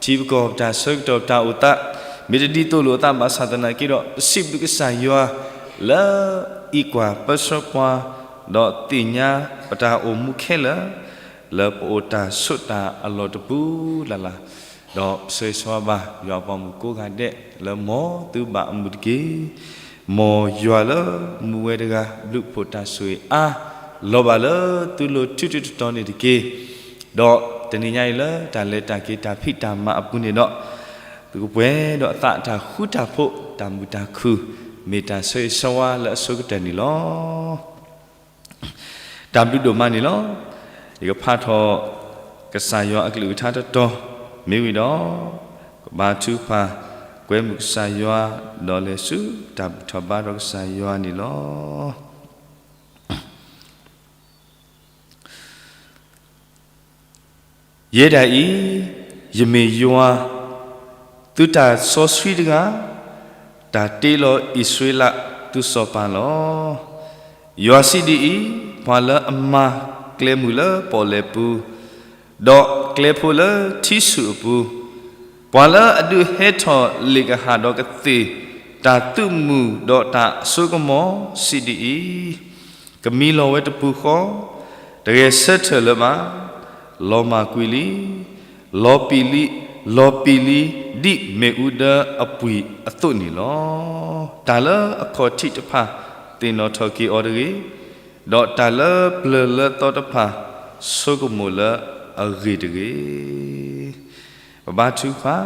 ထံပကီၢ်ပတၢ်ဆၢကတီၢ်ပတၢ်အိၣ်သး မ့ၢ်တဒ်သိးလိာ်အသးဘၣ်ဆၣ်သနာ်က့ဒီး ပစံးဘျုးကစၢ်ယွၤ လၢအံးကွၢ်ပၢဆှၢပှၤ ဒီးသ့ၣ်ညါပတၢ်အိၣ်မူခဲလၢာ် လၢပအိၣ်တၢ်ဆိးတၢ်အလီၢ်တပူၤလၢ်လၢ် ဒီးပဆၢဂ့ၤဆၢဝါဘၣ်ယွၤအပှၤမုၣ်ကိးဂၤဒဲး လၢမ်သုဘၣ်အမုာ်တက့ၢ်. မ်ယွၤလၢမူဝဲတဂၤ ဘျုးဖှိၣ်တၢ်ဆိၣ်ဂ့ၤအါ လီၤဘၣ်လၢသုလိၤထူထူတီတီန့ၣ်တက့ၢ်. ဒီးတနံၤညါအံၤလၢတၢ်လဲၤတၢ်က့ၤတၢ်ဖံးတၢ်မၤအပူၤန့ၣ်ဒီး သုကပှဲၤဒီးအသးတၢ်ဃူတၢ်ဖိး တၢ်မုာ်တၢ်ခုၣ် မ့ၢ်တၢ်ဆၢဂ့ၤဆၢဝါလၢအဆိကတၢၢ်န့ၣ်လီၤ. တၢ်ဘျုးဒိၣ်မးန့ၣ်လီၤ. ယကဖးထီၣ် ကစၢ်ယွၤအကလုၢ်ကထါတတီၤ မ့ၢ်ဝံၤဒီး ကဘါထုကဖၣ် ကွဲမုာ်ကစၢ်ယွၤ ဒီးလဲၤဆူတၢ်ဘူၣ်ထီၣ်ဘါထီၣ်ကစၢ်ယွၤန့ၣ်လီၤ. ယဲဒၣ်အံၤ ယမ့ၢ်ယွၤ သုတၢ်စီဆှံတဂၤ, တၢ်တ့လီၤအံၣ်စရ့လးသုစီၤပၤလီၤ. ယွၤစံးဒ်အံၤ, ပှၤလၢအမၤကျဲမုၢ်လၢပီၣ်လဲၣ်ပူၤ, ဒီးကျဲဖိလၢထံဆူၣ်အပူၤ, ပှၤလၢအဒုးဟဲထီၣ်လ့ၣ်ကဟၣ်ဒီးကသ့ၣ် တၢ်သုးမုၢ်ဒီးတၢ်အစိကမီၤစံးဒ်အံၤ, ကမံလီၤဝဲတပူၤဃီ, တဂဲၤဆၢထၢၣ်လၢၤဘၣ်. လီၤမၢ်ကွံာ်လံ, လီၤပံာ်လံ, လီၤပံာ်လံ, ဒ်မ့ၣ်အူဒၢအပှံာ်အသိးန့ၣ်လီၤ. တၢ်လၢအခီၣ်ထံးတဖၣ် သ့ၣ်နီၣ်ထီၣ်က့ၤအီၤတဂ့ၤ, ဒီးတၢ်လၢပျၢၤလၢသီတဖၣ် ဆိကမိၣ်လၢအဂ့ၢ်တဂ့ၤ. ပဘါထုကဖၣ်,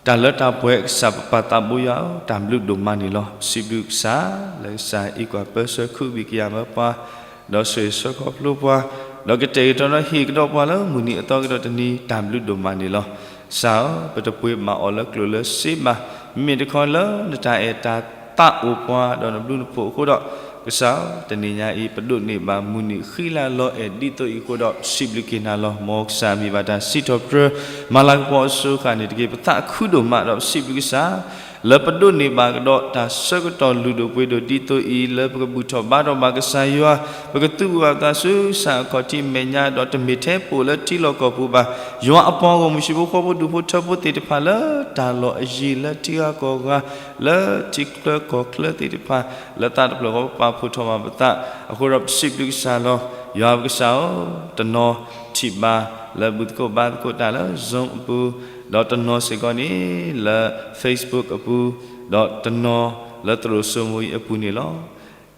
တၢ်လၢတၢ်ပှဲၤကစၢ်ပပၢ်သးဘိယွၤဧၢ, တၢ်ဘျုးဒိၣ်မးန့ၣ်လီၤ. စံးဘျုးကစၢ် လၢကစၢ်အံးကွၢ်ပၢဆှၢခူဘံၣ်ကယာ်မၢပှၤ, ဒီးဆိၣ်ဂ့ၤဆှၢခီဖျိပှၤ, ဒီးကတဲာ်ကတီၤဒီးဟ့ၣ်ကဒီးပှၤလၢမုၢ်နံၤအသီကဒီးတနံၤ တၢ်ဘျုးဒိၣ်မးန့ၣ်လီၤ. ကစၢ်ဧၢ, ပတပှ့ၤဘၣ်အီၤလၢကျိၣ်လၢစ့ဘၣ်, မ့မ့ၢ်တခီလၢနတၢ်အဲၣ်တၢ်သးအိၣ်ပှၤ ဒီးနဘျုးနဖှိၣ်အဃိဒီး, ကစၢ်ဧၢ, တနံၤညါအံၤ ပဒိးန့ၢ်ဘၣ်မုၢ်နံၤဃံလၤလီၤအဲၣ်ဒ်သိးအံၤအဃိဒီး ပစံးဘျုးက့ၤနၤလီၤ. မ်ကစၢ်မ့ၢ်ဘၣ်တၢ်စံးထီၣ်ပတြၢၤ မၤလၤကပီၤအစိၤဃၣ်န့ၣ်တက့ၢ်. ပသးခုဒိၣ်မးဒီးပစံးဘျုးကစၢ် လၢပဒိးန့ၢ်ဘၣ်ကဒီးတၢ်ဆၢကတီၢ်လုၢ်ဒိၣ်ပှ့ၤဒိၣ်ဒ်သိးအံၤ လၢပကဘူၣ်ထီၣ်ဘါထီၣ်ဘၣ်ကစၢ်ယွၤ, ပကသုးဘူးဘၣ်ပသးဆူကစၢ်အခီၣ်ထံးမဲာ်ညါ ဒီးတမ့ၢ်ထဲပိာ်လၢထံလီၢ်ကီၢ်ပူၤဘၣ်. ယွၤအပှၤဂီၢ်မုၢ်ဟံၣ်ဖိဃီဖိဒူၣ်ဖိထၢဖိသ့ၣ်တဖၣ်လၢတၢ်လီၢ်အယံၤလၢထံဂၤကီၢ်ဂၤ လၢထံချၢကီၢ်ချၢသ့ၣ်တဖၣ် လၢသးတဖျၢၣ်ဃီပပာ်ဖှိၣ်ထီၣ်ဘၣ်ပသး အဃိဒီးပစံးဘျုးကစၢ်လီၤ. ယွၤပကစၢ်ဧၢ, တနီၤထံၣ်ဘၣ်လၢဘူၣ်သကိးဘါသကိးတၢ်လၢ Zoom အပူၤ, ဒီးတနီၤစ့ၢ်ကီးန့ၣ်လၢ Facebook အပူၤ, ဒီးတနီၤလၢသရိာ်စိမိၤအံၤအပူၤန့ၣ်လီၤ.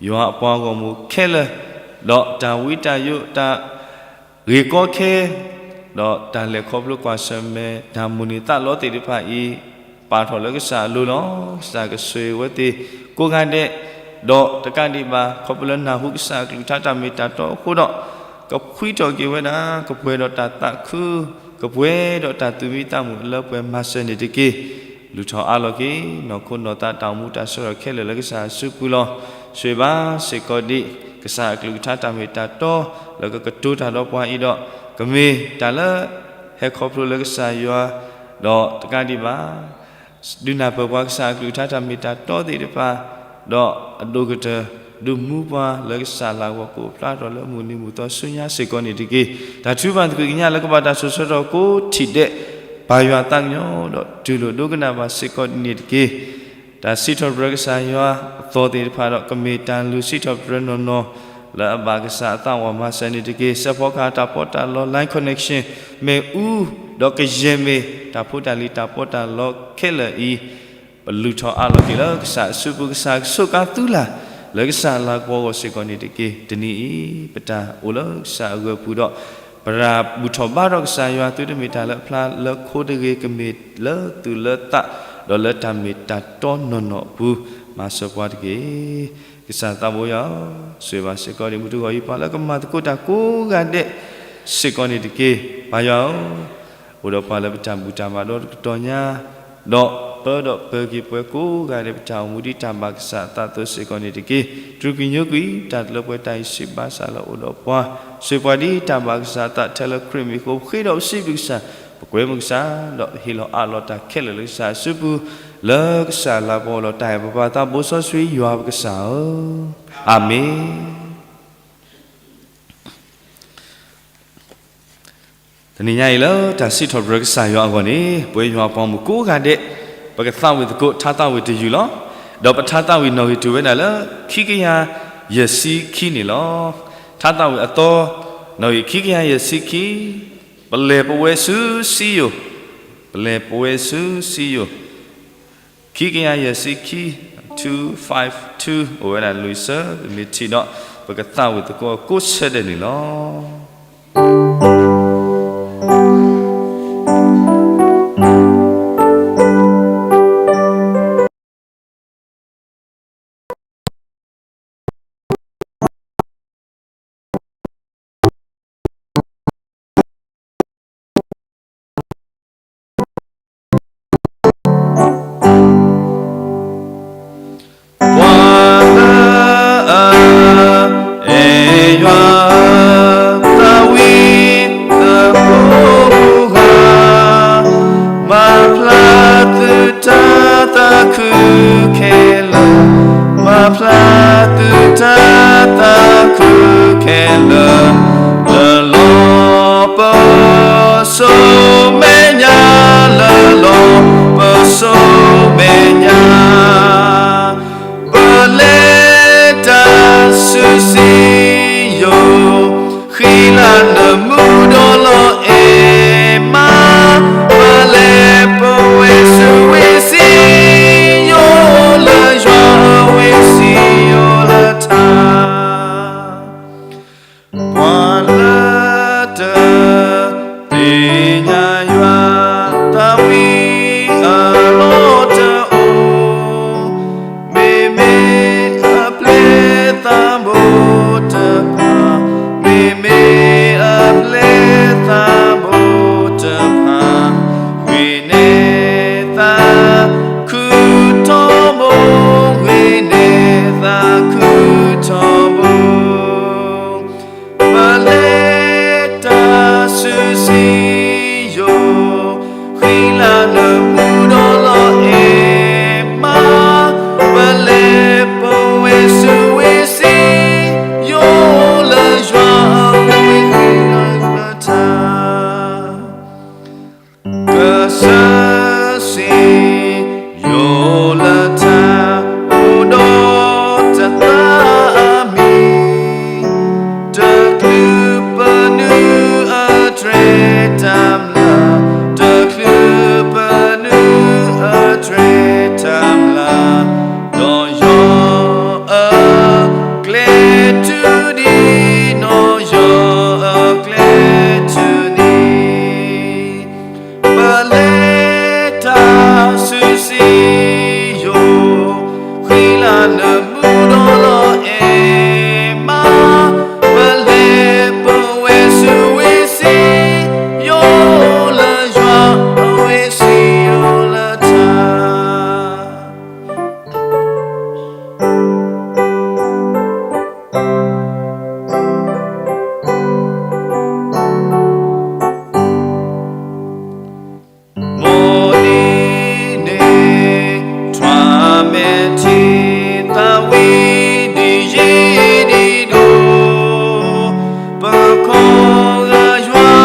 ယွၤအပှၤဂီၢ်မုၢ်ခဲလၢာ်, ဒီးတၢ်ဝံတၢ်ယိး တၢ်ဂ့ၢ်ကီခဲ ဒီးတၢ်လဲၤခီဖျိကွၢ်ဆၢၣ်မဲာ် တၢ်မိၣ်န့ၢ်သးလီသ့ၣ်တဖၣ်အံၤ ပာ်ထီၣ်လၢကစၢ်အလိၤလီၤ. ကစၢ်ကဆိၣ်ဂ့ၤဝဲသ့ၣ်ကိးဂၤဒဲး, ဒီးတကးဒံးဘၣ် ခီဖျိလၢနၢ်ဟူကစၢ်အကလုၢ်ကထါတၢ်မ့ၢ်တၢ်တီအဃိဒီး, ကဖှံထီၣ်က့ၤဝဲဒၣ် ကပှဲၤဒီးတၢ်သးခု, ကပှဲၤဒီးတၢ်သူၣ်မံသးမုာ်လၢပှဲၤမၤစၢၤန့ၣ်တက့ၢ်. လုၢ်ထီၣ်အးလီၤက့ၤ နီၢ်ခိနီၢ်သး တၢ်အိၣ်မူတၢ်ဆၢထီၣ်ခဲလၢာ်လၢကစၢ်အစုပူၤလီၤ. ဆိၣ်ဂ့ၤဘၣ်စ့ၢ်ကီးဒံး ကစၢ်အကလုၢ်ကထါတၢ်မ့ၢ်တၢ်တီ လၢကကတိၤတၢ်ဒီးပှၤအံၤဒီး, ကမ့ၢ်တၢ်လၢဟဲခီဖျိလၢကစၢ်ယွၤ ဒီးတကးဒံးဘၣ် ဒုးနၢ်ပၢၢ်ပှၤကစၢ်အကလုၢ်ကထါတၢ်မ့ၢ်တၢ်တီသ့ၣ်တဖၣ်, ဒီးအဒိၣ်ကတၢၢ် ဒုးမူပှၤလၢကစၢ်လၤကပီၤကအိၣ်ဖျါထီၣ်လၢမုၢ်နံၤမုၢ်သီဆူညါစ့ၢ်ကီးန့ၣ်တက့ၢ်. တၢ်ထုကဖၣ်သကွံာ်ကညးလၢကဘၣ်တၢ်စိၤဆၢကတီၢ်ကိးထံၣ်ဒဲး ဘၣ်ယွၤသးကညီၤဒီးတူၢ်လိာ်ဒိကနၣ်ဘၣ်စ့ၢ်ကီးန့ၣ်တက့ၢ်. တၢ်စံးထီၣ်ပတြၢၤကစၢ်ယွၤအသီသ့ၣ်တဖၣ်ဒီး ကမ့ၢ်တၢ်လုၢ်စံးထီၣ်ပတြၢၤနီၢ်နီၢ် လၢအဘၣ်ကစၢ်အသးဝးမၤစၢၤန့ၣ်တက့ၢ်. စဲးဖီကဟၣ်တၢ်ပီးတၢ်လီ line connection မ့ၣ်အူ ဒီးကယဲၢ်မ့ၢ်တၢ်ဖိတၢ်လံၤတၢ်ပီးတၢ်လီခဲလၢာ်အံၤ, ပလုၢ်ထီၣ်အးလီၤက့ၤလၢကစၢ်အစုပူၤ ကစၢ်ကဆိးကါသုလၢ် လၢကစၢ်လၤကပီၤအဂီၢ်စ့ၢ်ကီးန့ၣ်တက့ၢ်. တနံၤအံၤ ပတၢ်အိၣ်လၢကစၢ်အဂၢၢ်အပူၤဒီး ပတၢ်ဘူၣ်ထီၣ်ဘါထီၣ်ကစၢ်ယွၤသုတမ့ၢ်တၢ်လၢအဖျါလၢခိတဂ့ၤ ကမ့ၢ်လၢသူၣ်လၢသး ဒီးလၢတၢ်မ့ၢ်တၢ်တီနီၢ်နီၢ်အပူၤ မၤစၢၤပှၤတက့ၢ်. ကစၢ်သးဘိယွၤဧၢ, ဆိၣ်ဂ့ၤဘၣ်စ့ၢ်ကီးဒံးမုၢ်တဂီၤအံၤ ပှၤလၢကမၤသကိးတၢ်ကိးဂၤဒဲးစ့ၢ်ကီးန့ၣ်တက့ၢ်. ပၢ်ယွၤဧၢ, အိၣ်ဒီးပှၤလၢပတၢ်ဘူၣ်တၢ်ဘါဒီတကတီၢ်ညါ, ဒီးပၢဒီးပၢၤက့ၤပှၤကိးဂၤဒဲး ပတၢ်အိၣ်မူဒ်တၢ်ဘၣ်ကစၢ်အသးအသိးစ့ၢ်ကီးန့ၣ်တက့ၢ်. တြူာ်ကွံာ်ညိကွံာ် တၢ်တလၢပှဲၤတၢ်အံၤစံးဘၣ်ဆၣ်လၢအိၣ်ဒီးပှၤ, ဆိၣ်ပှၤဒ်တၢ်ဘၣ်ကစၢ်အသးထဲလၢခရံာ်မံၤအဃိ ပဃ့ဒီးပစံးဘျုးကစၢ်, ပကွဲမုာ်ကစၢ်, ဒီးဟ့ၣ်လီၤအးလီၤတၢ်ခဲလၢာ်လၢကစၢ်အစုပူၤ, လၢကစၢ်လၤကပီၤလီၤတၢ်အဲၣ်ပပၢ်သးဘိစီဆှံယွၤပကစၢ်ဧၢ, အၤမ့ၣ်. တနံၤညါအံၤလၢတၢ်စံးထီၣ်ပတြၢၤကစၢ်ယွၤအဂီၢ်န့ၣ် ပဝဲယွၤပှၤမုၣ်ကိးဂၤဒဲး ပကသးဝံၣ်သကိးထါသးဝံၣ်တယုၢ်လီၤ. ဒီးပထါသးဝံၣ်နီၣ်ဂံၢ်တုၤဝဲဒၣ်လၢ ခံကယၤယဲၢ်ဆံခံန့ၣ်လီၤ. ထါသးဝံၣ်အသီ နီၣ်ဂံၢ်ခံကယၤယဲၢ်ဆံခံ, ပလဲၤပဝဲဆူစံယိၣ်, ပလဲၤပဝဲဆူစံယိၣ် ခံကယၤယဲၢ်ဆံခံ, two five two အိၣ်ဝဲဒၣ်လွံၢ်ဆၢ, ပမ့ၢ်ထံၣ်ဒီး ပကသးဝံၣ်သကိးကိးဆၢဒဲးန့ၣ်လီၤ. ပှၤလၢအအဲၣ်ယွၤ သးဝံၣ်အဖိဂၤ, မၤဖျါသုတၢ်သးခုခဲလၢာ်, မၤဖျါသုတၢ်သးခုခဲလၢာ်, လၢလီၤပစိာ်မဲာ်ညါ, လၢလီၤပစိာ်မဲာ်ညါ ပလဲၤတၢ်ဆူစံယိၣ်, ဃံလၤနမူဒီးလီၤအဲၣ်မး, ပလဲၤပဝဲဆူဝ့ၢ်စံယိၣ်, လၢယွၤအဝ့ၢ်စံယိၣ်လၢထါ ပှၤလၢတသ့ၣ်ညါယွၤ, သးဝံၣ်အလီၢ်တအိၣ်, မ့မ့ၢ်အပျဲၢ်သးဘိတဖၣ်, မ့မ့ၢ်အပျဲၢ်သးဘိတဖၣ်, ဂ့ၤန့ၢ်သးခုထီဘိ, ဂ့ၤန့ၢ်သးခုထီဘိ ပလဲၤတၢ်ဆူစံယိၣ်, ဃံလၤနမူဒီးလီၤအဲၣ်မး, ပလဲၤပဝဲဆူဝ့ၢ်စံယိၣ်, လၢယွၤအဝ့ၢ်စံယိၣ်လၢထါ ကစၢ်စံယိၣ်လၢထါ, အိၣ်ဒီးတၢ်သးမံ, တချုးပနုၤအတြဲၤတၢ်မျၢ်, တချုးပနုၤအတြဲၤတၢ်မျၢ်, နီၢ်ယီၤအကျဲတုၤဒံး, နီၢ်ယီၤအကျဲတုၤဒံး ပလဲၤတၢ်ဆူစံယိၣ်, ဃံလၤနမူဒီးလီၤအဲၣ်မး, ပလဲၤပဝဲဆူဝ့ၢ်စံယိၣ်, လၢယွၤအဝ့ၢ်စံယိၣ်လၢထါ မ်နံၤန့ၣ် ထွါမဲာ်ထံသးဝံၣ် ဒ်ယံၤဒ်ဒိၣ်, ပခိးဂၤယွၤ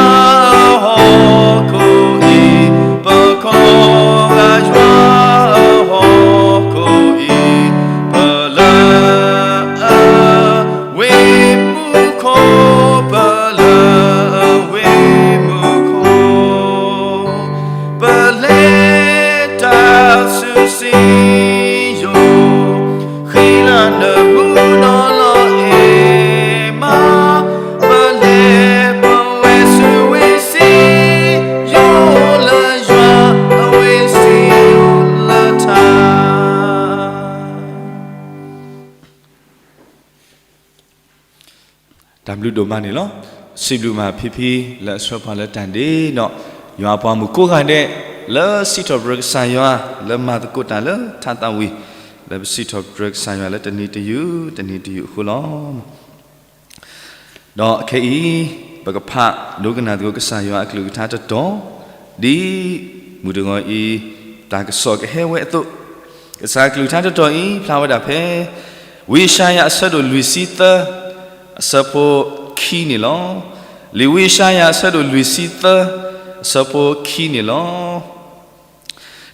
အဟီၣ်ခိၣ်အံၤ, ပခိးဂၤယွၤအဟီၣ်ခိၣ်အံၤ, ပလၢအဝ့ၢ်မူခိၣ်, ပလၢအဝ့ၢ်မူခိၣ်, ပလဲၤတၢ်ဆူစံယိၣ်, ဃံလၤနမူဒီးလီၤအဲၣ်မး, ပလဲၤပဝဲဆူဝ့ၢ်စံယိၣ်, လၢယွၤအဝ့ၢ်စံယိၣ်လၢထါ တၢ်ဘျုးဒိၣ်မးန့ၣ်လီၤ. စံးဘျုးမးဖံဖံ လၢအဆှၢပှၤလၢတၢ်ဒ့ဒီး ယွၤအပှၤမုၣ်ကိးဂၤဒဲး လၢစံးထီၣ်ပတြၢၤကစၢ်ယွၤ လၢမၤသကိးတၢ်လၢထါသးဝံၣ် လၢပစံးထီၣ်ပတြၢၤကစၢ်ယွၤလၢတနံၤတယုၢ် တနံၤတယုၢ်အဃိလီၤ. ဒီးခဲအံၤ ပကဖးဒိကနၣ်သကိးကစၢ်ယွၤအကလုၢ်ကထါတတီၤ ဒ်မုၢ်တဂီၤအံၤ တၢ်ကစီၣ်ကဟဲဝဲအသိး, ကစၢ်အကလုၢ်ကထါတတီၤအံၤ ဖျါဝဲဒၣ်ဖဲ ဝံယၡါယၤအဆၢဒိၣ်လွံၢ်ဆံသၢ အဆၢဖိခံန့ၣ်လီၤ. လံာ်ဝံယၡါယၤအဆၢဒိၣ်လွံၢ်ဆံသၢ အဆၢဖိခံန့ၣ်လီၤ.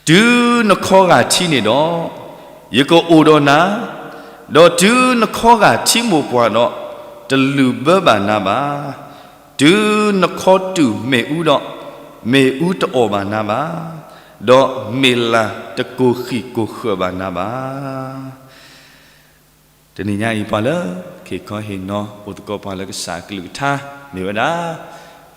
တုၤနခီဂာ်ထံးန့ၣ်ဒီး, ယကအိၣ်ဒီးနၤ, ဒီးတုၤနခီဂာ်ထံးမိၢ်ပှၢ်ဒီး, တလုၣ်ဘၢဘၣ်နၤဘၣ်. တုၤနခီတူာ်မ့ၣ်အူဒီး, မ့ၣ်အူတအီၣ်ဘၣ်နၤဘၣ်, ဒီးမ့ၢ်လၤတကိၢ်ဃံၣ်ကိၢ်ဃၢၤဘၣ်နၤဘၣ်. တနံၤညါအံၤ ပှၤလၢခ့ၣ်ခီဟ့ၣ်နီၤ အိၣ်သကိးပှၤလၢကစၢ်အကလုၢ်ကထါ မ့ၢ်ဝဲဒၣ်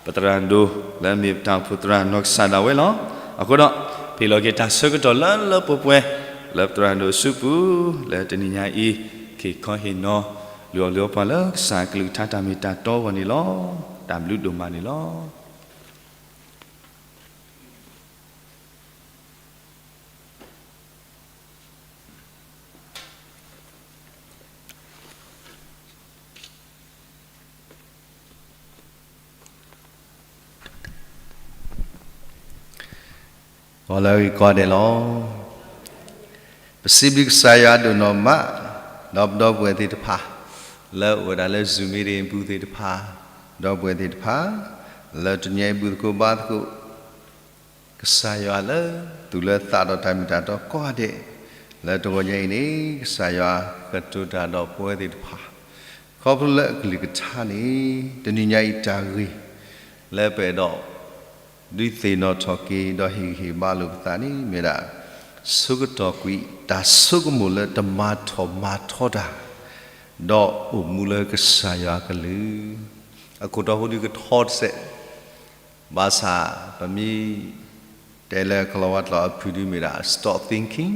ပသရၣ်ဒိၣ်လၢအမ့ၢ်ပတၢ်အိၣ်ဖှိၣ်သရၣ်နီၢ်ကစၢ်ဒၣ်ဝဲလီၤ. အဃိဒီး ဖ့ၣ်လီၤက့ၤတၢ်ဆၢကတီၢ်လၢလၢပှဲၤပှဲၤ လၢပသရၣ်ဒိၣ်အစုပူၤ လၢတနံၤညါအံၤ ခ့ၣ်ခီဟ့ၣ်နီၤ လုၢ်အီၣ်လုၢ်အီပှၤလၢကစၢ်အကလုၢ်ကထါတၢ်မ့ၢ်တၢ်တီအဂီၢ်န့ၣ်လီၤ. တၢ်ဘျုးဒိၣ်မးန့ၣ်လီၤ. ဂီၤလၢအဂ့ၤကိးဂၤဒဲးလီၤ. ပစံးဘျုးကစၢ်ယွၤဒိၣ်နီၢ်မး, ဒီးပဒီပုၢ်ဝဲၢ်သ့ၣ်တဖၣ် လၢအအိၣ်ဝဲဒၣ်လၢ Zoom meeting ပူၤသ့ၣ်တဖၣ်, ဒီပုၢ်ဝဲၢ်သ့ၣ်တဖၣ် လၢတနံၤအံၤဘူၣ်သကိးဘါသကိး ကစၢ်ယွၤလၢသူၣ်လၢသးဒီးတၢ်မ့ၢ်တၢ်တီကိးဂၤဒဲး, လၢတဂီၤညါအံၤန့ၣ် ကစၢ်ယွၤကတိၤတၢ်ဒီးပဝဲသ့ၣ်တဖၣ် ခီဖျိလၢအကလုၢ်ကထါန့ၣ် တနံၤညါအံၤတၢ်ဂ့ၢ် လၢပအဲၣ်ဒိး ဒုးသ့ၣ်နီၣ်ထီၣ်က့ၤ ဒီးဟ့ၣ်ဂံၢ်ဟ့ၣ်ဘါလိာ်ပသးန့ၣ် မ့ၢ်ဝဲဒၣ် ဆၢကတီၢ်ကွံာ် တၢ်ဆိကမိၣ်လၢတမၤထီၣ်မၤထီတၢ် ဒီးအိၣ်မူလၢကစၢ်ယွၤအကလုၢ်, အခိၣ်တီဟိဒုးကထီတစဲး, ဘၣ်ဆၣ်ပမ့ၢ် တဲလၢကလီၤဝါကျိာ်အဖုၣ်ဒုးမ့ၢ်ဒၣ် stop thinking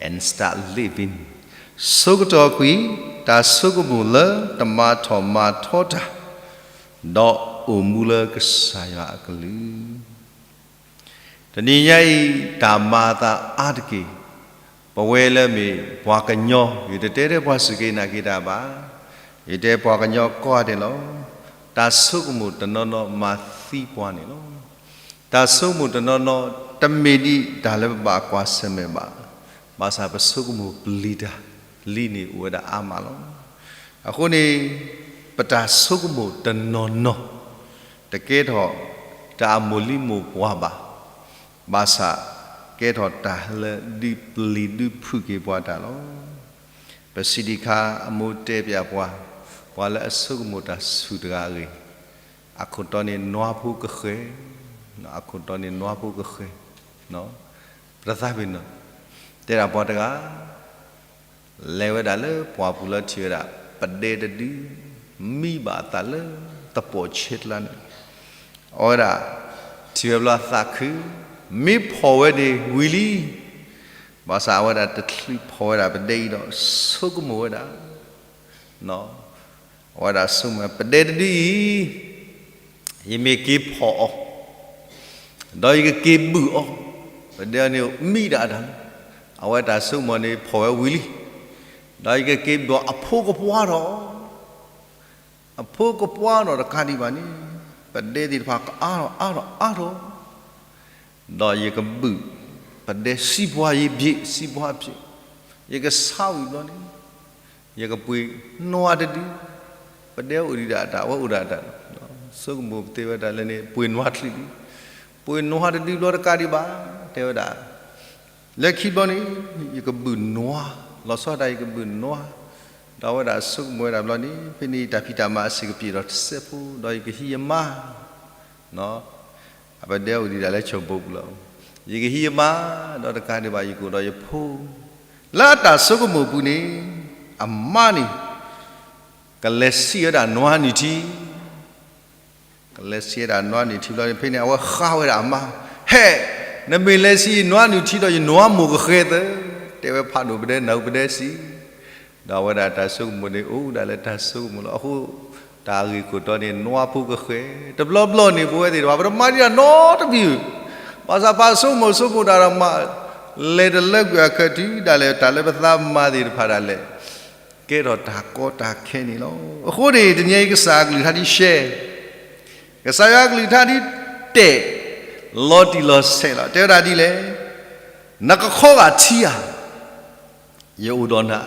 and start living, ဆၢကတီၢ်ကွံာ် တၢ်ဆိကမိၣ်လၢတမၤထီၣ်မၤထီတၢ် ဒီးအိၣ်မူလၢကစၢ်ယွၤအကလုၢ် တနံၤညါအံၤ တၢ်မၤအသးအါတက့ၢ်, ပဝဲလၢမ့ၢ်ပှၤကညီ, ယတတဲထဲပှၤစူၢ်က့ၤနာ်က့ၤတၢ်ဘၣ်, ယတဲပှၤကညီကိးဂၤဒဲးလီၤ. တၢ်ဆိကမိၣ်တနီၤနီၤမၤသံပှၤန့ၣ်လီၤ. တၢ်ဆိကမိၣ်တနီၤနီၤ တမ့ၢ်ဒ်တၢ်လၢပဘၣ်ကွၢ်ဆၢၣ်မဲာ်ဘၣ်, ဘၣ်ဆၣ်ပဆိကမိၣ်ပျံၤတၢ်, ပျံၤန့ၣ်အိၣ်ဝဲဒၣ်အါမးလီၤ. အဃိန့ၣ် ပတၢ်ဆိကမိၣ်တနီၤနီၤ တကဲထီၣ်တၢ်အမိၢ်လံမိၢ်ပှၢ်ဘၣ်, ဘၣ်ဆၣ်ကဲထီၣ်တၢ်လၢဒုးပျံၤဒုးဖုးက့ၤပှၤတၢ်လီၤ. ပစံးဒံးခါ အမိၢ်တဲပျးပှၤ, ပှၤလၢအဆိကမိၣ်တၢ်ဆူၣ်တဂၤအဂ့ၢ်, အခိၣ်တီန့ၣ်နွါဖိကဃဲၤ, အခိၣ်တီန့ၣ်နွါဖိကဃဲၤ, ပတသးပ့ၤနီၣ်, တဲဒၣ်ပှၤတဂၤ လဲၤဝဲဒၣ်လၢပှၢ်ပူၤလၢထံၣ်ဝဲဒၣ် ပဒဲတဒု မံဘၣ်အသးလၢသပှၢ်ဆဲးကျါန့ၣ်, အဝဲဒၣ် ထံၣ်ဝဲဘျီအသးခု, မ့ၢ်ဖီၣ်ဝဲန့ၣ်ဝံၤလံ, ဘၣ်ဆၣ်အဝဲဒၣ်တချုးဖီၣ်ဝဲဒၣ်ပဒဲအံၤဒီး ဆိကမိၣ်ဝဲဒၣ် အဝဲဒၣ်ဆိကမိၣ် ပဒဲတဒုအံၤ ယမ့ၢ်က့ၤဖီၣ်အီၤ ဒီးယကက့ၤဘုၣ်အီၤ, ပဒဲန့ၣ်မံဒၣ်တၢ်လီၤ. အဝဲတၢ်ဆိကမိၣ်န့ၣ်ဖီၣ်ဝဲဝံၤလံ, ဒီးယကက့ၤဘုၣ်အီၤ အဖိကပှၢ်ထီၣ်, အဖိကပှၢ်ထီၣ်တကးဒံးဘၣ်န့ၣ် ပဒဲသ့ၣ်တဖၣ်ကအါထီၣ်အါထီၣ်အါထီၣ် ဒီးယကဘုၣ် ပဒဲစံးပှၤယဘျ့ စံးပှၤဘျ့, ယကဆါဝံၤဘျီန့ၣ် ယကပှ့ၤနွါတဒု, ပဒဲအိၣ်ဒံးဒၣ်တၢ် အဝဲအိၣ်ဒၣ်တၢ်, ဆိကမိၣ်ပသ့ဝဲဒၣ်လၢန့ၣ် ပှ့ၤနွါချံဒု, ပှ့ၤနွါတဒုဘျီတကးဒံးဘၣ်, တဲဝဲဒၣ် လၢခံဘျီန့ၣ် ယကဘုၣ်နွါ, လီၤဆီဒၣ်တၢ်ယကဘုၣ်နွါ, ဒီးအဝဲဒၣ်ဆိကမိၣ်ဝဲဒၣ်ဘျီန့ၣ် ဖဲန့ၣ်တၢ်ဖံးတၢ်မၤအဆံးကပျ့ၤဒီးတစဲးဖိ, ဒီးယကဟံးယမါ အပဒဲအိၣ်ဒံးဒၣ်လၢဆိၣ်ဘိပူၤလီၤ. ယကဟံးယမါ ဒီးတကးဒံးဘၣ်ယကအိၣ်ဒီးယဖိ, လၢအတၢ်ဆိကမိၣ်ပူၤန့ၣ် အမါန့ၣ် ကလဲၤဆံးဝဲဒၣ်နွါနုၢ်ထံ, ကလဲၤဆံးဝဲဒၣ်နွါနုၢ်ထံဘျီန့ၣ် ဖဲန့ၣ် အဝဲဃါဝဲဒၣ်အမါ, ဟဲ, နမ့ၢ်လဲၤဆံးယနွါနုၢ်ထံဒီးယနွါမိၢ်ကဃဲၤသၢ, တဲဝဲဖးဒိၣ်ပဒဲနၢ်ဟူပဒဲစံး ဒီးအဝဲဒၣ်တၢ်ဆိကမိၣ်န့ၣ် အိၣ်ဒၣ်လၢတၢ်ဆိကမိၣ်လီၤ. အဃိ တၢ်ဂ့ၢ်ခိၣ်တီန့ၣ် နွါဖိကဃဲၤ, တဘျီဘျီန့ၣ် ပဝဲသ့ၣ်တဖၣ် ပတမၤဒံးတၢ်နီတမံၤ, ဘၣ်ဆၣ်ပဆိကမိၣ်ဆိကမိၣ်တၢ်ဒီးမၤ, လဲၤတလၢကွံာ်အခၢးတုၤဒၣ်လဲာ် တၢ်လၢပသးမၤသ့ၣ်တဖၣ်ဒၣ်လဲာ် ကဲထီၣ်တၢ်ကီတၢ်ခဲန့ၣ်လီၤ. အဃိန့ၣ် တနံၤအံၤကစၢ်အကလုၢ်ကထါဒ်ရှဲ, ကစၢ်ယွၤအကလုၢ်ကထါဒ်တဲာ်, လီၤတံၢ်လီၤဆဲးလီၤ. တဲဝဲဒၣ်ဒ်လဲၣ်, နကခီဂာ်ထံဧါ, ယအိၣ်ဒီးနၤ,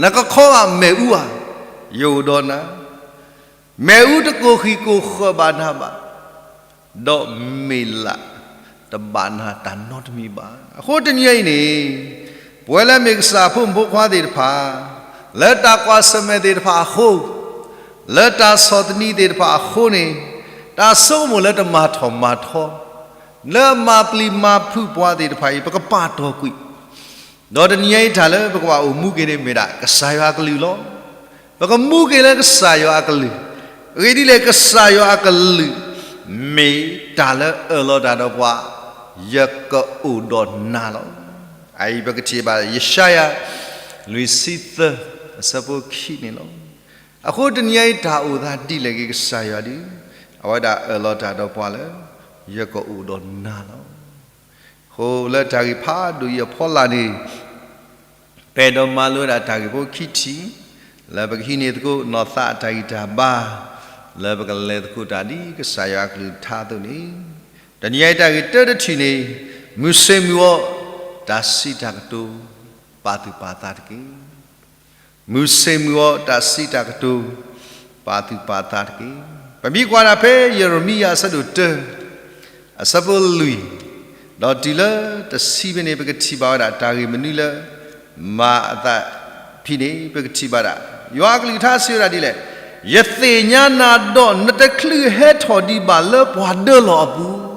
နကခီဂာ်မ့ၣ်အူဧါ, ယအိၣ်ဒီးနၤ, မ့ၣ်အူတကိၢ်ဃံၣ်ကိၢ်ဃၢၤဘၣ်နၤဘၣ်, ဒီးမ့ၢ်လးတဘၣ်နၤတၢ်နီတမံၤဘၣ်. အဃိတနံၤအံၤန့ၣ်, ပဝဲလၢမ့ၢ်ကစၢ်အဖိမုၣ်ဖိခွါသ့ၣ်တဖၣ်, လၢတၢ်ကွၢ်ဆၢၣ်မဲာ်သ့ၣ်တဖၣ်အဃိ, လၢတၢ်ဆီၣ်သနံးသ့ၣ်တဖၣ်အဃိန့ၣ်, တၢ်ဆိကမိၣ်လၢတမၤထီၣ်မၤထီ, လၢအမၤပျံၤမၤဖုးပှၤသ့ၣ်တဖၣ်အံၤ ပကပာ်တီၢ်ကွံာ် ဒီးတနံၤညါအံၤတၢ်လၢပကဘၣ်အိၣ်မူက့ၤန့ၣ်မ့ၢ်ဒၣ်ကစၢ်ယွၤအကလုၢ်လီၤ. ပကမူက့ၤလၢကစၢ်ယွၤအကလုၢ်, အဂ့ၢ်ဒ်လဲၣ် ကစၢ်ယွၤအကလုၢ်, မ့ၢ်တၢ်လၢအၢၣ်လီၤတၢ်ဒီးပှၤ, ယကအိၣ်ဒီးနၤလီၤ. အအံၤပကထံၣ်ဘၣ်ယၡါယၤ လွံၢ်ဆံသၢ အဆၢဖိခံန့ၣ်လီၤ. အဃိတနံၤညါအံၤတၢ်အိၣ်သးဒ်လဲၣ်ဂ့ၤကစၢ်ယွၤဒီး, အဝဲဒၣ်အၢၣ်လီၤတၢ်ဒီးပှၤလၢ, ယကအိၣ်ဒီးနၤလီၤ. အဃိလၢတၢ်ဂ့ၢ်ဖးဒိၣ်အံၤအဖီလာ်န့ၣ်, ပအဲၣ်ဒိးမၤလိဝဲဒၣ်တၢ်ဂ့ၢ်ဖိခံထံၣ်, လၢပကဟံးန့ၢ်သကိးနီၢ်သးအတၢ်ဂံၢ်တၢ်ဘါ, လၢပကလဲၤသကိးတၢ်ဒ်ကစၢ်ယွၤအကလုၢ်ကထါအသိးန့ၣ်, တနံၤညါအံၤတၢ်ဂ့ၢ်တၢတထံၣ်န့ၣ်, မုၢ်ဆ့ၣ်မုၢ်ဂီၤ, တၢ်စံးတၢ်ကတိၤ, ပာ်သူၣ်ပာ်သးတက့ၢ်. မုၢ်ဆ့ၣ်မုၢ်ဂီၤတၢ်စံးတၢ်ကတိၤ, ပာ်သူၣ်ပာ်သးတက့ၢ်. ပမ့ၢ်ကွၢ်ဒၣ်ဖဲယံးရမံယၤအဆၢဒိၣ်တၢ, အဆၢဖိလွံၢ်, ဒီးတုၤလၢတဆံဖဲန့ၣ် ပကထံၣ်ဘၣ်ဝဲဒၣ်တၢ်ဂ့ၢ်မနုၤလၢ, မၤအသးဖဲန့ၣ် ပကထံၣ်ဘၣ်ဒၣ်, ယွၤအကလုၢ်ကထါစံးဝဲဒၣ်ဒ်လဲၣ်, ယသ့ၣ်ညါနၤဒီးနတချုးဟဲထီၣ်ဒံးဘၣ်လၢပှၤဒၢလီၢ်အပူၤ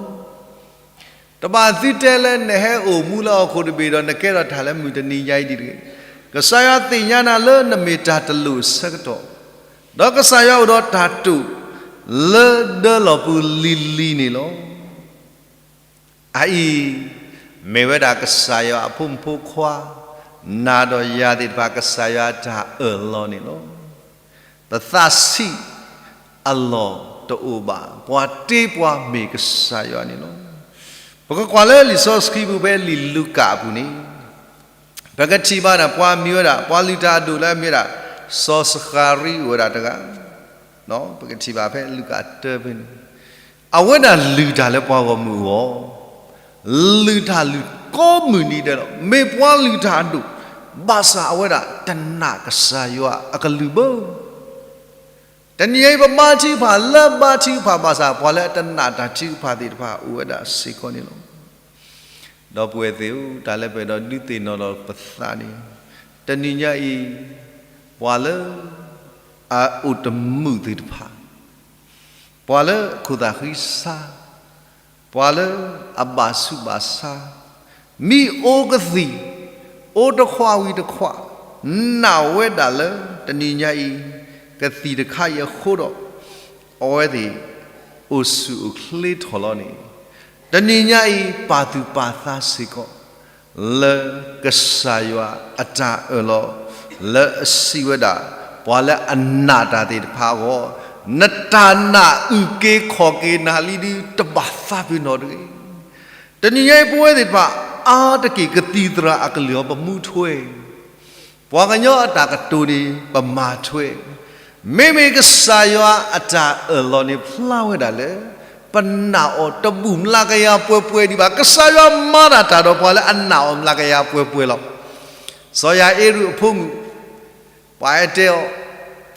တဘၣ်သုတဲလၢနဟဲအိၣ်မူလၢဟီၣ်ခိၣ်တဘ့ၣ်ဒီးနကဲထီၣ်တၢ်လၢမုၢ်တနံၤညါအံၤဒ်တဂ့ၤ. ကစၢ်ယွၤသ့ၣ်ညါနၤလၢနမ့ၢ်တၢ်တလိၣ်အဆၢကတီၢ်, ဒီးကစၢ်ယွၤအိၣ်ဒီးတၢ်တိာ်လၢဒၢလီၢ်ပူၤလံၤလံၤန့ၣ်လီၤ. အအံၤ, မ့ၢ်ဝဲဒၣ်ကစၢ်ယွၤအဖိမုၣ်ဖိခွါ, နၤဒီးယၤသ့ၣ်တဖၣ်ကစၢ်ယွၤအတၢ်အၢၣ်လီၤန့ၣ်လီၤ. ပသးဆံးအလီၢ်တအိၣ်ဘၣ်, ပှၤတ့ပှၤမ့ၢ်ကစၢ်ယွၤန့ၣ်လီၤ. ပကကွၢ်လၢလံာ်စီဆှံပူၤဖဲလံာ်လူၤကၣ်အပူၤန့ၣ်, ပကထံၣ်ဘၣ်ဒၣ်ပှၤမံၤဝဲဒၣ်, ပှၤလုၢ်တၢ်အဒိၣ်လၢအမံၤဝဲဒၣ်, စီၤစဃၤရံအိၣ်ဝဲဒၣ်တဂၤ, ပကထံၣ်ဘၣ်ဖဲလူၤကၣ်တၢဖဲန့ၣ်, အဝဲဒၣ်လုၢ်တၢ်လၢပှၤဂီၢ်မုၢ်အဂီၢ်, လုၢ်တၢ်လုၢ်ကိးမုၢ်နံၤဒဲးလီၤ. မ့ၢ်ပှၤလုၢ်တၢ်အဒိၣ်, ဘၣ်ဆၣ်အဝဲဒၣ်တနာ်ကစၢ်ယွၤအကလုၢ်ဘၣ်. တနံၤအံၤပဘါထုကဖၣ်လၢဘါထုကဖၣ်ဘၣ်ဆၣ် ပှၤလၢအတနာ်တၢ်ထုကဖၣ်သ့ၣ်တဖၣ်အိၣ်ဝဲဒၣ်စ့ၢ်ကီးန့ၣ်လီၤ. ဒီပုၢ်ဝဲၢ်သ့ၣ်ဧၢ, တၢ်လၢပအဲၣ်ဒိးဒုးသ့ၣ်နီၣ်လီၤပသးန့ၣ်, တနံၤညါအံၤ, ပှၤလၢအအိၣ်တမုာ်သ့ၣ်တဖၣ်, ပှၤလၢအခိၣ်သးဃံဆါ, ပှၤလၢအဘၣ်ဆူးဘၣ်ဆါ, မ့ၢ်အိၣ်ကသံၣ်, အိၣ်တခွးဝံၤတခွး, နာ်ဝဲဒၣ်လၢတနံၤညါအံၤ, ကသံၣ်တခါအံၤအဃိဒီး, အဝဲသ့ၣ်အိၣ်ဆူၣ်အိၣ်ချ့ထီၣ်လီၤန့ၣ်, တနံၤညါအံၤပာ်သူၣ်ပာ်သးစ့ၢ်ကီး လၢကစၢ်ယွၤအတၢ်အၢၣ်လီၤ, လၢအစံးဝဲဒၣ်, ပှၤလၢအနာ်တၢ်သ့ၣ်တဖၣ်အဂီၢ်, နတၢ်နာ်အုၣ်က့ၤခီၣ်က့ၤနၤလံဒုး တဘၣ်သးပ့ၤနီၣ်တဂ့ၤ. တနံၤညါအံၤပဝဲသ့ၣ်တဖၣ် အါတက့ၢ်ကသံၣ်သရၣ်အကလုၢ်အီၤ ပမူထွဲ ပှၤကညီအတၢ်ကတိၤန့ၣ် ပမၤထွဲ, မ့မ့ၢ်ကစၢ်ယွၤအတၢ်အၢၣ်လီၤန့ၣ် ဖျါဝဲဒၣ်လၢ ပနာ်အီၤတဘူၣ်မျးကယၤပှဲၤပှဲၤဒံးဘၣ်. ကစၢ်ယွၤမၤတၢ်တၢ်ဒီးပှၤလၢအနာ်အီၤမျးကယၤပှဲၤပှဲၤလီၤ. စီၤယၤအ့ရူးအဖိမုၣ်, ပှၤဟဲတဲအီၤ,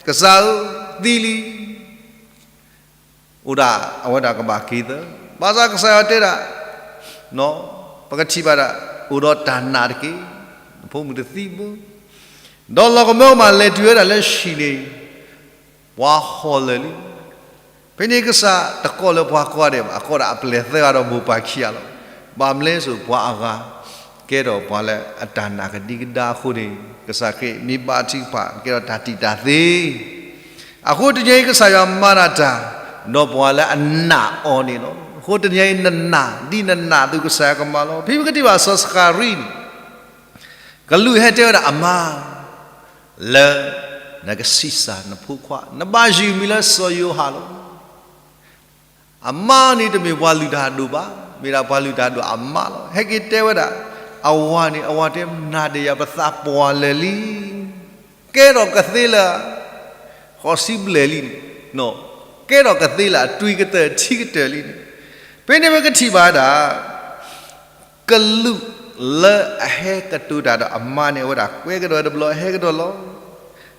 ကစၢ်ဧၢ, သံလံ အိၣ်ဒၣ်အဝဲဒၣ်ကဘၣ်က့ၤသၢ, ဘၣ်ဆၣ်ကစၢ်ယွၤတဲဒၣ်, ပကထံၣ်ဘၣ်ဒၣ်, အိၣ်ဒီးတၢ်နာ်တက့ၢ်, နဖိမုၣ်တသံဘၣ်. ဒီးလီၤကမၢကမၣ်လဲၤတုၤဝဲဒၣ်လၢဟံၣ်န့ၣ်, ပှၤဟီၣ်လၢာ်လံ. ဖဲန့ၣ်ကစၢ်တကိးလၢပှၤကိးဂၤဒဲးဘၣ်, အကိးဒၣ်အပျဲၢ်သၢဂၤဒီးမိၢ်ပၢ်ခံဂၤလီၤ. ဘၣ်မနုၤလဲၣ်, ပှၤအဂၤ ကဲထီၣ်ပှၤလၢအတၢ်နာ်ကဒံကဒါအဃိန့ၣ်, ကစၢ်ခရံာ်မ့ၢ်ဘါထုကဖၣ် ကဲထီၣ်တၢ်တံာ်တာ်သ့ အဃိတနံၤအံၤကစၢ်ယွၤမၤတၢ်တၢ်, ဒီးပှၤလၢအနာ်အီၤန့ၣ်လီၤ. အဃိတနံၤအံၤနနာ်, ဒ်နနာ်အသိးကစၢ်ယွၤကမၤလီၤ. ဖဲပကထံၣ်ဘၣ်စီၤစဃၤရံန့ၣ်, ကလူးဟဲတဲဝဲဒၣ်အမါ, လၢနကဆံးစၢ်နဖိခွါ, နဘၣ်ယုၢ်မံၤလၢစီၤယိၤဟၣ်လီၤ. အမါန့ၣ်တမ့ၢ်ပှၤလုၢ်တၢ်အဒိၣ်ဘၣ်, မ့ၢ်ဒၣ်ပှၤလုၢ်တၢ်အဒိၣ်အမါလီၤ. ဟဲက့ၤတဲဝဲဒၣ်, အဝၤန့ၣ်, အဝၤတဲနၤဒီးယၤ ပသးပှၢ်လၢာ်လံ. ကဲထီၣ်ကသ့လၢာ်, ဃိးဆံဘျဲၣ်လံန့ၣ်, ကဲထီၣ်ကသ့လၢာ် အတွံၢ်ကတၢၢ်ထံကတၢၢ်လံန့ၣ်, ဖဲန့ၣ်ပကထံၣ်ဘၣ်ဒၣ် ကလူးလၢအဟဲကတိၤတၢ်ဒီးအမါန့ၣ် အဝဲဒၣ်ကွဲကဒီးတဘျီ ဟဲကဒီးလီၤ.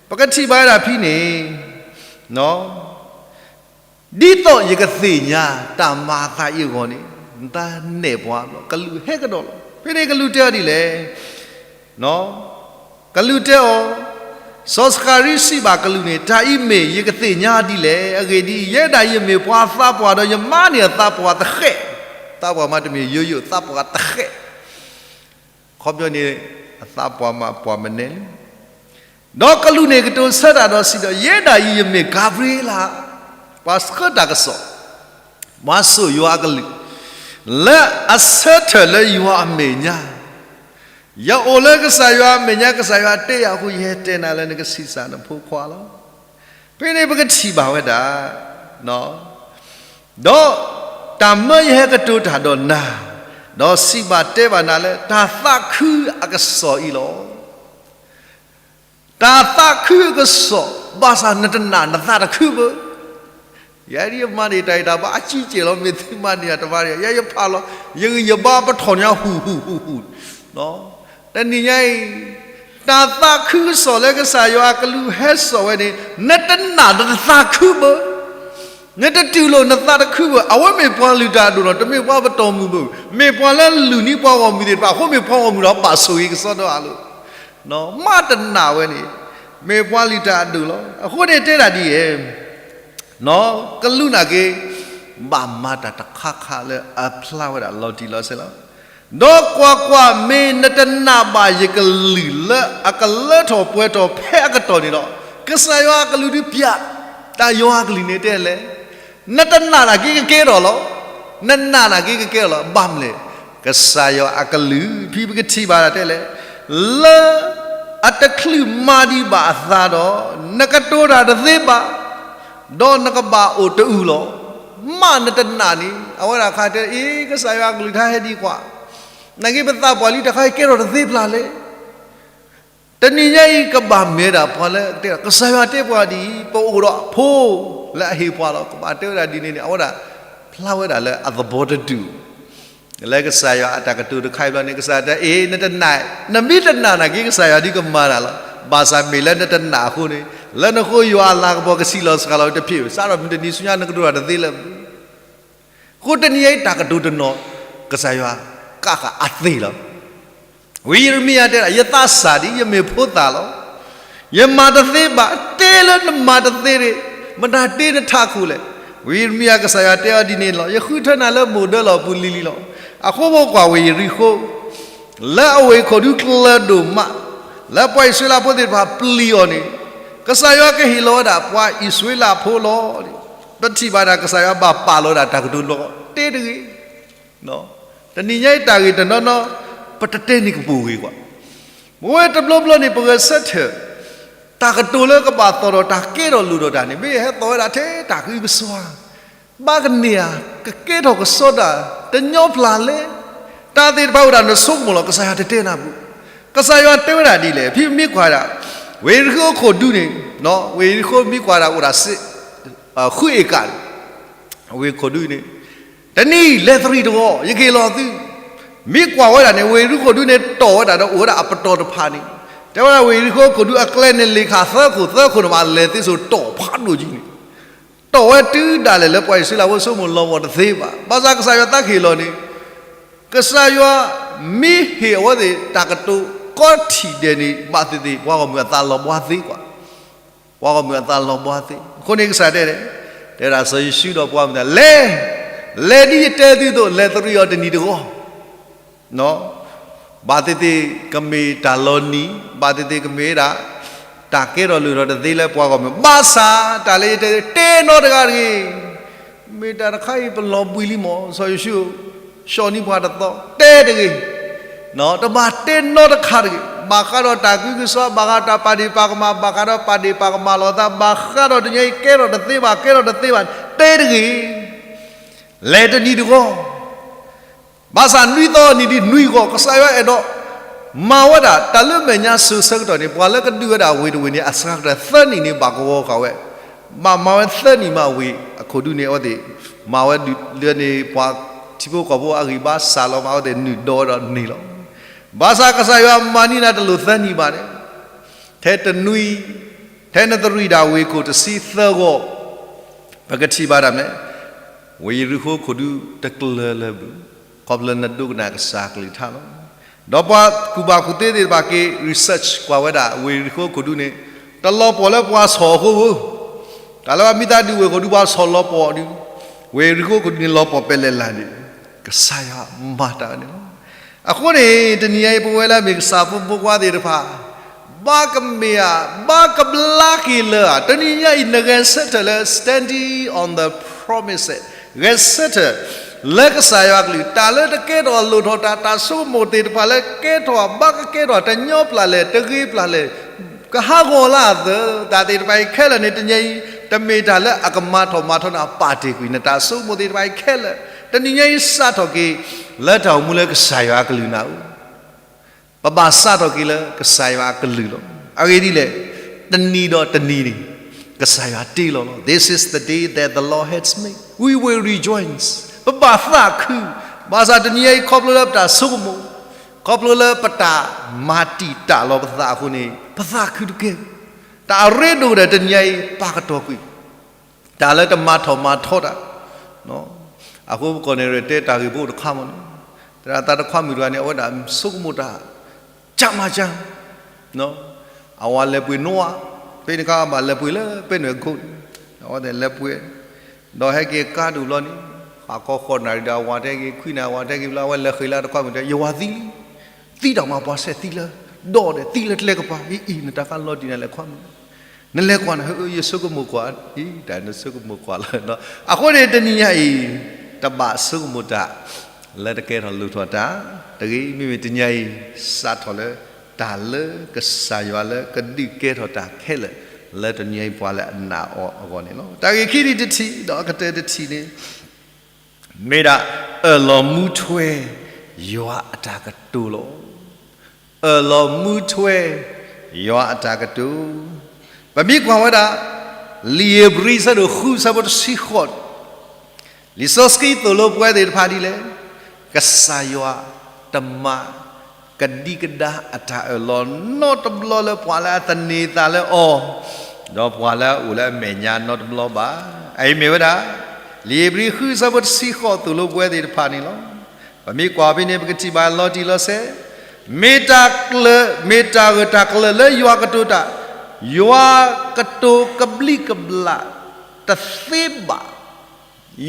ပကထံၣ်ဘၣ်ဝဲဒၣ်ဖဲန့ၣ်, ဒ်သိးယကသ့ၣ်ညါတၢ်မၤအသးအံၤအဂီၢ်န့ၣ်, နတၢ်နဲၣ်ပှၤဘျီ ကလူးဟဲကဒီးလီၤ. ဖဲန့ၣ်ကလူးတဲအီၤဒ်လဲၣ်, ကလူးတဲအီၤ, စီၤစကၤရံစံးဘၣ်ကလူးန့ၣ်, တၢ်အံၤမ့ၢ်ယကသ့ၣ်ညါဒ်လဲၣ်. အဂ့ၢ်ဒ်အံၤ, ယဲဒၣ်ယမ့ၢ်ပှၤသးပှၢ်ဒီးယမါန့ၣ်အသးပှၢ်တဃဲး, သးပှၢ်မးတမ့ၢ်ယိယိ, သးပှၢ်တဃဲး, ခီပညီန့ၣ် အသးပှၢ်မးပှၢ်မနုၤလဲၣ်. ဒီးကလူးန့ၣ်ကတိၤဆၢတၢ်ဒီးစံးဒီး, ယဲဒၣ်အံၤယမ့ၢ်ကၤဘြံၤလး, ပှၤဆှၢတၢ်ကစီၣ်, ပှၤစိာ်ယွၤအကလုၢ်, လၢအဆၢထၢၣ်လၢယွၤအမဲာ်ညါ, ယအိၣ်လၢကစၢ်ယွၤအမဲာ်ညါ, ကစၢ်ယွၤတဲယၤအဃိ ယဟဲတဲနၤလၢနကဆံးစၢ်နဖိခွါလီၤ. ဖဲန့ၣ်ပကထံၣ်ဘၣ်ဝဲဒၣ် ဒီးတၢ်မၢယဟဲကတိၤတၢ်ဒီးနၤ, ဒီးစံးဘၣ်တဲဘၣ်နၤလၢတၢ်သးခုအကစီၣ်အံၤလီၤ. တၢ်သးခုအကစီၣ်, ဘၣ်ဆၣ်နတနာ်နသးတခုဘၣ်. ယဲဒၣ်ယမၤန့ၢ်တၢ်အံၤတၢ်ဘါအစုကဲၢ်လီၤ, မ့ၢ်သုမၤန့ၢ်တၢ်တဘါန့ၣ်, ယဲယဖးလီၤ, ယဂံၢ်ယဘါပထီၣ်ညါဟူၣ်ဟူၣ်ဟူၣ်ဟူၣ် တနံၤညါအံၤ, တၢ်သးခုကစီၣ်လၢကစၢ်ယွၤအကလူးဟဲစိာ်ဝဲန့ၣ်, နတနာ်နသးခုဘၣ်. နတတူၢ်လိာ်နသးတခုဘၣ်. အဝဲမ့ၢ်ပှၤလုၢ်တၢ်အဒိၣ်လီၤ, တမ့ၢ်ပှၤပတီၢ်မုၢ်ဘၣ်. မ့ၢ်ပှၤလၢလုၢ်န့ၢ်ပှၤဂီၢ်မုၢ်သ့ၣ်တဖၣ်, အဃိမ့ၢ်ပှၤဂီၢ်မုၢ်ဒီးဘၣ်ဆိၣ်ဂ့ၤကစီဒီအလိၤ, မးတနာ်ဝဲန့ၣ်, မ့ၢ်ပှၤလုၢ်တၢ်အဒိၣ်လီၤ. အဃိန့ၣ်တဲဒၣ်ဒ်အံၤ, ကလူးနာ်က့ၤ, ဘၣ်မၤတၢ်တခါခါလၢအဖျါဝဲဒၣ်လီၤတံၢ်လီၤဆဲးလီၤ. ဒီးကွၢ်ကွၢ်, မ့ၢ်နတနာ်ဘၣ်ယကလုၢ်လၢအကလၢထီၣ်ပှဲၤထီၣ်ဖဲအကတီၢ်န့ၣ်ဒီး, ကစၢ်ယွၤအကလုၢ်ဒုးပျး, တၢ်ယွၤအကလုၢ်န့ၣ်တဲလဲၣ်, နတနာ်နာ်က့ၤကကဲထီၣ်လီၤ. နနာ်နာ်က့ၤကကဲထီၣ်လီၤ. ဘၣ်မနုၤလဲၣ်, ကစၢ်ယွၤအကလုၢ် ဖဲပကထံၣ်ဘၣ်ဒၣ်တဲလဲၣ်, လၢအတချုးမၤဒံးဘၣ်အသးဒီး, နကတိၤတၢ်တသ့ဘၣ် ဒီးနကဘၣ်အိၣ်တအုၢ်လီၤ. မးနတနာ်န့ၣ်, အဝဲဒၣ်ခါတဲအံၤ ကစၢ်ယွၤအကလုၢ်တဟဲဒံးကွၢ်, နာ်က့ၤပသးပှၢ်လံတခါအံၤကဲထီၣ်တသ့ပျၢ်လဲၣ်. တနံၤညါအံၤကဘၣ်မ့ၢ်ဒၣ်ပှၤလၢတဲ ကစၢ်ယွၤတဲပှၤဒ်အံၤ, ပအိၣ်ဒီးဖိလၢအဟ့ၣ်ပှၤလီၤ. ကဘၣ်တဲဝဲဒၣ်ဒ်န့ၣ်န့ၣ်, အဝဲဒၣ်ဖျါဝဲဒၣ်လၢအသဘီတဒုၣ် လၢကစၢ်ယွၤအတၢ်ကတိၤတခါအံၤဘျီန့ၣ်, ကစၢ်ယွၤတဲအံၤ နတနာ်, နမ့ၢ်တနာ်နာ်က့ၤ ကစၢ်ယွၤဒုးကမၤတၢ်လီၤ. ဘၣ်ဆၣ်မ့ၢ်လၢနတနာ်အဃိန့ၣ်, လၢနဃိယွၤအလၤကပီၤကဆံးလီၤစှၤလီၤတဖျၢၣ်, စးထီၣ်မုၢ်တနံၤဆူညါနကတိၤတၢ်တသ့လၢၤ. အဃိတနံၤညါအံၤတၢ်ကတိၤတနီၤ, ကစၢ်ယွၤကးဃာ်အသ့ၣ်လီၤ. ဝံယံးရမံယၤတဲဒၣ်, ယသးစၢ်ဒံး, ယမ့ၢ်ဖိသၣ်လီၤ. ယမၤတသ့ဘၣ်. တဲလၢနမၤတသ့န့ၣ်, မတၤတ့နထးခိၣ်လဲၣ်. ဝံယံးရမံယၤ ကစၢ်ယွၤတဲအီၤဒ်န့ၣ်လီၤ. ယဃုထၢနၤလၢမိၢ်ဒၢလီၢ်ပူၤလံၤလံၤလီၤ. အဃိပကွၢ်ဝ့ၢ်ယရံၣ်ဃိၣ်, လၢအဝ့ၢ်ခိၣ်ဒုကျၢၤဒိၣ်မး, လၢပှၤအံၣ်စရ့လးဖိသ့ၣ်တဖၣ်ပျံၤအီၤန့ၣ်, ကစၢ်ယွၤကဟ့ၣ်လီၤဝဲဒၣ်ပှၤအံၣ်စရ့လးဖိလီၤ. ပထံၣ်ဘၣ်ဒၣ်ကစၢ်ယွၤဘၣ်ပာ်လီၤဝဲဒၣ်တၢ်ကတိၤလီၤတဲတဂ့ၤ တနံၤညါအံၤတၢ်ဂ့ၢ်တနီၤနီၤ, ပတတဲန့ၢ်ကပိာ်ဂ့ၤကွၢ်. ပဝဲတဘျီဘျီန့ၣ်ပဂဲၤဆၢထၢၣ်, တၢ်ကတိၤလၢကဘၣ်သီၣ်ထီၣ်တၢ်ကဲထီၣ်လိၣ်ထီၣ်တၢ်န့ၣ် မ့ၢ်ဟဲသီၣ်ဝဲဒၣ်ထဲတၢ်ဂံၢ်ပစွါ, ဘၣ်ကန့ၢ်ဧါ, ကကဲထီၣ်ကစီဒီတညီဖျၢၣ်လဲၣ်. တၢ်သ့ၣ်တဖၣ်အိၣ်ဒၣ်နဆိကမိၣ်လီၤ, ကစၢ်ယွၤတတဲနၤဘၣ်. ကစၢ်ယွၤတဲဝဲဒၣ်ဒ်လဲၣ်, ဖဲမ့ၢ်ကွၢ်ဒၣ်, ဝ့ၢ်ယရံၣ်ဃိၣ်ခိၣ်ဒူန့ၣ်, ဝ့ၢ်ယရံၣ်ဃိၣ်မ့ၢ်ကွၢ်ဒၣ်အိၣ်ဒၣ် ဃုဧ့ၤကၣ်န့ၣ်, ဝ့ၢ်ခိၣ်ဒူန့ၣ်, တနံၤလဲၤသရံၣ်တဂီၤ ယကဟ့ၣ်လီၤသု. မ့ၢ်ကွၢ်ဝဲဒၣ်န့ၣ် ဝ့ၢ်ယရံၣ်ဃိၣ်ဒူန့ၣ်တီၢ်ဝဲဒၣ်ဒီးအိၣ်ဝဲဒၣ်အပတီၢ်တဖၣ်န့ၣ်, တဲဝဲဒၣ်ဝ့ၢ်ယရံၣ်ဃိၣ်ခိၣ်ဒူအကျဲန့ၣ် လ့ၣ်ခၣ်သၢခိၣ်သၢခိၣ်န့ၣ်ဘၣ်လဲၤသ့စိၤတီၢ်ဖးဒိၣ်ကံန့ၣ်, တီၢ်ဝဲတုၤဒၣ်လဲာ်လၢပှၤအံၣ်စရ့လးဖိဆိကမိၣ်လီၤမၢ်တသ့ဘၣ်. ဘၣ်ဆၣ်ကစၢ်ယွၤသးကဟ့ၣ်လီၤန့ၣ်, ကစၢ်ယွၤမ့ၢ်ဟ့ၣ်အဝဲသ့ၣ်တၢ်ကတိၤကီထံၣ်ဒဲးန့ၣ် ဘၣ်သ့ၣ်သ့ၣ် ပှၤဂီၢ်မုၢ်အသးလီၤဘှါသ့ကွၢ် ပှၤဂီၢ်မုၢ်အသးလီၤဘှါသ့. အဃိန့ၣ်ကစၢ်တဲန့ၣ်, တဲဝဲဒၣ်စီၤယိၤၡူဒီးပှၤမုၢ်သၣ်, လဲၤ, လဲၤဒ်ယတဲသုအသိး လဲၤသရံၣ်အီၤတနံၤတဂီၤ. ဘၣ်သ့ၣ်သ့ၣ်ကမ့ၢ်တၢ်လီၤနံၤ, ဘၣ်သ့ၣ်သ့ၣ်ကမ့ၢ်ဒၣ် တၢ်ကဲထီၣ်လိၣ်ထီၣ်တသ့လၢပှၤဂီၢ်မုၢ်, ဘၣ်ဆၣ်တၢ်လၢယတဲ, တဲနီတဂၤတဂ့ၤ. မ့ၢ်တၢ်တခါအံၤပလီၤဘှံးလံမၢ်, စီၤယိၤၡူ, ဆှီနံၤပှၤတသီ, တဲတဂ့ၤ. တဘၣ်တဲနီတခါတဂ့ၤ. ဘၣ်ဃးဒီးတၢ်ဂံၢ်စၢ်ဘၣ်, ဘၣ်ဃးဒီးတၢ်ပာ်ဒ့ၣ်ပာ်ကမၣ်, ဘၣ်ဃးဒီးပာ်ဒ့ၣ်ပာ်ကမၣ်လိာ်သး, ဘၣ်ဃးဒီးတနံၤအံၤကဲထီၣ်တသ့ဘၣ်, ကဲထီၣ်တသ့ဘၣ်, တဲတဂ့ၤ. လဲၤတနံၤတဂီၤ ဘၣ်ဆၣ်နွံသီနံၤဒ်နွံဂီၤ ကစၢ်ယွၤအဲၣ်ဒိးမၤဝဲဒၣ်တၢ်လၢမဲာ်ညါစိၤဆၢကတီၢ်န့ၣ်, ပှၤလၢကဒုးဝဲဒၣ်ဝ့ၢ်တဝ့ၢ်န့ၣ် အစှၤကတၢၢ်သၢနံၣ်န့ၣ် ဘၣ်ကဝီၤဃာ်ဝဲ, ဘၣ်မၤဝဲသၢနံၣ်မးဝ့ၢ်အခိၣ်ဒူန့ၣ် အဝဲသ့ၣ်မၤဝဲဒုးလၢန့ၣ် ပှၤထံဖိကီၢ်ဖိအဂံၢ်ဘါစှၤလီၤမးအဝဲသ့ၣ်နုာ်ဒီးဝဲဒီးန့ၣ်လီၤ. ဘၣ်ဆၣ်ကစၢ်ယွၤမၤန့ၢ်နၤတလိၣ်သၢနံၣ်ဘၣ်န့ၣ်, ထဲတနွံ, ထဲနသရံၣ်ဒၣ်ဝ့ၢ်ခိၣ်တဆံသၢဂီၤ ပကထံၣ်ဘၣ်ဒၣ်မ့ၢ် ဝ့ၢ်ယရံၣ်ဃိခိၣ်ဒူတကျၢၤလၢၤဘၣ်, ခီဖျိလၢနဒိကနၣ်ကစၢ်ကလုၢ်ကထါလီၤ. ဒီးပှၤကူၣ်ဘၣ်ကူၣ်သ့သ့ၣ်တဖၣ်က့ၤ research ကွၢ်ဝဲဒၣ် ဝ့ၢ်ယရံၣ်ဃိခိၣ်ဒူန့ၣ် တလီၤပှီၢ်လၢပှၤဆီၣ်အဃိဘၣ်, တၢ်လၢအမ့ၢ်သးဒုးဝ့ၢ်ခိၣ်ဒူပှၤဆီၣ်လီၤပှီၢ်ဒုး, ဝ့ၢ်ယရံၣ်ဃိခိၣ်ဒူန့ၣ်လီၤပှီၢ်ဖဲလဲၣ်လဲၣ်န့ၣ် ကစၢ်ယွၤမၤတၢ်န့ၣ်လီၤ. အဃိန့ၣ် တနံၤညါအံၤ ပဝဲလၢအမ့ၢ်ကစၢ်ဖိမုၣ်ဖိခွါသ့ၣ်တဖၣ် ဘၣ်ကမ့ၢ်ဧါ, ဘၣ်ကဘျါက့ၤလၢဧါ, တနံၤညါအံၤ နဂဲၤဆၢထၢၣ်လၢ standing on the promise, ဂဲၤဆၢထၢၣ်လၢကစၢ်ယွၤကလုၢ်, တၢ်လၢတကဲထီၣ်လိၣ်ထီၣ်တၢ်, တၢ်ဆိကမိၣ်သ့ၣ်တဖၣ်လၢကဲထီၣ် ဘၣ်ကကဲထီၣ်တညီပျၢ်လဲၣ် တဂ့ၤပျၢ်လဲၣ်, ကဟးဂီၤလၢအသၢ, တၢ်သ့ၣ်တဖၣ်အံၤခဲလၢာ်န့ၣ် တနံၤညါအံၤ တမ့ၢ်တၢ်လၢအကမၤထီၣ်မၤထီနၤ ပာ်တ့ၢ်ကွံာ်နတၢ်ဆိကမိၣ်သ့ၣ်တဖၣ်အံၤခဲလၢာ်, တနံၤညါအံၤစးထီၣ်က့ၤ လၢတၢ်အိၣ်မူလၢကစၢ်ယွၤအကလုၢ်နၤအိၣ်, ပဘၣ်စးထီၣ်က့ၤလၢကစၢ်ယွၤအကလုၢ်လီၤ. အဂ့ၢ်ဒ်လဲၣ်, တနံၤဒီးတနံၤန့ၣ် ကစၢ်ယွၤတ့လီၤလီၤ. This is the day that the Lord has made, we will rejoice, ပဘၣ်သးခု, ဘၣ်ဆၣ်တနံၤညါအံၤ ခီဖျိလၢပတၢ်ဆိကမိၣ်, ခီဖျိလၢပတၢ်မၤတံာ်တာ်လီၤပသးအဃိန့ၣ် ပသးခုတကဲ, တၢ်အရ့ဒိၣ်ဒီးတနံၤညါအံၤ ပာ်ကတီၢ်ကွံာ် တၢ်လၢတမၤထီၣ်မၤထီတၢ်, အဃိပကီၢ်န့ၣ် တဲတၢ်ဂ့ၢ်ဖိတခါမ့ၢ်န့ၣ်, သရၣ်သးတခွါမုၣ်တဂၤန့ၣ် အဝဲဒၣ်ဆိကမိၣ်တၢ် ကၢ်မၤကၢ်, အဝၤလဲၤပှ့ၤနီၢ်ဝါ, ဖဲန့ၣ်အခါဘၣ်လဲၤပှ့ၤလၢပဲနွဲၣ်ခိၣ်န့ၣ်, အဝဲသ့ၣ်လဲၤပှ့ၤ, ဒီးဟဲက့ၤကါဒိၣ်ဘျီန့ၣ်, ဟးခီဃိးနၣ်ရံၣ်ဒီးအဝၤတဲက့ၤ ခွံနၣ်ရံၣ်အဝၤတဲက့ၤဘျီ အဝဲလဲၤဃ့လၢတခွါမုၣ်တဲ ယဝၤသံလံ, သံတၢ်မၤပှၤဆဲးသံလၢ ဒီးဒီး သံလၢကျဲကပၤ, အံၤ အံၤ နတၢ်ကါလီၤတံၢ်နၤလဲၤခွါမုၣ် နလဲၤကွၢ်နၤ, ယဆိကမိၣ်ကွၢ်, အံၤ တၢ်နဆိကမိၣ်ကွၢ်လီၤ. အဃိန့ၣ်တနံၤညါအံၤ တဘၣ်ဆိကမိၣ်တၢ် လၢတကဲထီၣ်လိၣ်ထီၣ်တၢ်တဂ့ၤ, မ့မ့ၢ်တနံၤညါအံၤ စးထီၣ်လၢ တၢ်လၢကစၢ်ယွၤလၢကဒုးကဲထီၣ်တၢ်ခဲလၢာ် လၢတနံၤညါအံၤပှၤလၢအနာ်အီၤအဂီၢ်န့ၣ်လီၤ. တၢ်ဂ့ၢ်ခံထံၣ်တထံၣ် ဒီးအကတၢၢ်တထံၣ်န့ၣ် မ့ၢ်ဒၣ် အၢၣ်လီၤမူထွဲ ယွၤအတၢ်ကတိၤလီၤ. အၢၣ်လီၤမူထွဲ ယွၤအတၢ်ကတိၤ, ပမ့ၢ်ကွၢ်ဝဲဒၣ် လံာ်ဧ့ၤဘြံၤ အဆၢဒိၣ်ဃု အဆၢဖိတဆံဃိး, လံာ်စီဆှံသိၣ်လိပဝဲသ့ၣ်တဖၣ်ဒ်လဲၣ်, ကစၢ်ယွၤတမၤ ကဒံကဒါအတၢ်အၢၣ်လီၤနီတဘျီလၢပှၤလၢအသန့ၤသးလၢအီၤ, ဒီးပှၤလၢအအိၣ်လၢအမဲာ်ညါနီတဘျီဘၣ်. အအံၤမ့ၢ်ဝဲဒၣ် လံာ်ဧ့ၤဘြံၤဃု အဆၢဖိတဆံဃိး သိၣ်လိပဝဲသ့ၣ်တဖၣ်န့ၣ်လီၤ. ပမ့ၢ်ကွၢ်ဖဲန့ၣ် ပကထံၣ်ဘၣ်လီၤတံၢ်လီၤဆဲး, မ့ၢ်တၢ်ကျၢၤ မ့ၢ်တၢ်ဂၢၢ်တၢ်ကျၢၤလၢယွၤကတိၤတၢ်, ယွၤကတိၤကဘျံးကဘျၣ်တသ့ဘၣ်,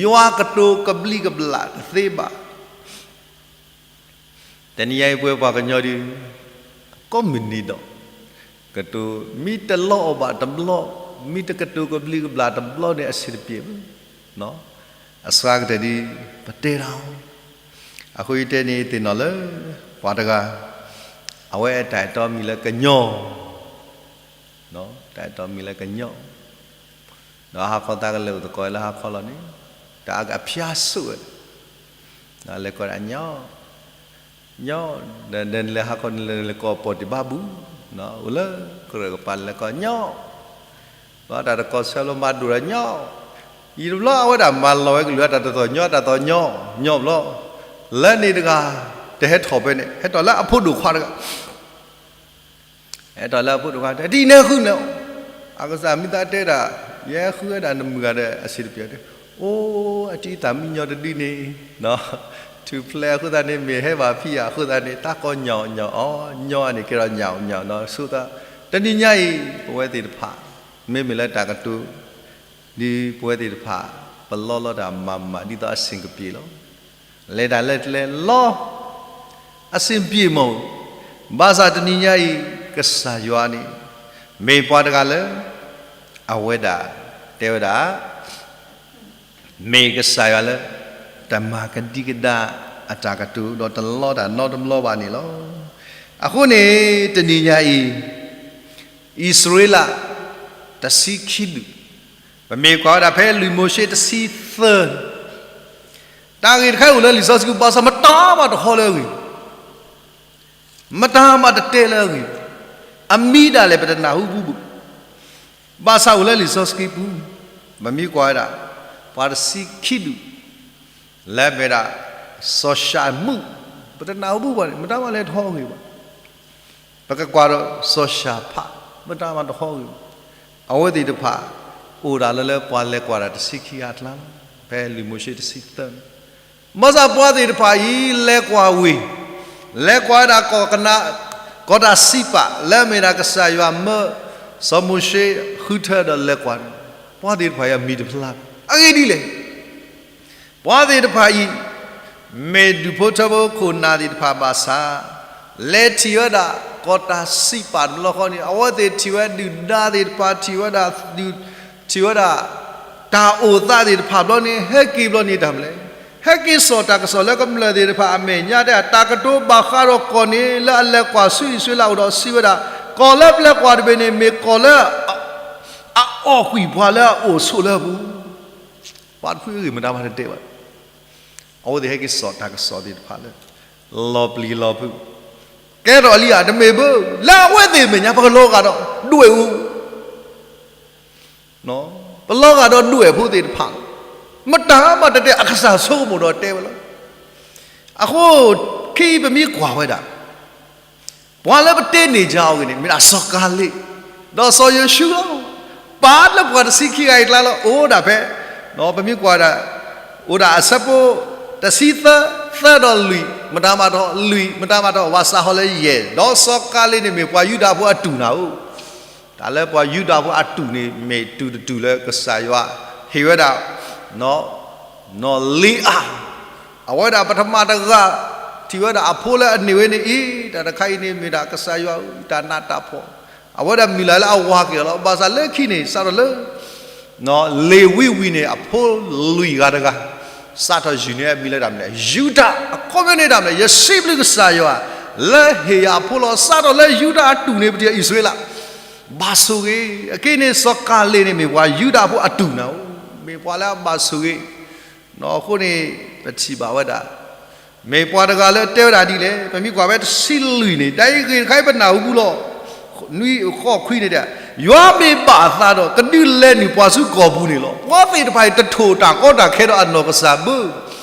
ယွၤကတိၤကဘျံးကဘျၣ်တသ့ဘၣ်. တနံၤညါအံၤပဝဲပှၤကညီဒုး ကိးမုၢ်နံၤဒီး ကတိၤ မ့ၢ်တလီအီၤဘၣ်တဘျီ, မ့ၢ်တကတိၤကဘျံးကဘျၣ်တဘျီန့ၣ် အဆင်တပြေဘၣ်. အစှၤကတၢၢ်ဒ် ပတဲတၢ်အီၤ, အဃိယတဲန့ၣ်သ့ၣ်နီၣ်လၢ ပှၤတဂၤ အဝဲအတၢ်အဲၣ်တီမံၤလၢကညီ, တၢ်အဲၣ်တီမံၤလၢကညီ, ဒီးဟါခီသးကလဲၤအိၣ်သကိးလၢဟါခီလီၤန့ၣ်, တၢ်အကဖျါစိဝဲ, ဒီးလဲၤကိးဒၣ်ညီ, ညီ, ဒီးလဲၤဟါခီန့ၣ်လဲၤကိးပီၢ်တံၢ်ဘါဘူၣ်, အိၣ်လၢကရၢၢ်ကပၤလဲၤကိးညီ, ဘၣ်တၢ်တကိးဆၢလၢမၤဒိၣ်ဒီးညီ, ယံာ်တဘျီအဝဲဒၣ်မၤလီၤဝဲကလုၢ်အတၢ်တသီၣ်ညီတၢ်သီၣ်ညီ, ညီဘျီ, လၢန့ၣ်တဂၤ, တဟဲထီၣ်ဖဲန့ၣ် ဟဲထီၣ်လၢအဖိဒိၣ်ခွါတဂၤ အဲၣ်ဒိးလၢအဖိဒိၣ်ခွါတဲ ဒ်နဟဲဃုန့ၣ်, အကစၢ်မ့ၢ်သးတဲဒၣ်, ယဟဲဃုဝဲဒၣ်နမုၢ်ဂၤဒီးအဆင်တပြေတဲ, အိၣ် အတံၤသးမံညီတဒုန့ၣ်, ထူၣ်ဖျဲးအဃိသတးန့ၣ် မ့ၢ်ဟဲဘၣ်ဖံးဧါအဃိသတးန့ၣ် တၢ်ကိးညီညီအီၤ, ညီအန့ၣ်ကဲထီၣ်ညီညီနီၤ, ဆိသး, တနံၤညါအံၤ ပဝဲသ့ၣ်တဖၣ်, မ့မ့ၢ်လၢတၢ်ကတိၤ ဒ်ပဝဲသ့ၣ်တဖၣ် ပလီလီၤတၢ်မၤမးဒ်သိးအဆင်ကပြေလီၤ. လဲၤတၢ်လၢကျဲလီၤ, အဆင်ပြေမး, ဘၣ်ဆၣ်တနံၤညါအံၤ ကစၢ်ယွၤန့ၣ် မ့ၢ်ပှၤတဂၤလၢ အဝဲဒၣ် တဲဝဲဒၣ် မ့ၢ်ကစၢ်ယွၤလၢ တမၤကဒံကဒါအတၢ်ကတိၤဒီးတလီတၢ်နီတဘျီဘၣ်န့ၣ်လီၤ. အဃိန့ၣ် တနံၤညါအံၤ အံၣ်စရ့လး တဆံခံဒူၣ်, ပမ့ၢ်ကွၢ်ဝဲဒၣ်ဖဲလွံၢ်မိၤၡ့တဆံသၢ, တၢ်ဂ့ၢ်တခါအိၣ်လၢလံာ်စီဆှံပူၤ ဘၣ်ဆၣ်မတၤမးတဟီလၢအဂ့ၢ်, မတၤမးတတဲလၢအဂ့ၢ်, အမံၤဒၣ်လဲာ်ပတနၢ်ဟူဘူးဘူး, ဘၣ်ဆၣ်အိၣ်လၢလံာ်စီဆှံပူၤ, ပမ့ၢ်ကွၢ်ဝဲဒၣ် ပှၤတဆံခံဒူၣ် လၢအမ့ၢ်ဒၣ် စီၤၡၤမူး, ပတနၢ်ဟူဘူးဘၣ်န့ၣ် မတၤမးလဲၤတဟီအဂ့ၢ်ဘၣ်. ပကကွၢ်ဒီးစီၤၡၤဖး, မတၤမးတဟီအဂ့ၢ်ဘၣ်. အဝဲသ့ၣ်တဖၣ် အိၣ်ဒၣ်လၢလၢပှၤလဲၤကွၢ်တၢ်တဆံခံဂၤအကျါလီၤ. ဖဲလံာ်မိၤၡ့တဆံသၢန့ၣ်, ဘၣ်ဆၣ်ပှၤသ့ၣ်တဖၣ်အံၤလဲၤကွၢ်ဝံၤ, လဲၤကွၢ်ဝဲဒၣ်ကီၢ်ကနၤ, ကီၢ်တၢ်စံးပာ် လၢအမ့ၢ်ဒၣ်ကစၢ်ယွၤမၢစီၤမိၤၡ့ဃုထၢဒီးလဲၤကွၢ်န့ၣ်, ပှၤသ့ၣ်တဖၣ်အံၤအမံၤတဖျါဘၣ်. အဂ့ၢ်ဒ်လဲၣ် ပှၤသ့ၣ်တဖၣ်အံၤ မ့ၢ်ဒူၣ်ဖိထၢဖိခိၣ်နၢ်သ့ၣ်တဖၣ်ဘၣ်ဆၣ်, လဲၤထံၣ်ဝဲဒၣ်ကီၢ်တၢ်စံးပာ်တဘျီဃီန့ၣ် အဝဲသ့ၣ်ထံၣ်ဝဲဒုၣ်ဒါသ့ၣ်တဖၣ် ထံၣ်ဝဲဒၣ်ဒုး, ထံၣ်ဝဲဒၣ်တၢ်အိၣ်သးသ့ၣ်တဖၣ်ဘျီန့ၣ် ဟဲက့ၤဘျီန့ၣ်တၢ်မနုၤလဲၣ်. ဟဲက့ၤစိာ်တၢ်ကစီၣ်လၢကမျၢၢ်သ့ၣ်တဖၣ်အမဲာ်ညါ တဲတၢ်ကတိၤဘၣ်ဃးဒီးကီၢ်န့ၣ် လၢအလဲၤကွၢ်ဆူအံၣ်စရ့လးအိၣ်ဒီးစံးဝဲဒၣ်, ကီၢ်လၢပလဲၤကွၢ်တဘ့ၣ်န့ၣ် မ့ၢ်ကီၢ်လၢ အအီၣ်ကွံာ်ပှၤလၢအအိၣ်ဆိးလၢအပူၤ, ပှၤတဖုအဂ့ၢ်မတၤမၤတတဲဘၣ်. အဝဲသ့ၣ်ဟဲက့ၤစိာ်တၢ်ကစီၣ်သ့ၣ်တဖၣ်လၢ လီၤပျံၤလီၤဖုး, ကဲထီၣ်လံဧါ တမ့ၢ်ဘၣ်, လၢအဝဲသ့ၣ်အမဲာ်ညါ ပကလီၤဂာ်ဒီးဒွဲၣ်အူ, ပလီၤဂာ်ဒီးဒွဲၣ်ဖိသ့ၣ်တဖၣ်လီၤ. မတၤမၤတတဲ အကစၢ်ဆိကမိၣ်ဒီးတဲဝဲလီၤ. အဃိ ခဲအံၤပမ့ၢ်ကွၢ်ဝဲဒၣ် ပှၤလၢပတဲန့ၢ်က့ၤအီၤဂ့ၤန့ၣ် မ့ၢ်ဒၣ်စီၤကၤလ့း ဒီးစီၤယိၤၡူလီၤ. ပာ်လၢပှၤတဆံခံဂၤအံၤအကျါလီၤ. အိၣ်ဒၣ်ဖဲ ပမ့ၢ်ကွၢ်ဒၣ် အိၣ်ဒၣ်အဆၢဖိ တဆံသၢ, သၢဒီးလွံၢ် မတၤမၤထီၣ်, လွံၢ် မတၤမၤထီၣ်, ဝးစးဟီလၢယဲၢ်, ဒီးစီၤကၤလ့းန့ၣ်မ့ၢ်ပှၤယူဒၤဖိအတူၢ်နၤဧိၤ. တၢ်လၢပှၤယူဒၤဖိအတူၢ်န့ၣ် မ့ၢ်တူၢ်တတူၢ်လၢကစၢ်ယွၤဟ့ၣ်ဝဲဒၣ် နီၢ်လ့အၤ, အဝဲဒၣ်ပထမတဂၤ ထံၣ်ဝဲဒၣ်အဖိလၢအန့ၢ်ဝဲန့ၣ်အံၤ, တၢ်တခါအံၤန့ၣ်မ့ၢ်ဒၣ်ကစၢ်ယွၤဧၢ, တၢ်နးတၢ်ဖှီၣ်, အဝဲဒၣ်မုၢ်လၢ်လၢအဝၤက့ၤအီၤလီၤ. ဘၣ်ဆၣ်လၢခံန့ၣ် စးထီၣ်လၢ လ့ၤဝံဝံၤန့ၣ် အဖိလွံၢ်ဂၤတဂၤ စးထီၣ်ယုၢ်န့ၢ်အမံၤလၢတၢ်မနုၤလဲၣ်, ယူဒၤ, အခီပညီန့ၣ်တၢ်မနုၤလဲၣ်, ယစံးဘျုးကစၢ်ယွၤ လၢဟ့ၣ်ယၤအဖိလီၤ. စးထီၣ်လၢယူဒၤအတူၢ်န့ၣ် ပထံၣ်အံၣ်စရ့လး ဘၣ်ဆိၣ်ဂ့ၤ, အခဲအံၤန့ၣ် စီၤကၤလ့းန့ၣ် မ့ၢ်ပှၤယူဒၤဖိအတူၢ်နၤဧိၤ, မ့ၢ်ပှၤလၢအဘၣ်ဆိၣ်ဂ့ၤ, အဃိန့ၣ် ပထံၣ်ဘၣ်ဝဲဒၣ် မ့ၢ်ပှၤတဂၤလၢတဲဝဲဒၣ်ဒ်လဲၣ်, ပမ့ၢ်ကွၢ်ဖဲတဆံလွံၢ်န့ၣ်, တၢ်အံၤဂ့ၢ်တခါအံၤပနၢ်ဟူလီၤ, နွံဃိးခွံန့ၣ်, ယွၤမ့ၢ်ဘၣ်အသးဒီး ကဒုးလဲၤနုာ်ပှၤဆူကီၢ်ပူၤန့ၣ်လီၤ. ပှၤသ့ၣ်တဖၣ်အံၤ တထိၣ်တၢ်ကီတၢ်ခဲဒီးအနီၢ်ကစၢ်ဘၣ်,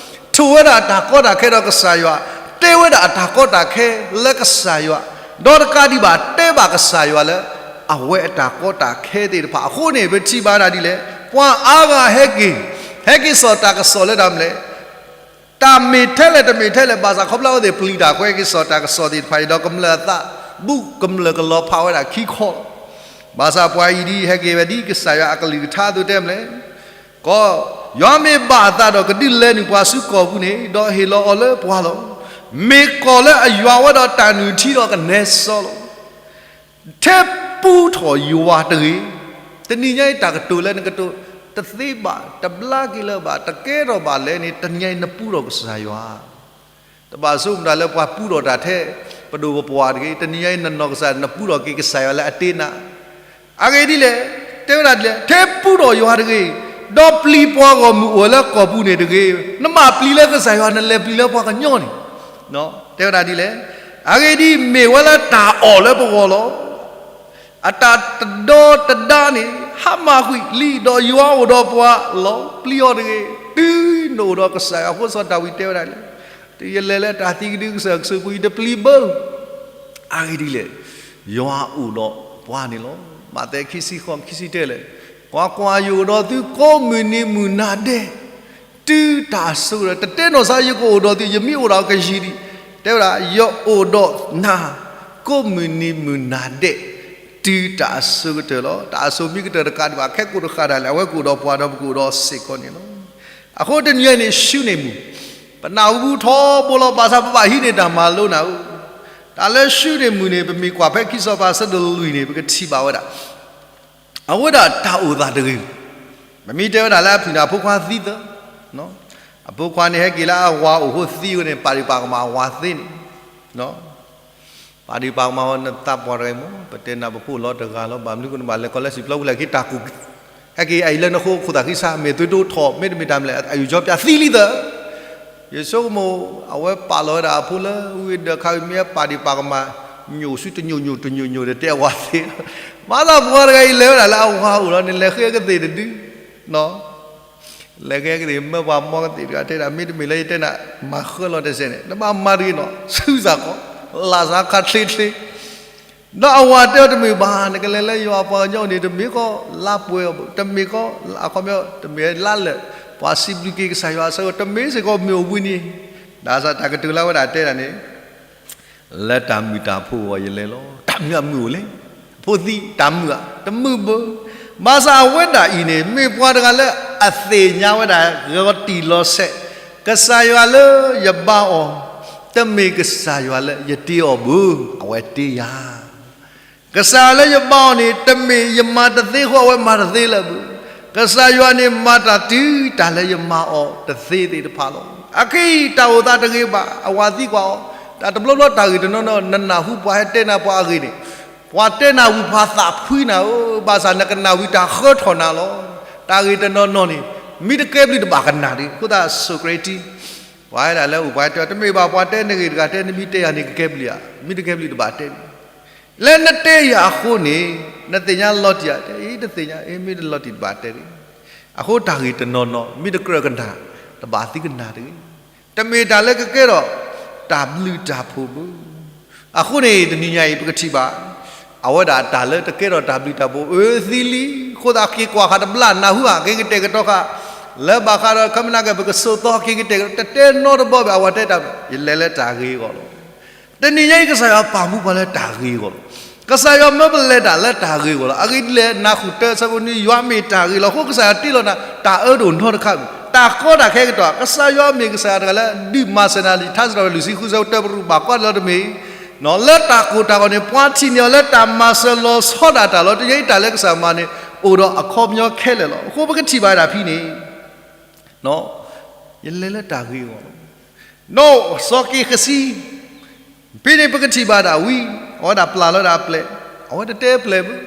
ထိၣ်ဝဲဒၣ်တၢ်ကီတၢ်ခဲဒီးကစၢ်ယွၤ, တဲဝဲဒၣ်အတၢ်ကီတၢ်ခဲလၢကစၢ်ယွၤ, ဒီးတကးဒံးဘၣ် တဲဘၣ်ကစၢ်ယွၤလၢ အဝဲအတၢ်ကီတၢ်ခဲသ့ၣ်တဖၣ်. အဃိန့ၣ် ပထံၣ်ဘၣ်ဒၣ်ဒ်လဲၣ်, ပှၤအါဂၤဟဲက့ၤ, ဟဲက့ၤစိာ်တၢ်ကစီၣ်လၢတၢ်မနုၤလဲၣ်, တၢ်မ့ၢ်ထဲလဲၣ်တမ့ၢ်ထဲလဲၣ်, ဘၣ်ဆၣ်ခီဖျိအဝဲသ့ၣ်ပျံၤတၢ်ဃီ ဟဲက့ၤစိာ်တၢ်ကစီၣ်သ့ၣ်တဖၣ်အံၤ ဒီးကမျၢၢ်အသး ဘူးကမျၢၢ်ကလီၤဖးဝဲဒၣ်ခံခီလီၤ. ဘၣ်ဆၣ်ပှၤအံၤဒ်ဟဲက့ၤဝဲဒ်ကစၢ်ယွၤအကလုၢ်ကထါအသိးတဲမနုၤလဲၣ်, ကီ, ယွၤမ့ၢ်ဘၣ်အသးဒီး ကဒုးလဲၤနုာ်ပှၤဆူကီၢ်ပူၤန့ၣ်, ဒီးဟ့ၣ်လီၤအီၤလၢပှၤလီၤ. မ့ၢ်ကီၢ်လၢအယွၤဝဲဒီးတၢ်နုၢ်ထံဒီးကနဲစီလီၤ. ထဲပူထီၣ်ယွၤတဂ့ၤ. တနံၤညါအံၤတၢ်ကတိၤလၢနကတိၤတသ့ဘၣ်, တဘျါက့ၤလၢၤဘၣ်, တကဲထီၣ်ဘၣ်လဲၣ်န့ၣ် တနံၤညါအံၤနပူထီၣ်ကစၢ်ယွၤ, တဘၣ်ဆိကမိၣ်တၢ်လၢပှၤပူထီၣ်တၢ်ထဲပဒိၣ်ပပှၢ်တဂ့ၤ. တနံၤညါအံၤနနီၢ်ကစၢ် နပူထီၣ်က့ၤကစၢ်ယွၤလၢအတ့နၤ အဂ့ၢ်ဒ်လဲၣ်, တဲဝဲဒၣ်ဒ်လဲၣ်, ထဲပူထီၣ်ယွၤတဂ့ၤ, ဒီးပျံၤပှၤဂီၢ်မုၢ်အိၣ်လၢကီၢ်ပူၤန့ၣ်တဂ့ၤ. နဘၣ်ပျံၤလၢကစၢ်ယွၤ နလဲၤပျံၤလၢပှၤကညီန့ၣ်, တဲဝဲဒၣ်ဒ်လဲၣ်, အဂ့ၢ်ဒ်အံၤ, မ့ၢ်ဝဲလၢတၢ်အီၣ်လၢပဂီၢ်လီၤ. အတၢ်တဒီတဒါန့ၣ် ဟါမၢ်ကွံာ်လံ, ဒီးယွၤအိၣ်ဒီးပှၤလီၤ. ပျံၤအီၤတဂ့ၤ, တုၤနအိၣ်ဒီးကစၢ်ယွၤ. အဃိစီၤဒၤဝံးတဲဝဲဒၣ်လဲၣ်, တုၤယလဲၤလၢတၢ်သံကဒုကစၢၢ်ကစၢၢ်ပူၤ ယတပျံၤဘၣ်. အဂ့ၢ်ဒ်လဲၣ်, ယွၤအိၣ်ဒီးပှၤန့ၣ်လီၤ. မးသဲခံဆံဃိး ခံဆံတၢလဲၣ်, ကွၢ်ကွၢ်, ယအိၣ်ဒီးသုကိးမုၢ်နံၤမုၢ်နၤဒဲး တုၤတၢ်အစိၤကတၢၢ်. တတဲနီၢ်ဆါ ယကအိၣ်ဒီးသု, ယမ့ၢ်အိၣ်ဒီးကယံာ်ဒံး, တဲဝဲဒၣ်, ယအိၣ်ဒီးနၤ ကိးမုၢ်နံၤမုၢ်နၤဒဲး တုၤတၢ်အစိၤကတၢၢ်လီၤ. တၢ်အစိၤမ့ၢ်ကတၢၢ်တကးဒံးဘၣ် ခဲကိာ်တဃၣ်တၢ်လဲၣ်, အဝဲကအိၣ်ဒီးပှၤဒီးပကအိၣ်ဒီးစ့ၢ်ကီးန့ၣ်လီၤ. အဃိတနံၤအံၤန့ၣ် ရှုးန့ၢ်မုၢ်, ပနၢ်ဟူထီဘိလီၤ. ဘၣ်ဆၣ်ပဘၣ်ဟံးန့ၢ်တၢ်မၤလိနၤဧိၤ, တၢ်လၢရှုးန့ၢ်မုၢ်န့ၣ် ပမ့ၢ်ကွၢ်ဖဲခံစီၤပၤအဆၢဒိၣ်လွံၢ်န့ၣ် ပကထံၣ်ဘၣ်ဝဲဒၣ် အဝဲဒၣ်တၢ်အိၣ်သးတဂ့ၤ. ပမ့ၢ်တဲဝဲဒၣ်လၢအဖုၣ်န့ၣ် အဖိခွါသံသၢ, အဖိခွါန့ၣ်ဟဲက့ၤလၢအဝၤအိၣ်အဃိသံဝဲန့ၣ် ပၣ်ဒံၣ်ပၣ်ကမၣ်အဝၤသ့န့ၣ်, ပၣ်ဒံၣ်ပၣ်ကမၣ်ဝဲ နသးပှၢ်တဂၤအံၤမ့ၢ် ပတဲနၤပဖိလီၤတဂၤလီၤ, ဘၣ်မနုၤကနဘၣ်လဲၤကီၢ်လၢစံာ်ပျီပူၤလဲၣ် က့ၤတၢ်ကူၣ်, ဟဲက့ၤအအံၤလၢနဃိခိၣ်သးဃံဆါ မ့ၢ်သွေးတိုးထီၣ် မ့တမ့ၢ်တၢ်မနုၤလဲၣ် အယူးယီပျးသံလံသၢ ယဆိကမိၣ် အဝဲပာ်လီၤဝဲဒၣ်အဖိလၢ ဝံၤဒီးခါဝံၤမ့ၢ်ပၣ်ဒံၣ်ပၣ်ကမၣ် ညိၣ်ဆူတညိၣ်ညိၣ်တညိၣ်ညိၣ်ဒီးတဲအဝၤသ့, မၤသးပှၢ်တဂၤအံၤလဲၤဝဲဒၣ်လၢအဝၤအိၣ်လီၤန့ၣ် လဲၤဃ့ကသ့ၣ်တဒု, လဲၤဃ့ကသ့ၣ် မၢပှၤမီကသ့ၣ်တဂၤတဲဒၣ် မ့တမ့ၢ်လၢယတဲနၤ မၤဃၢလီၤတစဲးန့ၣ် နဘၣ်မၤတဂ့ၤနီၤ ဆူစ့ၢ်ကီး လၢ်စ့ၢ်ခါချ့ချ့ ဒီးအဝၤတဲအီၤတမ့ၢ်ဘၣ်, နကလဲၤလၢယွၤအပှၤကညီန့ၣ် တမ့ၢ်ကီးလါပှဲၤအီၤဘၣ်, တမ့ၢ်ကီးအခီပညီ, တမ့ၢ်လါလၢာ်, ပှၤစံးဘျုးက့ၤကစၢ်ယွၤအဆၢကတီၢ်, တမ့ၢ်စ့ၢ်ကီးမုာ်အိၣ်ဘှံးနံၤ, ဒ်ဆၣ်တၢ်ကတိၤလၢအဝဲဒၣ်တဲဒၣ်န့ၣ် လၢတၢ်မုာ်တၢ်ဖိအဂီၢ်ယလဲၤလီၤ. တၢ်မုာ်အမုာ်အိၣ်လဲၣ်, ဖိသံတၢ်မုာ်ဧါ, တမုာ်ဘၣ်. ဘၣ်ဆၣ်အဝဲဒၣ်အံၤန့ၣ် မ့ၢ်ပှၤတဂၤလၢအသ့ၣ်ညါဝဲဒၣ် လီၤတံၢ်လီၤဆဲး, ကစၢ်ယွၤလၢယဘါအီၤ, တမ့ၢ်ကစၢ်ယွၤလၢယတ့အီၤဘၣ်, အဝဲတ့ယၤ ကစၢ်လၢယဘါအီၤန့ၣ် တမ့ၢ်ယမၤတသ့အဃိ အဝဲမၤတသ့လၢၤဘၣ်. ကစၢ်ယွၤန့ၣ်မၤတၢ်တုၤတၢ်လၢယမၤအီၤတသ့သ့ၣ်တဖၣ်လီၤ. အခဲအံၤတၢ်အိၣ်သးတဂ့ၤဘၣ်, အဝၤသံကွၢ်အီၤ, တၢ်တဘျီဘျီတၢ်ဂ့ၢ်တနီၤနီၤ နနၢ်ဟူပှၤဟဲတဲနၤပှၤအဂ့ၢ်န့ၣ်, ပှၤတဲနၤဝံၤပှၤသးဖှံနၤဧၢ, ဘၣ်ဆၣ်နကနၣ်ဝံၤတၢ်ဃၢထီၣ်နၤလီၤ. တၢ်ဂ့ၢ်တနီၤနီၤန့ၣ် မ့ၢ်တကဲဘျုးတဘၣ်ကနၣ်တဂ့ၤ. အဃိသတး Socrates ပှၤဝဲဒၣ်လၢအိၣ်ပှၤတဲအီၤ တမ့ၢ်ဘၣ်ပှၤတဲနဂ့ၢ်တဂၤတဲ နမ့ၢ်တဲယၤန့ၣ်ကကဲဘျုးဧါ, မ့ၢ်တကဲဘျုးတဘၣ်တဲန့ၣ် လၢနတဲယၤအဃိန့ၣ် နသ့ၣ်ညါလီၤတံၢ်ဧါ, တဲအံၤတသ့ၣ်ညါ, အ့ မ့ၢ်တလီၤတံၢ်တဘၣ်တဲတဂ့ၤ. အဃိတၢ်ဂ့ၢ်တနီၤနီၤ မ့ၢ်တကြၢးကနၣ် တဘၣ်သံကနၣ်တဂ့ၤ. တမ့ၢ်တၢ်လၢကကဲထီၣ်တၢ်ဘျုးတၢ်ဖှိၣ်ဘၣ်. အဃိန့ၣ် တနံၤညါအံၤ ပကထံၣ်ဘၣ် အဝဲဒၣ်တၢ်လၢတကဲထီၣ်တၢ်ဘျုးတၢ်ဖှိၣ် အၢသံလံ, အဃိသတးက့ၤကွၢ်ဃာ်တဘျၣ်နၢ်ဟူဧါ က့ၤကတဲာ်ကတီၤဃာ် လၢဘၣ်ဃးဒီး ခီပနၢ်က့ၤ ပကစိာ်သီ က့ၤကတဲာ်ကတီၤ တတဲနီတဘီဘၣ် အဝဲတဲတၢ် ယလဲၤလၢတၢ်ဂ့ၤအဂီၢ်လီၤ. တနံၤညါအံၤ ကစၢ်ယွၤပာ်မူပှၤလၢတၢ်ဂ့ၤအဂီၢ်လီၤ. ကစၢ်ယွၤမၢပလဲၤတၢ်လၢတၢ်ဂ့ၤအဂီၢ်လီၤ. အဂ့ၢ်ဒ်လဲၣ် နၢ်ဃုာ်တၢ အဆၢဖိနွံ ယွၤမ့ၢ်တၢ်ဂ့ၤလီၤ. အဃိကစၢ်ယွၤတ့လီၤနၤ တၢ်အၢတအိၣ်နီတခါဘၣ်. တၢ်ကီတၢ်ခဲကတီၢ် ကစၢ်ယွၤမ့ၢ်ကစၢ်ယွၤတဂၤလၢ ဒုးမၤစၢၤနၤလံ. ထါစံးထီၣ်ပတြၢၤလွံၢ်ဆံဃု ဆၢဖိတၢ ပရူးဘၣ်ကွၢ်လီၤတမ့ၢ် လၢတၢ်ကိၢ်တၢ်ဂီၤန့ၣ် ပှၤထံၣ်န့ၢ်အီၤလၢတၢ်မၤစၢၤလီၤဆီဒၣ်တၢ်လီၤ. တနံၤညါအံၤတၢ်လၢကစၢ်မၤန့ၣ် အိၣ်ဒီးအခီပညီခဲလၢာ်လီၤ. အဃိပကထံၣ်ဘၣ်ဒၣ်ဖဲန့ၣ် ယလဲၤလၢတၢ်ဂ့ၤအဂီၢ်လီၤ. ဒီးစီၤက့ၤဃစံ ဖဲန့ၣ်ပကထံၣ်ဘၣ်ဒၣ်ဝံၤ အဝဲဒၣ်ပျၢ်လီၤဒၣ်အပျဲၢ်, အဝဲတတဲပျဲၢ်ဘၣ်.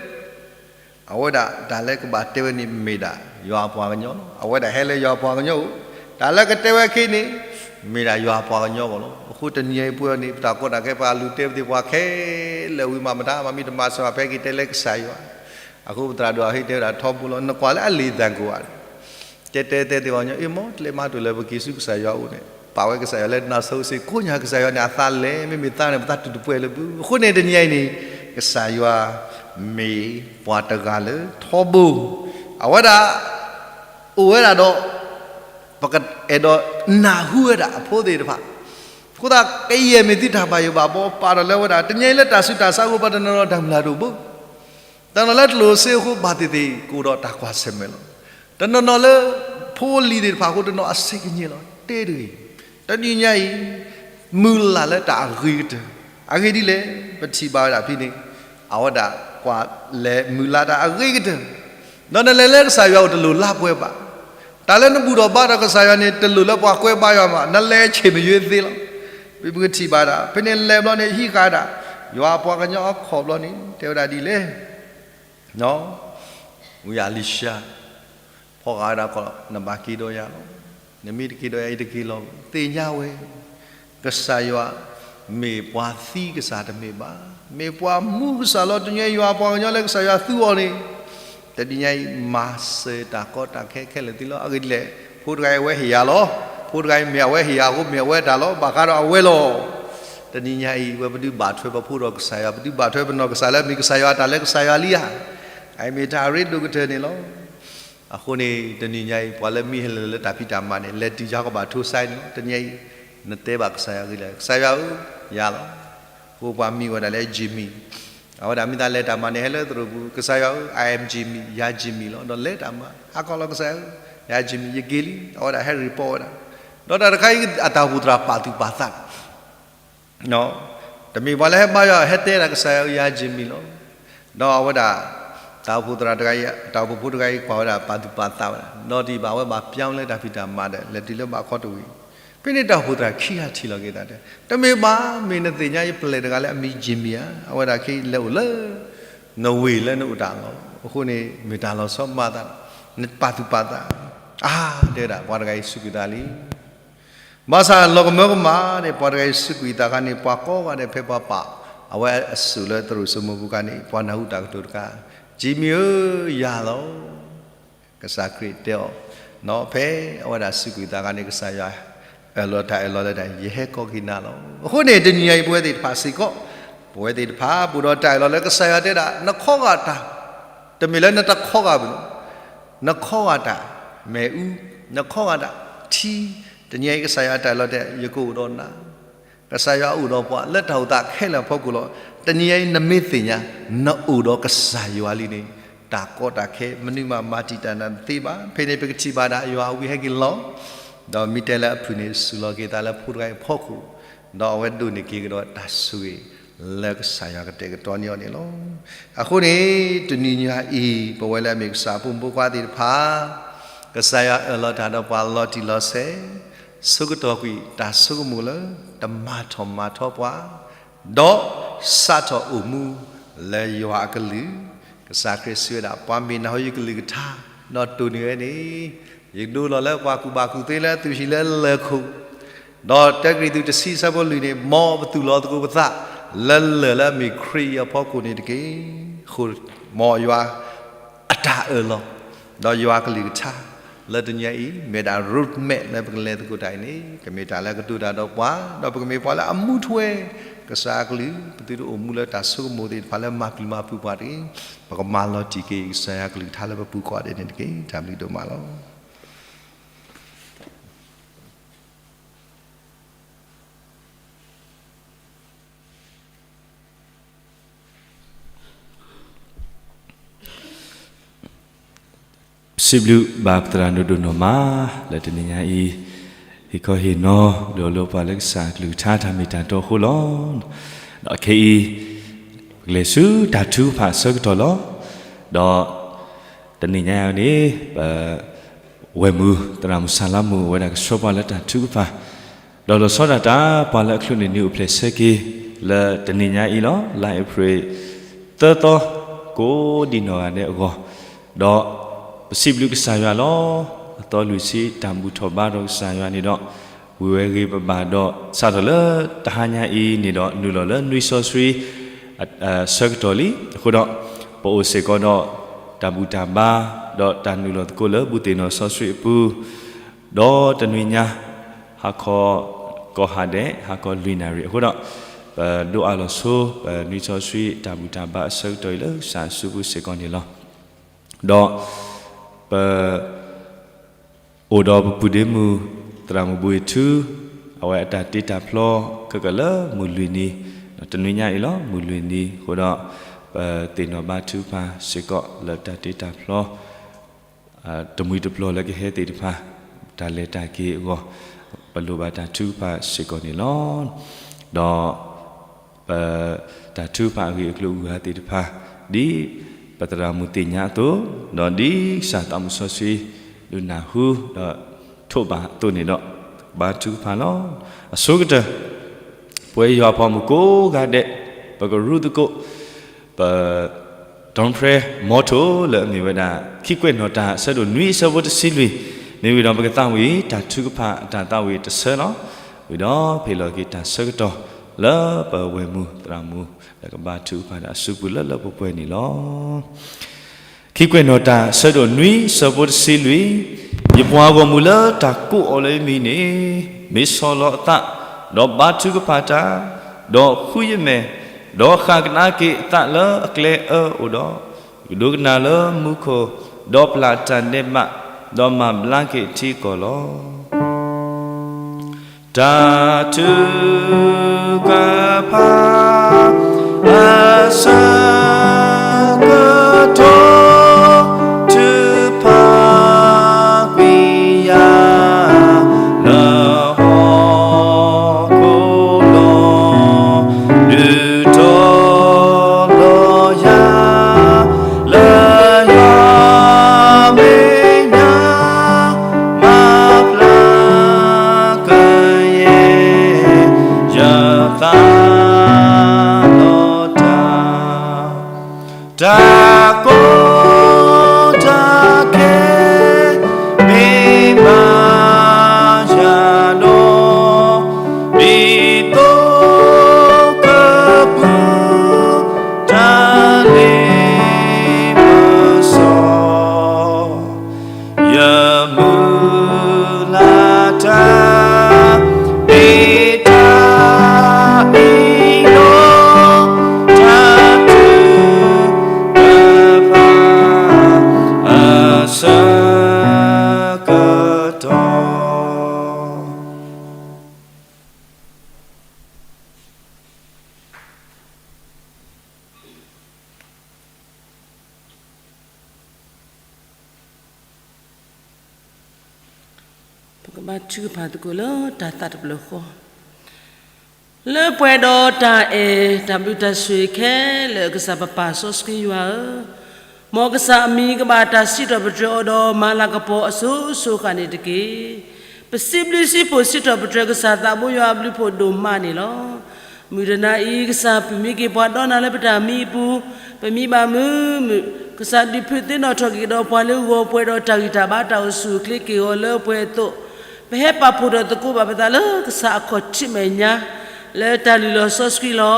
အဝဲဒၣ်တၢ်လၢကဘၣ်တဲဝဲန့ၣ် မ့ၢ်ဒၣ်ယွၤအပှၤကညီလီၤ. အဝဲဒၣ်ဟဲလၢယွၤအပှၤကညီအိၣ်, တၢ်လၢကတဲဝဲခဲအံၤန့ၣ် မ့ၢ်ဒၣ်ယွၤအပှၤကညီအဂီၢ်လီၤ. အဃိတနံၤညါအံၤပဝဲန့ၣ် ပတၢ်ကီတၢ်ခဲ ပှၤလူၤတဲပသ့ၣ်ပှၤခဲလၢာ်ဝံၤမး မတၤမၤမ့ၢ်တမၤစၢၤဘၣ် ဖဲက့ၤတဲလၢကစၢ်ယွၤ. အဃိပသရၣ်ဒိၣ်အဟ့ၣ်တဲဝဲဒၣ်ထီဘိလီၤ. နကွၢ်လၢအလံာ်သံကွၢ် တဲတဲတဲသ့ၣ်ပှၤကညီ အ့ မ်ကျဲမးတအိၣ်လၢပက့ၤဆူကစၢ်ယွၤအအိၣ်န့ၣ် ပာ်ဝဲကစၢ်ယွၤလၢနၤဆိစ့ၢ် ကိးညါကစၢ်ယွၤန့ၣ် အသးလဲၤ မ့မ့ၢ်သးန့ၣ် ပသးတူၢ်တပှဲၤလၢၤဘၣ်. အဃိန့ၣ်တနံၤညါအံၤန့ၣ် ကစၢ်ယွၤမ့ၢ်ပှၤတဂၤလၢထီဘိ အဝဲဒၣ် အိၣ်ဝဲဒၣ်ဒီး ပကအဲၣ်ဒိးနၢ်ဟူဝဲဒၣ်အဖိသ့ၣ်တဖၣ် အဃိသတး ကယဲၢ်မ့ၢ်သုတၢ်ဘၣ်ယိၣ်ဘၣ်ဘီ ပာ်ဒီးလၢဝဲဒၣ် တနံၤညါအံၤလၢတၢ်ဆူးတၢ်ဆါအဃိ ပှၤတနီၤနီၤတၢ်မုၢ်လၢ်တအိၣ်ဘၣ်. တနီၤလၢကျိၣ်စ့အဃိ ဘၣ်သ့ၣ်သ့ၣ် ကအိၣ်ဒီးတၢ်ကွၢ်ဆၢၣ်မဲာ်လီၤ. တနီၤနီၤလၢ ဖိလံၤသ့ၣ်တဖၣ်အဃိ တနီၤအစ့ကညံၣ်လီၤ. တဲတဂ့ၤ, တနံၤညါအံၤ မုၢ်လၢ်လၢတၢ်အဂ့ၤကတၢၢ်, အဂ့ၢ်ဒ်လဲၣ် ပထံၣ်ဘၣ်ဝဲဒၣ်ဖဲန့ၣ် အဝဲဒၣ်ကွၢ်လဲၤမုၢ်လၢ်တၢ်အဂ့ၤကတၢၢ်, ဒီးနလဲၤလၢကစၢ်ယွၤအိၣ်တလိၣ်လါပှဲၤဘၣ်. တၢ်လၢနဘူၣ်ထီၣ်ဘါထီၣ်ကစၢ်ယွၤန့ၣ် တလိၣ်လၢပှၤကွဲဘါယွၤမး နလဲၤဆ့ၣ်မယွ့သ့လီၤ. ပပကထံၣ်ဘၣ်ဒၣ် ဖဲန့ၣ်လဲၤဘျီန့ၣ် ဟံးဃာ်ဒၣ် ယွၤအပှၤကညီအခီၣ်ဘျီန့ၣ် တဲဝဲဒၣ်ဒ်လဲၣ် ဝံအလံၤၡါ ဖီၣ်ဃာ်ဝဲဒၣ်ခီၣ် နဘၣ်က့ၤဒီးယၤလီၤ. နမ့ၢ်တက့ၤဒီးယၤ ယတက့ၤလီၤ. သ့ၣ်ညါဝဲ ကစၢ်ယွၤ မ့ၢ်ပှၤသံကစၢ်တမ့ၢ်ဘၣ်, မ့ၢ်ပှၤမူကစၢ်လီၤ. တနံၤညါအံၤ ယွၤအပှၤကညီလၢကစၢ်ယွၤသူအီၤန့ၣ် တနံၤညါအံၤ မၤစၢၤတၢ်ကီတၢ်ခဲခဲလၢာ်သ့လီၤ. အဂ့ၢ်ဒ်လဲၣ် ဖိတဂၤအံၤအဝဲဟ့ၣ်ယၤလီၤ. ဖိတဂၤအံၤမ့ၢ်အဝဲဟ့ၣ်ယၤအဃိ မ့ၢ်အဝဲတၢ်လီၤ. ဘၣ်ဃးဒီးအဝဲလီၤ. တနံၤညါအံၤ ဝဲပဒုးဘၣ်ထွဲပဖိဒီးကစၢ်ယွၤ, ပဒုးဘၣ်ထွဲပနီၢ်ကစၢ်လၢမ့ၢ်ကစၢ်ယွၤတၢ်လၢကစၢ်ယွၤလံဧါ. အအံၤမ့ၢ်တၢ်အရ့ဒိၣ်ကတၢၢ်န့ၣ်လီၤ. အဃိန့ၣ် တနံၤညါအံၤ ပှၤလၢမံဟဲလၢလၢတၢ်ဖံးတၢ်မၤန့ၣ် လဲၤတုၤယၤကဘၣ်ထိစဲန့ၣ်လီၤ. တနံၤညါအံၤ နတဲဘၣ်ကစၢ်ယွၤဂ့ၢ်လၢ ကစၢ်ယွၤဧၢ, ယၤလီၤ. အဃိပှၤမံဝဲဒၣ်လၢ Jimmy, အဝဲဒၣ်မ့ၢ်သးလဲၤတၢ်မၤန့ၣ် ဟဲလၢသရိာ်ပူၤ ကစၢ်ယွၤဧၢ, I am Jimmy, ယၤ Jimmy လီၤ. ဒီးလဲၤတၢ်မၤ ဟးကီလီၤ ကစၢ်ယွၤဧၢ, ယၤ Jimmy ယက့ၤလံ. အဝဲဒၣ်ဟဲ report ဝဲဒၣ်. ဒီးတၢ်တခါအံၤ အတၢ်အိၣ်ဖှိၣ်သရၣ်ပာ်သူၣ်ပာ်သး တမ့ၢ်ပှၤလၢဟဲဘါယွၤ ဟဲတဲဒၣ်ကစၢ်ယွၤဧၢ ယၤ Jimmy လီၤ. ဒီးအဝဲဒၣ် တၢ်အိၣ်ဖှိၣ်သရၣ်တဂၤအံၤ တၢ်အိၣ်ဖှိၣ်ဖိတဂၤအံၤ ကွၢ်ဝဲဒၣ်ပာ်သူၣ်ပာ်သးဝဲဒၣ် ဒီးဒ်ဘၣ်ဝဲဘၣ်ပျၢ်လၢတၢ်ဖံးတၢ်မၤဒီး လဲၤတုၤလၢဘၣ်ခီတဝံၤ ဖဲန့ၣ်တၢ်အိၣ်ဖှိၣ်သရၣ်ခံဂၤထံၣ်လီၤက့ၤသးတဲ တမ့ၢ်ဘၣ် မ့ၢ်နသ့ၣ်ညါအံၤပျဲၢ်တဂၤလၢအမံၤ Jimmy ဧါ, အဝဲဒၣ်ခဲအံၤလဲၤအိၣ်လၢ နဝ့ၢ်လၢနအိၣ်တၢ်လီၢ် အဃိန့ၣ် မ့ၢ်တၢ်လီၤဆီမၤသးဒီး နပာ်သူၣ်ပာ်သး အါ တဲဝဲဒၣ် ပှၤတဂၤအံၤစူးကွံာ်သးလံ ဘၣ်ဆၣ်လီၤကမၢကမၣ်န့ၣ် ပှၤတဂၤအံၤစူးကွံာ်သးခါန့ၣ် ပှၤကိးဂၤဒဲးဖဲပှၤပာ် အဝဲအစိၣ်လၢသရိာ်စိမိၤပူၤခါန့ၣ် ပှၤနၢ်ဟူတၢ်ကတိၤတခါ Jimmy ဧၢ ယၤလီၤ. ကစၢ်ခရံာ်တဲအီၤ ဖဲအဝဲဒၣ်စူးကွံာ်သးခါန့ၣ် ကစၢ်ယွၤ အၢၣ်လီၤတၢ်အၢၣ်လီၤလၢတၢ် ယဟဲကိးက့ၤနၤလီၤ. အဃိန့ၣ် တနံၤညါအံၤပဝဲသ့ၣ်တဖၣ်စ့ၢ်ကီး ပဝဲသ့ၣ်တဖၣ် ပအိၣ်ဒီးတၢ်အၢၣ်လီၤလၢကစၢ်ယွၤတဲဒၣ် နခီဂာ်တၢ်, တမ့ၢ်လၢနတခီဂာ်ဘၣ်, နခီဂာ်တၢ်မ့ၣ်အူ, နခီဂာ်တၢ်ထံ, တနံၤအံၤကစၢ်ယွၤတၢ်အၢၣ်လီၤတဲ ယကအိၣ်ဒီးနၤ, ကစၢ်ယွၤအိၣ်ဒီးပှၤလၢတၢ်အိၣ်သးခဲလၢာ်အဖီခိၣ်လီၤ. တနံၤအံၤနမ့ၢ်သ့ၣ်ညါ နအိၣ်ဒီးကစၢ်ယွၤလံန့ၣ် တၢ်ကီတၢ်ခဲ မနုၤမးမၤတံာ်တာ်နၤတသ့ဘၣ်. ဖဲန့ၣ်ပကထံၣ်ဘၣ်ဒၣ်ယွၤအဝံဟဲက့ၤလီၤ, ဒီးမ့ၢ်တဲလၢအဖုၣ်န့ၣ် စူၢ်လီၤက့ၤသးလၢဖိတဂၤအံၤအဖီခိၣ်, ဒီးအဝဲဒိးန့ၢ်က့ၤကဒီးတၢ်ဆိၣ်ဂ့ၤလၢကစၢ်ယွၤကတဲာ်ကတီၤန့ၢ်အီၤန့ၣ်လီၤ. အဃိန့ၣ် တနံၤညါအံၤ ပဝဲလၢအမ့ၢ်ကစၢ်အဖိမုၣ်ဖိခွါသ့ၣ်တဖၣ် ကစၢ်ယွၤအၢၣ်လီၤတၢ်ဒီးပှၤလီၤတံၢ်လီၤဆဲး, ဆိကတီၢ်ကွံာ်တၢ်ဆိကမိၣ်လၢတမၤထီၣ်မၤထီပှၤ, ဒီးစးထီၣ်အိၣ်မူလၢယွၤအကလုၢ်, ကစၢ်ခရံာ်စံးဝဲဒၣ် ပှၤမ့ၢ်နၢ်ဟူယကလုၢ်ကထါ ဒီးတိၢ်န့ၢ်ဝဲန့ၣ်, ယကဒိလီၤလၢပှၤကူၣ်ဘၣ်ကူၣ်သ့လၢအသူၣ်ဟံၣ်လၢလၢၢ်ခိၣ်, ဒီးတၢကရံၣ်သူးတဆံဆၢဖိလွံၢ်န့ၣ် မ်ပသူၣ်လီၤသကိးပသး လၢလၢၢ်လၢအမ့ၢ်ခရံာ်အံၤအဖီခိၣ်န့ၣ်တက့ၢ်. အဃိမ်ယွၤအတၢ်အၢၣ်လီၤ ဒီးယွၤကလုၢ်ကထါ လၢတနံၤအံၤ မ့ၢ်ဒၣ် roadmap လၢပကလဲၤသကိးတၢ်အံၤန့ၣ် ကမ့ၢ်တၢ်လၢအကတိၤတၢ်ဒီးပှၤ, ဒီးပကမ့ၢ်ပှၤလၢအမူထွဲ ကစၢ်အကလုၢ်, ပသုတအိၣ်မူလၢတၢ်ဆိကမိၣ်သ့ၣ်တဖၣ်လၢမၤပျံၤမၤဖုးပှၤတဂ့ၤ. ပကမၤလီၤတံၢ်က့ၤကစၢ်ယွၤကလုၢ်ကထါလၢပပူၤကိးဂၤဒဲးန့ၣ်တက့ၢ်. တၢ်ဘျုးဒိၣ်မးလီၤ. ပစံးဘျုးဘၣ်ပသရၣ်ဒိၣ်ဒိၣ်နီၢ်မး လၢတနံၤညါအံၤ ဟ့ၣ်ခီဟ့ၣ်နီၤ ဒီးလိပှၤလၢကစၢ်အကလုၢ်ကထါတၢ်မ့ၢ်တၢ်တီအဃိလီၤ. ဒီးခဲအံၤ ပကလဲၤဆူတၢ်ထုကဖၣ်အဆၢကတီၢ်လီၤ. ဒီးတနံၤညါအံၤန့ၣ် ပ ဝဲၢ်မုၢ်သရၣ်မုၣ်ဆၣ်လါမူး အဝဲဒၣ်ကဆှၢပှၤလၢတၢ်ထုကဖၣ်, ဒီးလီၤဆီဒၣ်တၢ် ပှၤလၢအချုးန့ၢ်နံၤအိၣ်ဖျဲၣ်ဆၢက့ၤ လၢတနံၤညါအံၤလီၤ. လါအ့ဖြ့ၣ်သၢသီ ကိးဒံးနီၢ်ဂၤဒဲးအဂီၢ်, ဒီးပစံးဘျုးကစၢ်ယွၤလီၤ. အသီလွံၢ်ဆံတၢ်ဘူၣ်ထီၣ်ဘါထီၣ်ကစၢ်ယွၤန့ၣ်ဒီး ဝံၤဝဲဂ့ၤပဘၣ်ဒီး စးထီၣ်လၢတဟါညါအံၤန့ၣ်ဒီး နုာ်လီၤလၢနွံစီဆှံ ဆၢကတီၢ်လံ. အဃိဒီး ပအိၣ်စ့ၢ်ကီးဒီး တၢ်ဘူၣ်တၢ်ဘါ ဒီးတၢ်နုာ်လီၤသကိးလၢဘူၣ်သ့ၣ်နီၣ်စီဆှံအပူၤ, ဒီးတနွံညါ ဟါခီ ကီၢ်ဟါဒဲး ဟါခီလွံၢ်နၣ်ရံၣ်အဃိဒီး ပဒိးအးလီၤဆိ ပနွံစီဆှံတၢ်ဘူၣ်တၢ်ဘါအဆၢကတီၢ်အံၤလၢကစၢ်အစုပူၤစ့ၢ်ကီးန့ၣ်လီၤ. ဒီးပ အိၣ်ဒီးပပုၢ်ဒ့မုၣ် သရၣ်မုၣ်ဘိအ့ၣ်ထူ အဝဲအတၢ်တ့တၢ်ဖျီ ခဲကလၢမုၢ်လွံၢ်နံၤ, တနွံညါအံၤလီၤ မုၢ်လွံၢ်နံၤအဃိဒီး ပသ့ၣ်နီၣ်ဘါထုကဖၣ်စ့ၢ်ကီးလၢတၢ်တ့တၢ်ဖျီ တမှံၤတပျီၤလၢကဟဲသ့ၣ်တဖၣ် တၢ်လဲၤတၢ်က့ၤအဂီၢ် ပလိၣ်ဘၣ်တၢ်ထုကဖၣ်စ့ၢ်ကီးန့ၣ်လီၤ. ဒီး ပ တၢ်ထုကဖၣ်အဂ့ၢ်အကျိၤအဂၤသ့ၣ်တဖၣ် ဒ်ပသရၣ်မုၣ်သ့ၣ်ညါအသိး, ဒီးဒ်ကစၢ်သးမုၣ်စီဆှံ ဒုးနၢ်ဟူ ဒီးထိးဘၣ်အသိးန့ၣ်ဒီး ကဘါထုကဖၣ်လီၤ. အဆိကတၢၢ် ပဝဲယွၤအဖိမုၣ်ကိးဂၤဒဲး ပကရူၢ်သကိး ပ ဒီမဖရဲမီထိလၢအမ့ၢ်ဝဲဒၣ် ခံကွဲးနီၣ်တၢ်အဆၢဒိၣ်နွံအဆၢဖိတဆံလွံၢ် မ့ၢ်ဝံၤဒီးပကသးဝံၣ် တၢ်ထုကဖၣ်အတၢ်သးဝံၣ်တဆၢလီၤ. ဝံၤဒီးဖ့ၣ်လီၤက့ၤတၢ်ဆၢကတီၢ် လၢပဝဲၢ်မုၢ်သရၣ်မုၣ် လၢကဘါထုကဖၣ်ဒီးအစုပူၤလၢလၢပှဲၤပှဲၤန့ၣ်လီၤ. ခံကွဲးနီၣ်တၢ်အဆၢဒိၣ်နွံအဆၢဖိတဆံလွံၢ်, ယပှၤဂီၢ်မုၢ်လၢတၢ်ကိးအီၤလၢယမံၤန့ၣ် မ့ၢ်ဆီၣ်လီၤအသး, ဒီးဘါထုကဖၣ်တၢ်, ဒီးဃုယမဲာ်, ဒီးဃၣ်ကဒါက့ၤအသးလၢအကျဲအၢအိၣ်ဒီး ကဒိကနၣ်လၢမူခိၣ်, ဒီးပျၢ်တၢ်ဒဲးဘး, ဒီးမၤဘျါက့ၤအထံအကီၢ်လီၤ. တၢ်ထုကဖၣ် အဆၢကတီၢ် ထုကဖၣ်ကွံာ်ယၤ လၢဟီၣ်ခိၣ်လီၤ. ဒုးတီလီၤယၤ လၢယွၤမဲာ်ညါ မၤဘျါကယဲၢ် ယသးလီၤတၢ် တၢ်ကီတၢ်ခဲ မ့ၢ်ဘၣ်ယၤဒီး ဒ်သိးကပူၤ တၢ်လ့ပစီ ယမုၢ်လၢ်တၢ် မ့ၢ်တၢ်အံၤလီၤ. ဘါထုကဖၣ်သကိးလၢတၢ်သးတဖျၢၣ်ဃီ, လၢပှဲၤဒီးတၢ်အဲၣ်တၢ်ဘျုးတၢ်ဆိၣ်ဂ့ၤခဲလၢာ် ကစၢ်ပပၢ်စီဆှံယွၤဧၢ, မ်ကစၢ်အမံၤကဘၣ်တၢ်စံးထီၣ်ပတြၢၤအီၤဒီးမၤလၤကပီၤအစိၤစိၤအဃၣ်န့ၣ်တက့ၢ်. ပစံးဘျုးစံးဖှိၣ်စံးထီၣ်ပတြၢၤကစၢ်သးဘိယွၤအဘျုးဖှိၣ်ဒိၣ်မးန့ၣ်လီၤ. မုၢ်တနၤအံၤ ကစၢ်ပုၢ်မံက့ၤပှၤဒီးနၤလၢပတၢ်မံအပူၤ, ပမံဘၣ်မုာ်မုာ်, ကစၢ်ဒုးဖုးသ့ၣ်နီၣ်ထီၣ်က့ၤကဒီးပှၤလၢဂီၤပှဲၤဒီးတၢ်ဂံၢ်တၢ်ဘါတၢ်အိၣ်ဆူၣ်အိၣ်ချ့ က့ၤဂီၤလၢပှဲၤအသိး, ပဟဲပာ်ဖှိၣ်ထီၣ်သကိးဘၣ်ပသးလၢကစၢ်အခီၣ်ထံးမဲာ်ညါ လၢတၢ်လုၢ်လီၢ်စီဆှံလီၤ.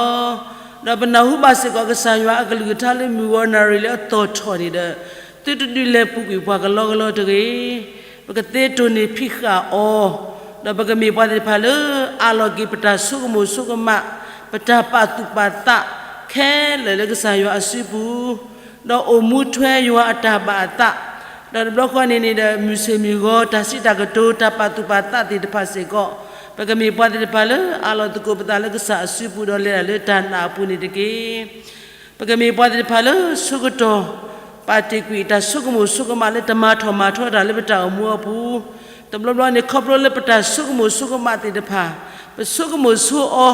ဒီးပနၢ်ဟူဘၣ်စ့ၢ်ကီးကစၢ်ယွၤအကလုၢ်ကထါလၢမုၢ်ဂီၤနၣ်ရံၣ်လၢအသီၣ်ထီၣ်န့ၣ်ဒီး, သုတဒုးလဲၤပူၤကွံာ်ပှၤကလီကလီတဂ့ၤ. ပကသ့တိၢ်န့ၢ်ဖံးဃာ်အီၤ, ဒီးပကမ့ၢ်ပှၤသ့ၣ်တဖၣ်လၢအးလီၤက့ၤပတၢ်ဆိကမိၣ်ဆိကမး, ပတၢ်ပာ်သူၣ်ပာ်သးခဲလၢာ်လၢကစၢ်ယွၤအစုပူၤ, ဒီးအိၣ်မူထွဲယွၤအတၢ်ဘၣ်အသး, ဒီးတဘျီဃီန့ၣ်န့ၣ်ဒီး မုၢ်ဆ့ၣ်မုၢ်ဂီၤ တၢ်စံးတၢ်ကတိၤ တၢ်ပာ်သူၣ်ပာ်သးသ့ၣ်တဖၣ်စ့ၢ်ကီး, ပကမ့ၢ်ပှၤသ့ၣ်တဖၣ်လၢအးလီၤသကိးပသးလၢကစၢ်အစုပူၤ ဒီးလဲၤတၢ်လၢတၢ်နာ်အပူၤန့ၣ်တက့ၢ်. ပကမ့ၢ်ပှၤသ့ၣ်တဖၣ်လၢဆိကတီၢ် ပာ်တ့ၢ်ကွံာ်တၢ်ဆိကမိၣ်ဆိကမးလၢတမၤထီၣ်မၤထီတၢ်လၢပတၢ်အိၣ်မူအပူၤ, တဘျီဘျီန့ၣ် ခီဖျိလၢပတၢ်ဆိကမိၣ်ဆိကမးသ့ၣ်တဖၣ်, ပဆိကမိၣ်ဆိအီၤ,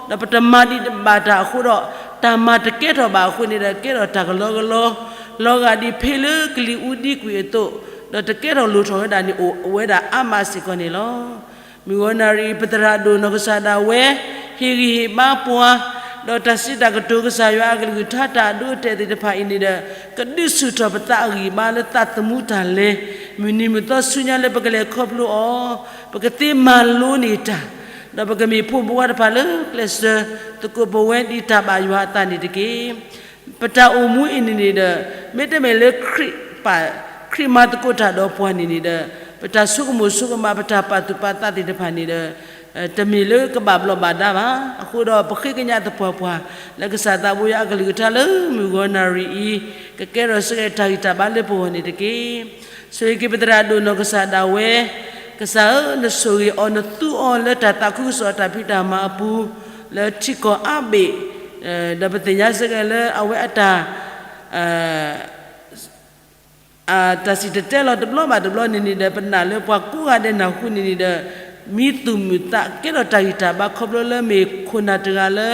ဒီးပတမၤဒံးဘၣ်တၢ်အဃိဒီး, တၢ်မၤတကဲထီၣ်ဘၣ်အဃိန့ၣ်ဒီး ကဲထီၣ်တၢ်ကလီကလီ, လီၤဂာ်ဒ်ဖ့လၢကလံၤအူဒံကွံာ်အသိး, ဒီးတကဲထီၣ်လိၣ်ထီၣ်ဝဲဒၣ်န့ၣ် အိၣ်ဝဲဒၣ်အါမးစ့ၢ်ကီးန့ၣ်လီၤ. မုၢ်ဂီၤနၣ်ရံၣ် ပသရၣ်ဒိၣ်နီၢ်ကစၢ်ဒၣ်ဝဲ ဟ့ၣ်ဂံၢ်ဟ့ၣ်ဘါပှၤ, ဒီးတၢ်စံးတၢ်ကတိၤကစၢ်ယွၤအကလုၢ်ကထါတၢ်အဒိအတဲာ်သ့ၣ်တဖၣ်အံၤန့ၣ်ဒီး, ကဒုးဆူၣ်ထီၣ်ပသးအဂံၢ်ဘါလၢသးသမူတၢ်လဲၤ, မုၢ်နံၤမုၢ်သီဆူညါလၢပကလဲၤခီဖျိအီၤ, ပကသ့မၤလိန့ၢ်တၢ်, ဒီးပကမ့ၢ်ဖိမုၣ်ဖိခွါတဖၣ်လၢကျဲးစၢးသကိးပဝဲဒ်တၢ်ဘၣ်ယွၤအသးန့ၣ်တက့ၢ်. ပတၢ်အိၣ်မူအံၤန့ၣ်န့ၣ်ဒီး, မ့တမ့ၢ်လၢခရံာ်ပာ်, ခရံာ်မၤသကိးတၢ်ဒီးပှၤန့ၣ်န့ၣ်ဒီး, ပတၢ်ဆိကမိၣ်ဆိကမး ပတၢ်ပာ်သူၣ်ပာ်သးသ့ၣ်တဖၣ်န့ၣ်ဒီး, တမ့ၢ်လၢကဘၣ်ဘျီးဘၣ်ဒါဘၣ်. အဃိဒီးပဃ့ကညးသပှၢ်ပှၢ် လၢကစၢ်သးဘိယွၤအကလုၢ်ကထါလၢမုၢ်ဂီၤနၣ်ရံၣ်အံၤ, ကကဲထီၣ်စ့ၢ်ကီးတၢ်ဂံၢ်တၢ်ဘါလၢပဂီၢ်န့ၣ်တက့ၢ်. ဆိၣ်ဂ့ၤက့ၤပသရၣ်ဒိၣ်နီၢ်ကစၢ်ဒၣ်ဝဲ, ကစၢ်ဧၢ, နဆိၣ်ဂ့ၤအီၤ နသူအီၤလၢတၢ်သးခုကစီၣ်တၢ်ဖံးတၢ်မၤအပူၤ, လၢထံကီၢ်အါဘ့ၣ်, ဒီးပသ့ၣ်ညါစ့ၢ်ကီးလၢအဝဲအတၢ် တၢ်စံၣ်တဲၤတဲလီၤတဘျီဘၣ်တဘျီန့ၣ်န့ၣ်ဒီး ပနာ်လၢပှၤကိးဂၤဒဲးနၢ်ဟူန့ၣ်န့ၣ်ဒီး, မံသူၣ်မုာ်သးကဲထီၣ်တၢ်ဂံၢ်တၢ်ဘါ ခီဖျိလၢမ့ၢ်ခိၣ်နၢ်တဂၤလၢ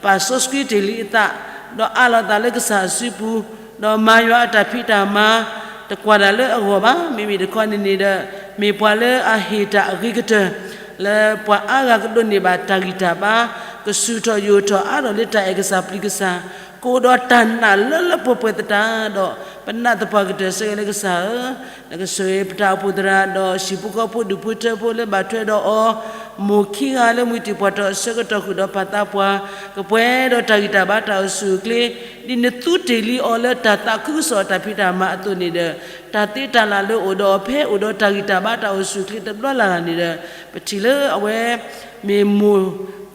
ပာ်စီဆှံတ့ၢ်လံအသး, ဒီးအးလီၤသးလၢကစၢ်အစုပူၤ, ဒီးမၤယွၤအတၢ်ဖံးတၢ်မၤ, တကွၢ်တၢ်လၢအဂီၢ်ဘၣ်. မ့မ့ၢ်တခီန့ၣ်န့ၣ်ဒီး, မ့ၢ်ပှၤလၢအဟ့ၣ်တၢ်အဂ့ၤကတၢၢ်, လၢပှၤအါဂၤကဒိးန့ၢ်ဘၣ်တၢ်ဂံၢ်တၢ်ဘါ, ကဆူၣ်ထီၣ်ယိာ်ထီၣ်အါထီၣ်လၢတၢ်အဲၣ်ကစၢ်ပျံၤကစၢ်, ကအိၣ်ဒီးတၢ်နာ်လၢလၢပှဲၤပှဲၤသတးဒီး, ပနာ်သပှၢ်ကတၢၢ်စ့ၢ်ကီးလၢကစၢ်ဧၢ, နကဆိၣ်ဂ့ၤပတၢ်အိၣ်ဖှိၣ်သရၣ် ဒီးဟံၣ်ဖိဃီဖိဒူၣ်ဖိထၢဖိလၢဘၣ်ထွဲဒီးအီၤ, မိၢ်ခံဂၤလၢမှံတံၢ်ပှၢ်တီၢ်အဆၢကတီၢ်ဃုာ်ဒီးပၢ်သးပှၢ်, ကပှဲၤဒီးတၢ်ဂံၢ်တၢ်ဘါတၢ်အိၣ်ဆူၣ်အိၣ်ချ့, ဒ်နသူတ့ၢ်လံအီၤလၢတၢ်သးခုကစီၣ်တၢ်ဖံးတၢ်မၤအသိးန့ၣ်ဒီး, တၢ်သ့တၢ်လၢ်လၢအိၣ်ဒီးအီၤဖဲအိၣ်ဒီးတၢ်ဂံၢ်တၢ်ဘါတၢ်အိၣ်ဆူၣ်အိၣ်ချ့တဘျီလၢ်လၢ်န့ၣ်ဒီး, ပထံၣ်လၢအဝဲ မ့ၢ်မိၢ်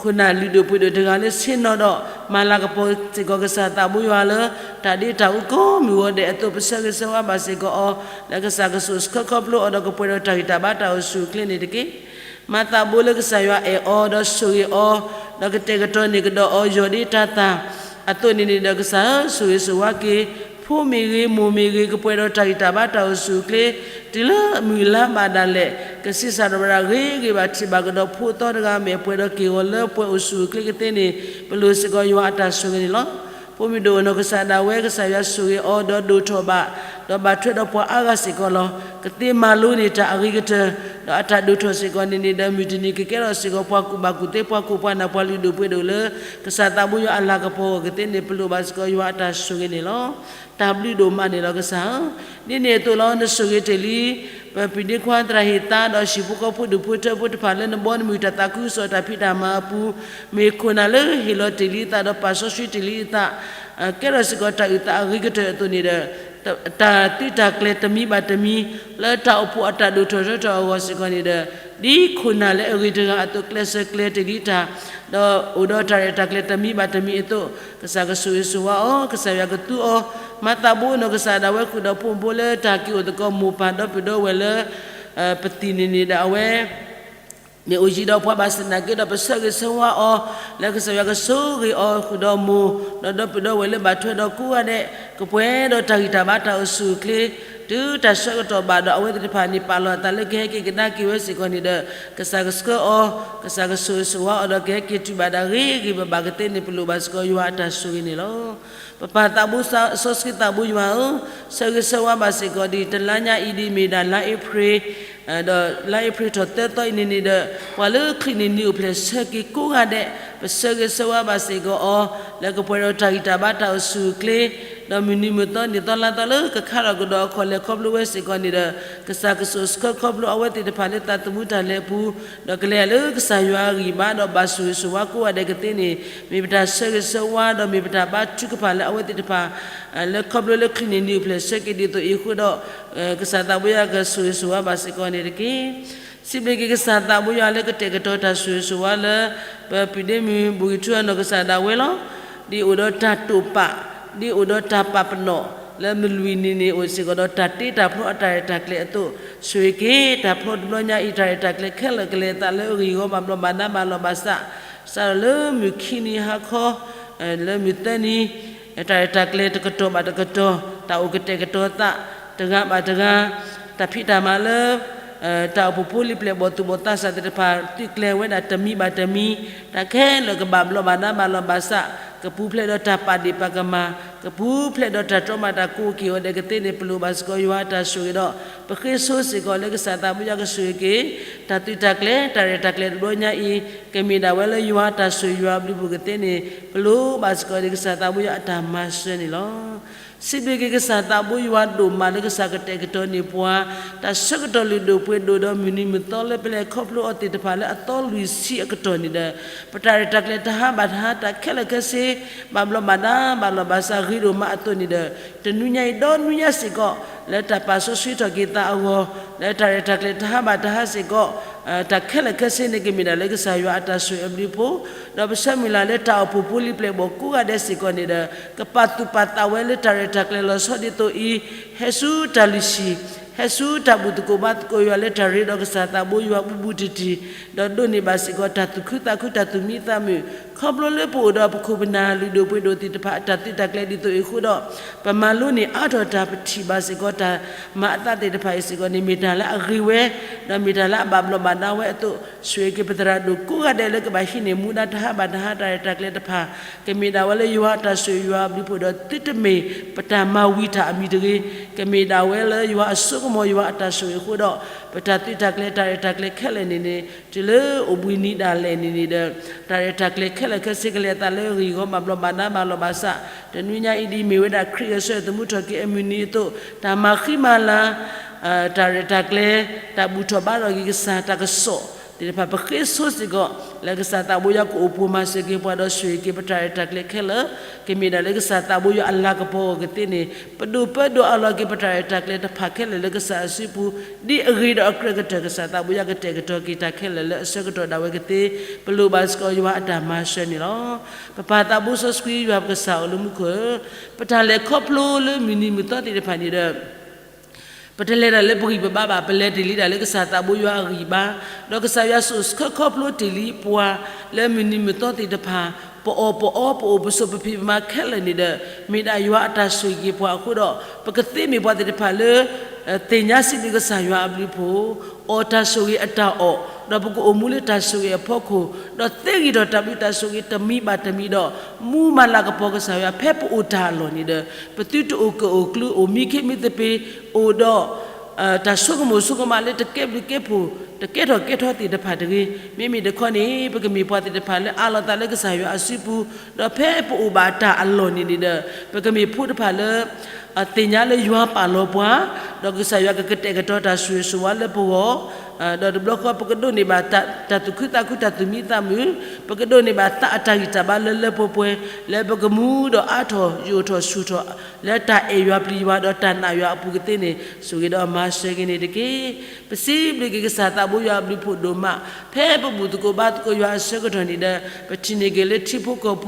ခိၣ်နၢ်လုၢ်ဒိၣ်ပှ့ၤဒိၣ်တဂၤလၢဆ့ၣ်နီၤဒီး, မၤလၤကပီၤစ့ၢ်ကီးကစၢ်သးဘိယွၤလၢ တၢ်ဒ့တၢ်အူကိးမုၢ်ဂီၤဒဲးအသိး ပဆၢဂ့ၤဆၢဝါဘၣ်စ့ၢ်ကီးအီၤ, လၢကစၢ်ကဆိၣ်ဆၢခီဖျိအီၤဒီး ကပှဲၤဒီးတၢ်ဂံၢ်တၢ်ဘါတၢ်အိၣ်ဆူၣ်အိၣ်ချ့န့ၣ်တက့ၢ်. မၤသးဘိလၢကစၢ်ယွၤအဲၣ်အီၤဒီးဆိၣ်ဂ့ၤအီၤ, ဒီးကတဲာ်ကတီၤန့ၢ်ကဒီးအီၤ ယီၢ်ဒ့တၢ်သၣ်အသိးန့ၣ်န့ၣ်ဒီး ကစၢ်ဧၢ, ဆိၣ်ဂ့ၤဆိၣ်ဝါက့ၤ ဖိမ့ၢ်ဂ့ၤ, မိၢ်မ့ၢ်ဂ့ၤ, ကပှဲၤဒီးတၢ်ဂံၢ်တၢ်ဘါတၢ်အိၣ်ဆူၣ်အိၣ်ချ့, တုၤလၢမုၢ်လါဘၣ်ဒၣ်လဲာ်, ကဆံးစၢ်ဒီးဝဲဒၣ်ဂ့ၤဂ့ၤဘၣ်ထံးဘၣ်ကဒီးဖိသီတဂၤ မ့ၢ်အပှဲၤဒီးက့ၢ်ဂီၤလၢပှဲၤအိၣ်ဆူၣ်အိၣ်ချ့ကသ့န့ၣ်, ပလိၣ်စ့ၢ်ကီးယွၤအတၢ်ဆိၣ်ဂ့ၤန့ၣ်လီၤ. ဖိမုၣ်ဒိၣ်နီၢ်ကစၢ်ဒၣ်ဝဲ ကစၢ်ယွၤဆိၣ်ဂ့ၤအီၤဒီးဒိၣ်ထီၣ်ဘၣ်, ဒီးဘၣ်ထွဲဒီးပှၤအါဂၤစ့ၢ်ကီးလီၤ. ကသ့မၤလိန့ၢ်တၢ်အဂ့ၤကတၢၢ်, ဒီးအတၢ်ဒိၣ်ထီၣ်စ့ၢ်ကီးန့ၣ်န့ၣ်ဒီး မုၢ်တနံၤကကဲထီၣ်စ့ၢ်ကီးပှၤကူၣ်ဘၣ်ကူၣ်သ့ ပှၤခိၣ်ပှၤနၢ် ပှၤလုၢ်ဒိၣ်ပှ့ၤဒိၣ်လၢ ကစၢ်သးဘိယွၤအလၤကပီၤအဂီၢ်ကသ့န့ၣ် ပလိၣ်ဘၣ်စ့ၢ်ကီးယွၤအတၢ်ဆိၣ်ဂ့ၤန့ၣ်လီၤ. တၢ်ဘျုးဒိၣ်မးန့ၣ်လီၤကစၢ်ဧၢ. ဒ်န့ၣ်အသိးလီၤ နဆိၣ်ဂ့ၤတ့ၢ်လံ ပပုၢ်ဒ့ခွါသရၣ်ဟ့ၣ်သါ ဒီးဟံၣ်ဖိဃီဖိဒူၣ်ဖိထၢဖိတဖၣ်လၢနဘီနမုၢ်တၢ်သးခုကစီၣ်တၢ်ဖံးတၢ်မၤအပူၤ, မ့ၢ်ခိၣ်နၢ်လၢဟ့ၣ်လီၤတ့ၢ်လံအသး ဒီးပာ်စီဆှံတ့ၢ်လံအသး, ကဲထီၣ်စ့ၢ်ကီးတၢ်အုၣ်သးအဂ့ၤကတၢၢ်အသိးန့ၣ်ဒီး, တၢ်သုးတၢ်ကျဲၤတမံၤဘၣ်တမံၤ လၢတၢ်အိၣ်ဖှိၣ်အတၢ်ဒိၣ်ထီၣ်ထီထီၣ်အဂီၢ်စ့ၢ်ကီးန့ၣ်ဒီး, ဒ်ခိၣ်နၢ်လၢအဂ့ၤတဂၤအသိး ကျဲးစၢးကျဲၤတ့ၢ်လံတၢ်, ဒီးအိၣ်ဒီးတၢ်ရဲၣ်တၢ်ကျဲၤတမံၤဘၣ်တမံၤအသိး, ကစၢ်ကဆိၣ်ဂ့ၤဆိၣ်ဝါအီၤ, ကစၢ်ယွၤကသူအီၤ, မၤသးဘိနီၢ်ကစၢ်ဒၣ်ဝဲဃုာ်ဒီးဖိမုၣ်ဖိလၢတၢ်က့ၤအိၣ်သကိးမိၢ်ပၢ်ဒီပုၢ်ဒီဝဲၢ်လၢ ပသံၣ်န့ၣ်န့ၣ်ဒီးအဝဲ မ့ၢ်အိၣ်ယံၤဒီးပှၤဘၣ်ဆၣ်သနာ်က့ဒီး ပဆၢဂ့ၤဆၢဝါအီၤ, လၢကစၢ်ယွၤကဆိၣ်ဂ့ၤအီၤဃုာ်ဒီးမိၢ်, ဒီးဒီပုၢ်ဒီဝဲၢ်လၢဘၣ်ထွဲဒီးကိးဂၤဒဲး, ကပှဲၤဒီးတၢ်ဂံၢ်တၢ်ဘါတၢ်အိၣ်ဆူၣ်အိၣ်ချ့, တုၤတၢ်ဆၢကတီၢ်ဘၣ်ဒီး အဝဲသ့ၣ်တဖၣ်န့ၣ် ပာ်လီၤအသးလၢကဟဲက့ၤကဒါက့ၤဝဲစ့ၢ်ကီးန့ၣ်ဒီး ကစၢ်ကဆှၢအီၤ, ကစၢ်ကဆိၣ်ဂ့ၤဆိၣ်ဝါအီၤဒီး ကဟဲက့ၤတုၤဘၣ်ဒၣ်ဂ့ၤဂ့ၤဘၣ်ဘၣ်ကသ့န့ၣ် ပလိၣ်ဘၣ်စ့ၢ်ကီးယွၤအတၢ်ဆိၣ်ဂ့ၤန့ၣ်လီၤ. ပပၢ်သးဘိစီဆှံသးဘိယွၤဧၢ, ဆၢဂ့ၤဆၢဝါဘၣ်စ့ၢ်ကီးဒံး တလါညါအံၤဒ်မ့ၢ်ဒၣ်လါအ့ဖြ့ၣ် ဒီးလါအ့ဖြ့ၣ်ထီၣ်သၢသီအံၤန့ၣ်န့ၣ်ဒီး ပှၤလၢချံးန့ၢ်နံၤအိၣ်ဖျဲၣ်ဆၢက့ၤကိးဂၤဒဲး ပဆၢဂ့ၤဆၢဝါဘၣ်စ့ၢ်ကီးအီၤ လၢကပှဲၤဒီးတၢ်ဂံၢ်တၢ်ဘါတၢ်အိၣ်ဆူၣ်အိၣ်ချ့ ဒီးမုၢ်နံၤမုၢ်သီန့ၣ်သီလါသီလၢကခါထီၣ်ကဒီးအခီၣ်လဲၢ်ခီဖျိဝဲစ့ၢ်ကီးန့ၣ်ဒီး ကစၢ်ကဆိၣ်ဆှၢခီဖျိအဝဲသ့ၣ်တဖၣ်လၢသးသမူတၢ်လဲၤအပူၤ, ဒီးကလဲၤလၢကစၢ်ယွၤအဂံၢ်ဘါ ဒီးဘၣ်ဆိၣ်ဂ့ၤဆိၣ်ဝါကိးဂၤဒဲးကသ့န့ၣ် မ့ၢ်ပတၢ်ဆၢဂ့ၤဆၢဝါ ဒီးမ့ၢ်ပတၢ်ဘါထုကဖၣ်လၢအဝဲသ့ၣ်တဖၣ် လၢခီဖျိလၢချံးန့ၢ်နံၤအိၣ်ဖျဲၣ်ဆၢက့ၤဒ်သိးအံၤအဃိဒီး ကစၢ်သးဘိယွၤကဆိၣ်ဂ့ၤဆိၣ်ဝါဘၣ်စ့ၢ်ကီးန့ၣ်တက့ၢ်. စံးဘျုးက့ၤကစၢ်သးဘိယွၤလၢကတဲာ်ကတီၤတၢ်ဆိၣ်ဂ့ၤဆိၣ်ဝါလၢ ပပုၢ်ဒ့မုၣ် ဘူၣ်ဂံၢ်ထူအနီၢ်ကစၢ်ဒၣ်ဝဲလီၤ. ဒ်အိၣ်ဒီးတၢ်တိာ်ပာ်, ဒ်အိၣ်ဒီးတၢ်ပာ်ပနီၣ် လၢမုၢ်လွံၢ်နံၤန့ၣ် အိၣ်စ့ၢ်ကီးဒီးတၢ်တ့တၢ်ဖျီအတၢ်ရဲၣ်တၢ်ကျဲၤအသိး ဆိၣ်ဂ့ၤက့ၤ တၢ်ဖျီတဘျီညါအံၤ တၢ်ရဲၣ်တၢ်ကျဲၤခဲလၢာ်ကလဲၤအသးလၢအဂ့ၢ်အဂီၢ် ဘၣ်ဘျီးဘၣ်ဒါဘၣ်လီၤဘၣ်စး စးထီၣ်လၢမုၢ်ခံနံၤဟါခီ လၢမုၢ်သၢနံၤ တၢ်ရဲၣ်တၢ်ကျဲၤတကတီၢ်ဘၣ်တကတီၢ် တၢ်အိၣ်ကတဲာ်ကတီၤသး တဂၤဘၣ်တဂၤ တၢ်ဖံးတၢ်မၤလၢ တၢ်အိၣ်ဖှိၣ်ဖိလံၤပျဲၢ်ဘီၣ်သူၣ်ဘီၣ်သးစၢ်သ့ၣ်တဖၣ် သုးကျဲၤဝဲဒၣ်တမံၤဘၣ်တမံၤ တၢ်ခဲလၢာ်ကဘၣ်ဘျီးဘၣ်ဒါဘၣ်လီၤဘၣ်စး ကပူၤဖျဲးဒီးတၢ်ပာ်ဒ့ၣ်ပာ်ကမၣ် ကပူၤဖျဲးဒီးတၢ်တြီမၤတၢ်ကိးက့ၤအီၤဒဲးကသ့န့ၣ် ပလိၣ်ဘၣ်စ့ၢ်ကီးယွၤအတၢ်ဆိၣ်ဂ့ၤဒီး ပဃ့ဆိစ့ၢ်ကီးလၢကစၢ်သးဘိယွၤကဆိၣ်ဂ့ၤက့ၤ တၢ်သုးတၢ်ကျဲၤ တၢ်ရဲၣ်တၢ်ကျဲၤတဘျီညါအံၤ ကမ့ၢ်ဒၣ်ဝဲလၢယွၤအတၢ်ဆိၣ်ဂ့ၤယွၤအဘျုးအဖှိၣ်ကသ့န့ၣ် ပလိၣ်ဘၣ်စ့ၢ်ကီးဒ်ကစၢ်သးဘိယွၤအတၢ်မၤစၢၤန့ၣ်လီၤ. စံးဘျုးက့ၤကစၢ်သးဘိယွၤဒိၣ်မးလၢကစၢ်ကတဲာ်ကတီၤန့ၢ်ပှၤ တၢ်ဆၢကတီၢ်လုၢ်ဒိၣ်ပှ့ၤဒိၣ်ဒီးမုၢ်နံၤမုၢ်သီလၢပလဲၤခီဖျိအီၤသ့ၣ်တဖၣ်လၢအသီလွံၢ်ဆံအကတီၢ်န့ၣ်ဒီး ပတၢ်ရဲၣ်တၢ်ကျဲၤတဟါဘၣ်တဟါ တၢ်ခဲလၢာ်ခဲဆ့ ဘၣ်ဘျီးဘၣ်ဒါဘၣ်လီၤဘၣ်စးဂ့ၤဒိၣ်မးအသိးန့ၣ်ဒီး တနွံညါအံၤဒီနွံညါစ့ၢ်ကီး လၢတၢ်ပာ်စီဆှံထီၣ်က့ၤသးအဂီၢ် လၢတၢ်ရဲၣ်တၢ်ကျဲၤတဟါဘၣ်တဟါစ့ၢ်ကီး တၢ်ခဲလၢာ်ခဲဆ့န့ၣ် ကမ့ၢ်ဒၣ်လၢကစၢ်ယွၤအတၢ်ဆိၣ်ဂ့ၤအဘျုးအဖှိၣ် ဒီးပဆၢမုၢ်လၢ်လၢတၢ်အိၣ်ဖှိၣ်ဖိလံၤပျဲၢ်ဘီၣ်ကိးဂၤဒဲးစ့ၢ်ကီးန့ၣ်ဒီး ကပာ်သူၣ်ပာ်သးဝဲလၢတၢ်ရဲၣ်တၢ်ကျဲၤလီၤဆီဒ်သိးအံၤ ဟဲဆူတၢ်လုၢ်ဟံၣ် ဟဲဆူတၢ်ဘူၣ်သကိးဘါသကိးယွၤလၢတၢ်ရ့ဒီးကစၢ်သးဘိယွၤဘူးဘူးတံၢ်တံၢ် ဒီးဒိးန့ၢ်ဘၣ်စ့ၢ်ကီးတၢ်သူၣ်ခုသးခုတၢ်သူၣ်မံသးမုာ် ခီဖျိလၢပအိၣ်ဒီးပခိၣ်ပနၢ်လုၢ်ဒိၣ်ပှ့ၤဒိၣ်သ့ၣ်တဖၣ်အတၢ်သုးတၢ်ကျဲၤဒ်သိးအံၤအဃိဒီး ပမၤလိန့ၢ်အါထီၣ်တၢ် ပထံၣ်ဘၣ်စ့ၢ်ကီးတၢ်မၤအသးသ့ၣ်တဖၣ်အံၤစ့ၢ်ကီးန့ၣ် မ့ၢ်တၢ်လၢအဂ့ၤဝဲ ဒီးမ့ၢ်တၢ်လၢအဘၣ်ဘျီးဘၣ်ဒါဝဲအသိး ဆိၣ်ဂ့ၤက့ၤပသရၣ်ဒိၣ်ကိးဂၤဒဲးလၢကဘၣ်ဟံးန့ၢ်မူဒါတဟါဘၣ်တဟါတၢ်ရဲၣ်တၢ်ကျဲၤတဖၣ် ကမ့ၢ်ဒၣ်ဝဲလၢယွၤအတၢ်ဆိၣ်ဂ့ၤယွၤအဘျုးအဖှိၣ်ဒီးသုတမ့ၢ်ပတၢ်မၤဝံၤတၢ်အမံၤတဂ့ၤ, ကမ့ၢ်ဒၣ်ဝဲလၢယွၤအစိကမီၤယွၤအတၢ်ဆိၣ်ဂ့ၤအဃိဒီး ပတၢ်သုးတၢ်ကျဲၤတၢ်ရဲၣ်တၢ်ကျဲၤခဲလၢာ်န့ၣ်န့ၣ် တုၤလၢအိၣ်ဘှံးနံၤဒၣ်လဲာ်န့ၣ်န့ၣ်ဒီး တၢ်ရဲၣ်တၢ်ကျဲၤခဲလၢာ်ခဲဆ့ကလဲၤအသးလၢအဂ့ၢ်အဂီၢ်ဘၣ်ဘျီးဘၣ်ဒါဘၣ်လီၤဘၣ်စး, တနွံညါအံၤဒ်အံၤမ့ၢ်ဝဲဒၣ်ခရံာ်ဂဲၤဆၢထၢၣ်သမူထီၣ်က့ၤအမုၢ်နံၤအသိး တၢ်မၤဃံမၤလၤ တၢ်ရဲၣ်တၢ်ကျဲၤ တၢ်ဘူၣ်ထီၣ်ဘါထီၣ်က့ၤကစၢ်တၢ်ကစီၣ်သ့ၣ်တဖၣ် ပဃ့ဆိစ့ၢ်ကီး လၢကစၢ်သးဘိယွၤကအိၣ်ဖှိၣ်မၤစၢၤက့ၤပှၤဒီး ဆိၣ်ဂ့ၤက့ၤပတၢ်ရဲၣ်တၢ်ကျဲၤခဲလၢာ်, ကမ့ၢ်ဒၣ်လၢကစၢ်သးဘိယွၤအလၤကပီၤအဂီၢ်ကသ့န့ၣ် ပဒိၣ်ပၢဒိၣ်အးလီၤက့ၤပတၢ်ရဲၣ်တၢ်ကျဲၤတဖၣ်ခဲလၢာ်လၢကစၢ်အစုပူၤ ဒ်အဂ့ၤဒီးအကြၢးကတၢၢ် ကစၢ်သးဘိယွၤကတဲာ်ကတီၤက့ၤတၢ်ခဲလၢာ်လၢအဆၢကတီၢ်ဒၣ်ဝဲကသ့ ပလိၣ်ဘၣ်စ့ၢ်ကီးယွၤအတၢ်မၤစၢၤန့ၣ်လီၤ. ပပၢ်သးဘိစီဆှံယွၤပကစၢ်အိၣ်လၢမူခိၣ်ဧၢ, ပတၢ်လဲၤခီဖျိလၢမုၢ်နံၤမုၢ်သီသ့ၣ်တဖၣ်န့ၣ်ဒီး ပတလဲၤဒၣ်လၢပဂံၢ်ပဘါဘၣ်, ပလဲၤတ့ၢ်လံဒၣ်လၢကစၢ်သးဘိယွၤအဂံၢ်ဘါ, ဒီးကစၢ်ယွၤဆိၣ်ဆှၢခီဖျိတ့ၢ်လံပှၤ လၢမုၢ်နံၤမုၢ်သီသ့ၣ်တဖၣ်, ပအီၣ်ပအီ ပအိၣ်ပဆိးပဖံးပမၤခဲလၢာ်န့ၣ်ဒီး မ့ၢ်ဒၣ်ယွၤအတၢ်ဆိၣ်ဂ့ၤက့ၤပှၤအဃိဒီး ပကသ့မ့ၢ်ပှၤသ့ၣ်တဖၣ်လၢ သ့ၣ်ညါစံးဘျုးကစၢ်ယွၤအဘျုးအဖှိၣ်, အီၣ်တၢ်ဆိၣ်ဂ့ၤအတၢ်အီၣ်, ဒီးပကအိၣ်မူလၢတၢ်ဆိၣ်ဂ့ၤအဖီခိၣ်, ဒီးသ့ဂ့ၤထီၣ်တၢ်ဘျုးတၢ်ဆိၣ်ဂ့ၤတမံၤဘၣ်တမံၤဒီး မူမၤလၤကပီၤကစၢ်ယွၤ ဖဲပအိၣ်တၢ်အလီၢ်န့ၣ်ဒီး ပသုတအိၣ်ကၢၣ်အိၣ်ကျူ အိၣ်မံခ့မံသပ့ၤ အိၣ်ဒီး တၢ်ဆိကမိၣ်ဆိကမးလၢတကဲဘျုးကဲဖှိၣ် တကဲထီၣ်ကဲထီသ့ၣ်တဖၣ်တဂ့ၤ. မ့မ့ၢ်တခီန့ၣ် ပကမ့ၢ်ပှၤသ့ၣ်တဖၣ်လၢအးလီၤသးလၢကစၢ်ယွၤအစုပူၤ, ဒီးဖဲပအိၣ်ဘၣ်တၢ်အလီၢ်န့ၣ်န့ၣ်ဒီး ပကမ့ၢ်ဖိတဖၣ်လၢ သ့ၣ်ညါလၢယွၤပာ်လီၤပှၤ, ဒီးကစၢ်ယွၤကကတဲာ်ကတီၤတၢ်ဆိၣ်ဂ့ၤဆိၣ်ဝါလၢပဂီၢ်, ဒီးတဘျီဃီ ပကဒိးန့ၢ်ဘၣ်တၢ်သူၣ်ခုသးခုတၢ်သူၣ်မံသးမုာ်, ပကဒိးန့ၢ်ဘၣ်သးအတၢ်ဂံၢ်တၢ်ဘါလၢလၢပှဲၤပှဲၤ, လၢပကမူဒီးအါထီၣ်ယိာ်ထီၣ်ဆူၣ်ထီၣ် လၢတၢ်အဲၣ်ယွၤပျံၤယွၤဒီးတၢ်နာ်ယွၤအပူၤကသ့န့ၣ် ဆိၣ်ဂ့ၤဒီးမၤစၢၤက့ၤန့ၣ်တက့ၢ်. ပစံးဘျုးက့ၤကစၢ်သးဘိယွၤအဘျုးဖှိၣ်ဒိၣ်မး, ဖဲပဘူၣ်သကိးဘါသကိးယွၤအဆၢကတီၢ်န့ၣ်ဒီး ပထံၣ်န့ၢ်က့ၤလၢထံဖိကီၢ်ဖိ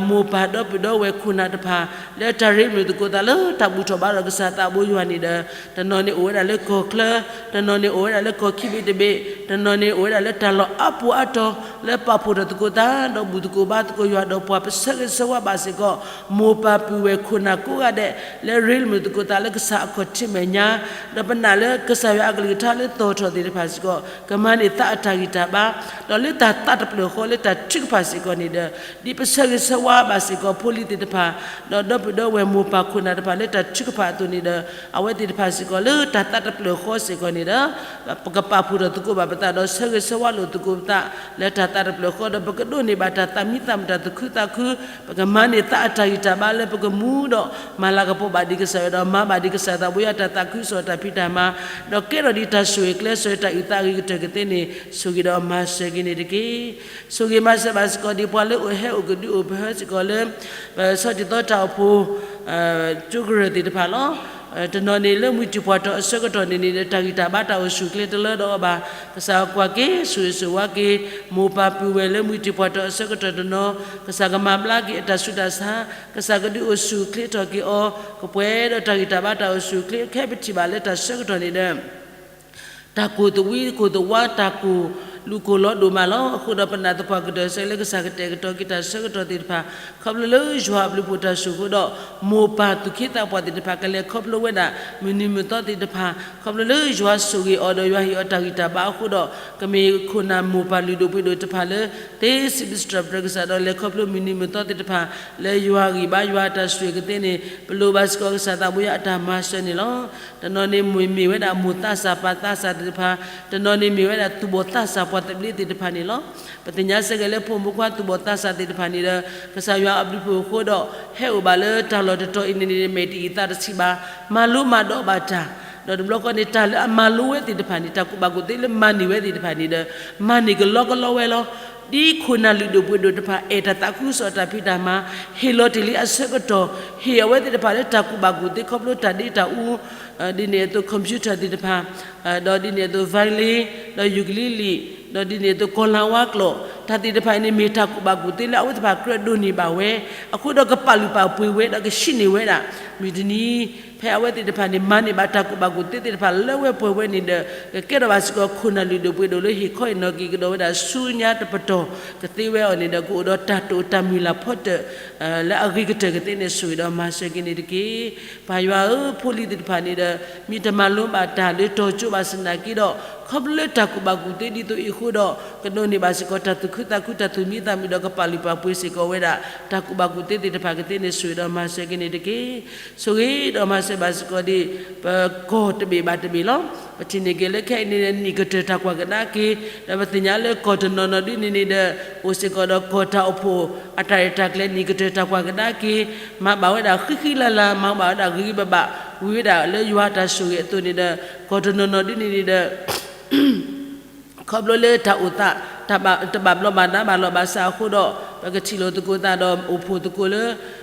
မိၢ်ပၢ်ဒီပုၢ်ဒီဝဲၢ်ခိၣ်နၢ်တဖၣ် လၢတၢ်ရ့မုာ်သကိးသးလၢတၢ်ဘူၣ်ထီၣ်ဘါထီၣ်ကစၢ်သးဘိယွၤန့ၣ်ဒီး တနီၤန့ၣ်အိၣ်ဝဲဒၣ်လၢကီၢ်ချၢ, တနီၤန့ၣ်အိၣ်ဝဲဒၣ် လၢကီၢ်ခံဘ့ၣ်တဘ့ၣ်, တနီၤန့ၣ်အိၣ်ဝဲဒၣ်လၢတၢ်လီၢ်အါပူၤအါတီၤ လၢပာ်ဖှိၣ်ထီၣ်သကိးသး ဒီးဘူၣ်သကိးဘါသကိးယွၤဒီးပှၤပဆၢဂ့ၤဆၢဝါဘၣ်စ့ၢ်ကီး မိၢ်ပၢ်ပုၢ်ဝဲၢ်ခိၣ်နၢ်ကိးဂၤဒဲး လၢရ့လိာ်မုာ်သကိးသးလၢကစၢ်အခီၣ်ထံးမဲာ်ညါ, ဒီးပနာ်လၢကစၢ်ယွၤအကလုၢ်ကထါလၢသီၣ်ထီၣ်သ့ၣ်တဖၣ်စ့ၢ်ကီး ကမၤန့ၢ်သးအတၢ်ဂံၢ်တၢ်ဘါ, ဒီးလၢတၢ်သးတဖျၢၣ်ဃီလၢတၢ်ထုကဖၣ်စ့ၢ်ကီးန့ၣ်ဒီး ဒ်ပဆၢဂ့ၤဆၢဝါဘၣ်စ့ၢ်ကီးဖိလံၤသ့ၣ်တဖၣ် ဒီးဒီပုၢ်ဒီဝဲၢ်မိၢ်ပၢ်ခိၣ်နၢ်တဖၣ်လၢတၢ်ထုကဖၣ်အသိးန့ၣ်ဒီး အဝဲသ့ၣ်တဖၣ်စ့ၢ်ကီးလၢတၢ်သးတဖျၢၣ်ဃီစ့ၢ်ကီးန့ၣ်ဒီး ပကပာ်ဖှိၣ်ထီၣ်သကိးဘၣ်ပသးဒီးဆၢဂ့ၤဆၢဝါလိာ်သကိးပသး လၢတၢ်သးတဖျၢၣ်ဃီဒီး ပကဒိးန့ၢ်ဘၣ်တၢ်သးမံသးမုာ်တၢ်သူၣ်ခုသးခု, ပကမၤန့ၢ်သးအတၢ်ဂံၢ်တၢ်ဘါလၢပကမူဒီး မၤလၤကပီၤဘၣ်ဒံးကစၢ်ယွၤဒီးမၤဘၣ်ဒံးကစၢ်သးဘိယွၤတၢ်သးခုကစီၣ်တၢ်ဖံးတၢ်မၤ, ဒီးကဲထီၣ်ဒံးတၢ်ဆိၣ်ဂ့ၤကျဲ ဆိၣ်ဂ့ၤတၢ်အုၣ်သးအဂ့ၤကတၢၢ်ကသ့န့ၣ် ဆိၣ်ဂ့ၤဒီးမၤစၢၤက့ၤန့ၣ်တက့ၢ်. ဆိၣ်ဂ့ၤမၤစၢၤဘၣ်စ့ၢ်ကီးဒ်ပှၤလၢအိၣ်ဟဲအိၣ်ကဒုအိၣ်ပဟၢစ့ၢ်ကီးလၢ ပဆီၣ်တံၢ်သီတၢ်အိၣ်ဖှိၣ် ကၠိကရၢၢ်သ့ၣ်တဖၣ်လီၤ. တနီၤန့ၣ်လၢမှံထံၣ်ပှၢ်တီၤအဆၢကတီၢ်န့ၣ်န့ၣ်ဒီး တၢ်ဂံၢ်တၢ်ဘါတၢ်အိၣ်ဆူၣ်အိၣ်ချ့တလၢဒီးအီၤဘၣ်. ကစၢ်ကွၢ်က့ၤ ဆိၣ်ဂ့ၤဆိၣ်ဝါက့ၤ မိၢ်ပၢ်ပုၢ်ဝဲၢ်လၢမှံထံၣ်ပှၢ်တီၤအဆၢကတီၢ်တနီၤ, ကစၢ်ကမၤဘျါက့ၤအတၢ်ဆူးတၢ်ဆါ, ကစၢ်ကဒုးအိၣ်ဆူၣ်အိၣ်ချ့ထီၣ်က့ၤအီၤ ကပှဲၤဒီးတၢ်ဂံၢ်တၢ်ဘါတၢ်အိၣ်ဆူၣ်အိၣ်ချ့ ခဲအံၤပထံၣ်ဘၣ်လၢတၢ်ဆၢကတီၢ်န့ၣ်ဒီး တၢ်ကိၢ်သဝံကိၢ်သဝါ တၢ်ကိၢ်လူၤကိၢ်လီၤဒိၣ်မးလီၤ. အဃိဒီးပနာ်သပှၢ်ကတၢၢ်စ့ၢ်ကီးလၢကစၢ်ကတဲာ်ကတီၤက့ၤတၢ်ဆၢကတီၢ်သ့ၣ်တဖၣ် ခီဖျိလၢယွၤအဘျုးဖှိၣ်တၢ်ဆိၣ်အဃိဒီး မိၢ်ပၢ်သူၣ်က့သးပှၢ်သ့ၣ်တဖၣ် ကလဲၤခီဖျိဝဲဒၣ် မုၢ်နံၤမုၢ်သီသ့ၣ်တဖၣ် ခီဖျိလၢယွၤဆိၣ်ဂ့ၤအီၤဒီးယွၤဟ့ၣ်အီၤတၢ်ဂံၢ်တၢ်ဘါအဃိဒီး ကမ့ၢ်ခိၣ်နၢ်မိၢ်ပၢ်လုၢ်ဒိၣ်ပှ့ၤဒိၣ်တဖၣ်လၢ သ့စံးဘျုးစံးထီၣ်ပတြၢၤကစၢ်ဒီး လဲၤခီဖျိမုၢ်နံၤမုၢ်သီသ့ၣ်တဖၣ် လၢယွၤဂံၢ်ဘါယွၤတၢ်ဆိၣ်ဂ့ၤကသ့န့ၣ် ပလိၣ်ဘၣ်စ့ၢ်ကီးကစၢ်သးဘိယွၤအတၢ်မၤစၢၤန့ၣ်လီၤ. တနီၤန့ၣ်မ့ၢ်မ့ၢ်ဝဲဒၣ်မိၢ်သးစၢ်ပၢ်သးစၢ်သ့ၣ်တဖၣ်, တနီၤန့ၣ်မ့ၢ်ဝဲဒၣ်သူၣ်ဘီၣ်သးစၢ်ပှၤသဘျ့သ့ၣ်တဖၣ်န့ၣ်လီၤ. ပသ့ၣ်ညါစ့ၢ်ကီးလၢဖိမုၣ်ဖိခွါသူၣ်ဘီၣ်သးစၢ်သ့ၣ်တဖၣ်န့ၣ်ဒီး ကစၢ်ယွၤအဘျုးဖှိၣ်အဃိဒီး ဟဲအိၣ်ဘၣ်လၢတၢ်လီၢ်တတီၤအံၤန့ၣ်န့ၣ် မဲာ်တအံၤသးတဆံးဘၣ်, မၤလိမၤဒိးဘၣ်တၢ်, ဒီးတဘျီဃီန့ၣ် တၢ်လၢအမၤလိဝဲသ့ၣ်တဖၣ်န့ၣ် တၢ်ကူၣ်ဘၣ်ကူၣ်သ့လၢမၤန့ၢ်ဝဲသ့ၣ်တဖၣ်န့ၣ်ဒီး မၤန့ၢ်ကလီကလီဝဲလီၤ. ဒ်ခိၣ်နၢ်လုၢ်ဒိၣ်ပှ့ၤဒိၣ်တဖၣ် အဲၣ်တၢ်သးခုကစီၣ်တၢ်ဖံးတၢ်မၤ, ဟ့ၣ်လီၤတ့ၢ်လံအဆၢကတီၢ်, ဟ့ၣ်အဝဲသ့ၣ်တဖၣ်လၢတၢ်ကူၣ်ဘၣ်ကူၣ်သ့ခီဖျိတၢ်ဒ့တၢ်အူ, ဒ်န့ၣ်အသိး computer သ့ၣ်တဖၣ်, ဒီးဒ်န့ၣ်အသိး violin, ဒီး ukulele, ဒီးဒ်န့ၣ်အသိး ကီၢ်လၤဝါကျိာ်, တၢ်သ့ၣ်တဖၣ်အံၤန့ၣ် မ့ၢ်တၢ်ကူၣ်ဘၣ်ကူၣ်သ့လၢအဝဲသ့ၣ်တဖၣ်ကြၢးဒိးန့ၢ်ဘၣ်ဝဲ, အဃိဒီးကပာ်လုၢ်ပာ်ပှ့ၤဝဲဒီးကဟံးန့ၢ်ဝဲဒၣ်, မုၢ်တနံၤ ဖဲအဝဲသ့ၣ်တဖၣ်န့ၣ် မၤန့ၢ်ဘၣ်တၢ်ကူၣ်ဘၣ်ကူၣ်သ့သ့ၣ်တဖၣ်လၢဝဲပှဲၤဝဲန့ၣ်ဒီး ကကဲထီၣ်ဘၣ်စ့ၢ်ကီးခိၣ်နၢ်လုၢ်ဒိၣ်ပှ့ၤဒိၣ်လၢဟ့ၣ်ခီဟ့ၣ်နီၤက့ၤကဒီးဝဲဒၣ်ဆူညါတပတီၢ်ကသ့ဝဲအီၤန့ၣ်ဒီး ကအိၣ်ဒီးတၢ်တိာ်တၢ်မုၢ်လၢ်ဖီတၢၣ် လၢအဂ့ၤကတၢၢ်ကသ့န့ၣ် ဆိၣ်ဂ့ၤဒီးမၤစၢၤက့ၤန့ၣ်တက့ၢ်. ပၢ်ယွၤဧၢ, ဖိလံၤသ့ၣ်တဖၣ်န့ၣ်ဒီး မ့ၢ်တမၤလိဘၣ်တၢ်လၢတီၤကၠိဘၣ်ဆၣ်သနာ်က့ဒီး ခီဖျိလၢတၢ်ကူၣ်ဘၣ်ကူၣ်သ့ဒ်သိးအံၤအဃိဒီး ကဒိးန့ၢ်ဘၣ်စ့ၢ်ကီး တၢ်သူၣ်ခုသးခုတၢ်သူၣ်မံသးမုာ်ဒီး ကပာ်လုၢ်ပာ်ပှ့ၤစ့ၢ်ကီးဝဲဒၣ် တၢ်ကူၣ်ဘၣ်ကူၣ်သ့သ့ၣ်တဖၣ်ကသ့န့ၣ် ဆိၣ်ဂ့ၤဒီးမၤစၢၤက့ၤန့ၣ်တက့ၢ်. ဆိၣ်ဂ့ၤဒီးမၤစၢၤဘၣ်စ့ၢ်ကီးဒ် ပကီၢ်တဘ့ၣ်ဘၣ်တဘ့ၣ်လီၤ. ပထံၣ်န့ၢ်က့ၤလၢခဲအံၤန့ၣ် နံၣ်ကတၢၢ်တၢ်ကွၢ်ကဒါက့ၤ, ဒီးပသ့ၣ်ညါလၢကီၢ်တနီၤနီၤဒ်န့ၣ်န့ၣ်ဒီး အိၣ်စ့ၢ်ကီးဒီးကီၢ်တၢ်အိၣ်ဖှိၣ်အတၢ်ရဲၣ်တၢ်ကျဲၤ နံၣ်ကတၢၢ်တၢ်ကွၢ်ကဒါက့ၤ, မၤဘၣ်ဝဲဒၣ်ဃံဃံလၤလၤ, မၤဘၣ်ဝဲဒၣ်ဂ့ၤဂ့ၤဘၣ်ဘၣ်, ဝံၤဝဲဒၣ်လၢယွၤတၢ်ဆိၣ်ဂ့ၤအသိးန့ၣ်ဒီး ကီၢ်တနီၤနီၤဒ်န့ၣ်န့ၣ်ဒီး ခီဖျိလၢတၢ်အိၣ်သး တဘၣ်ဘျီးဘၣ်ဒါဘၣ်လီၤဘၣ်စးအဃိဒီး ပကထံၣ်လိာ်သကိးသးဒီးအိၣ်ဖှိၣ်သကိးလၢ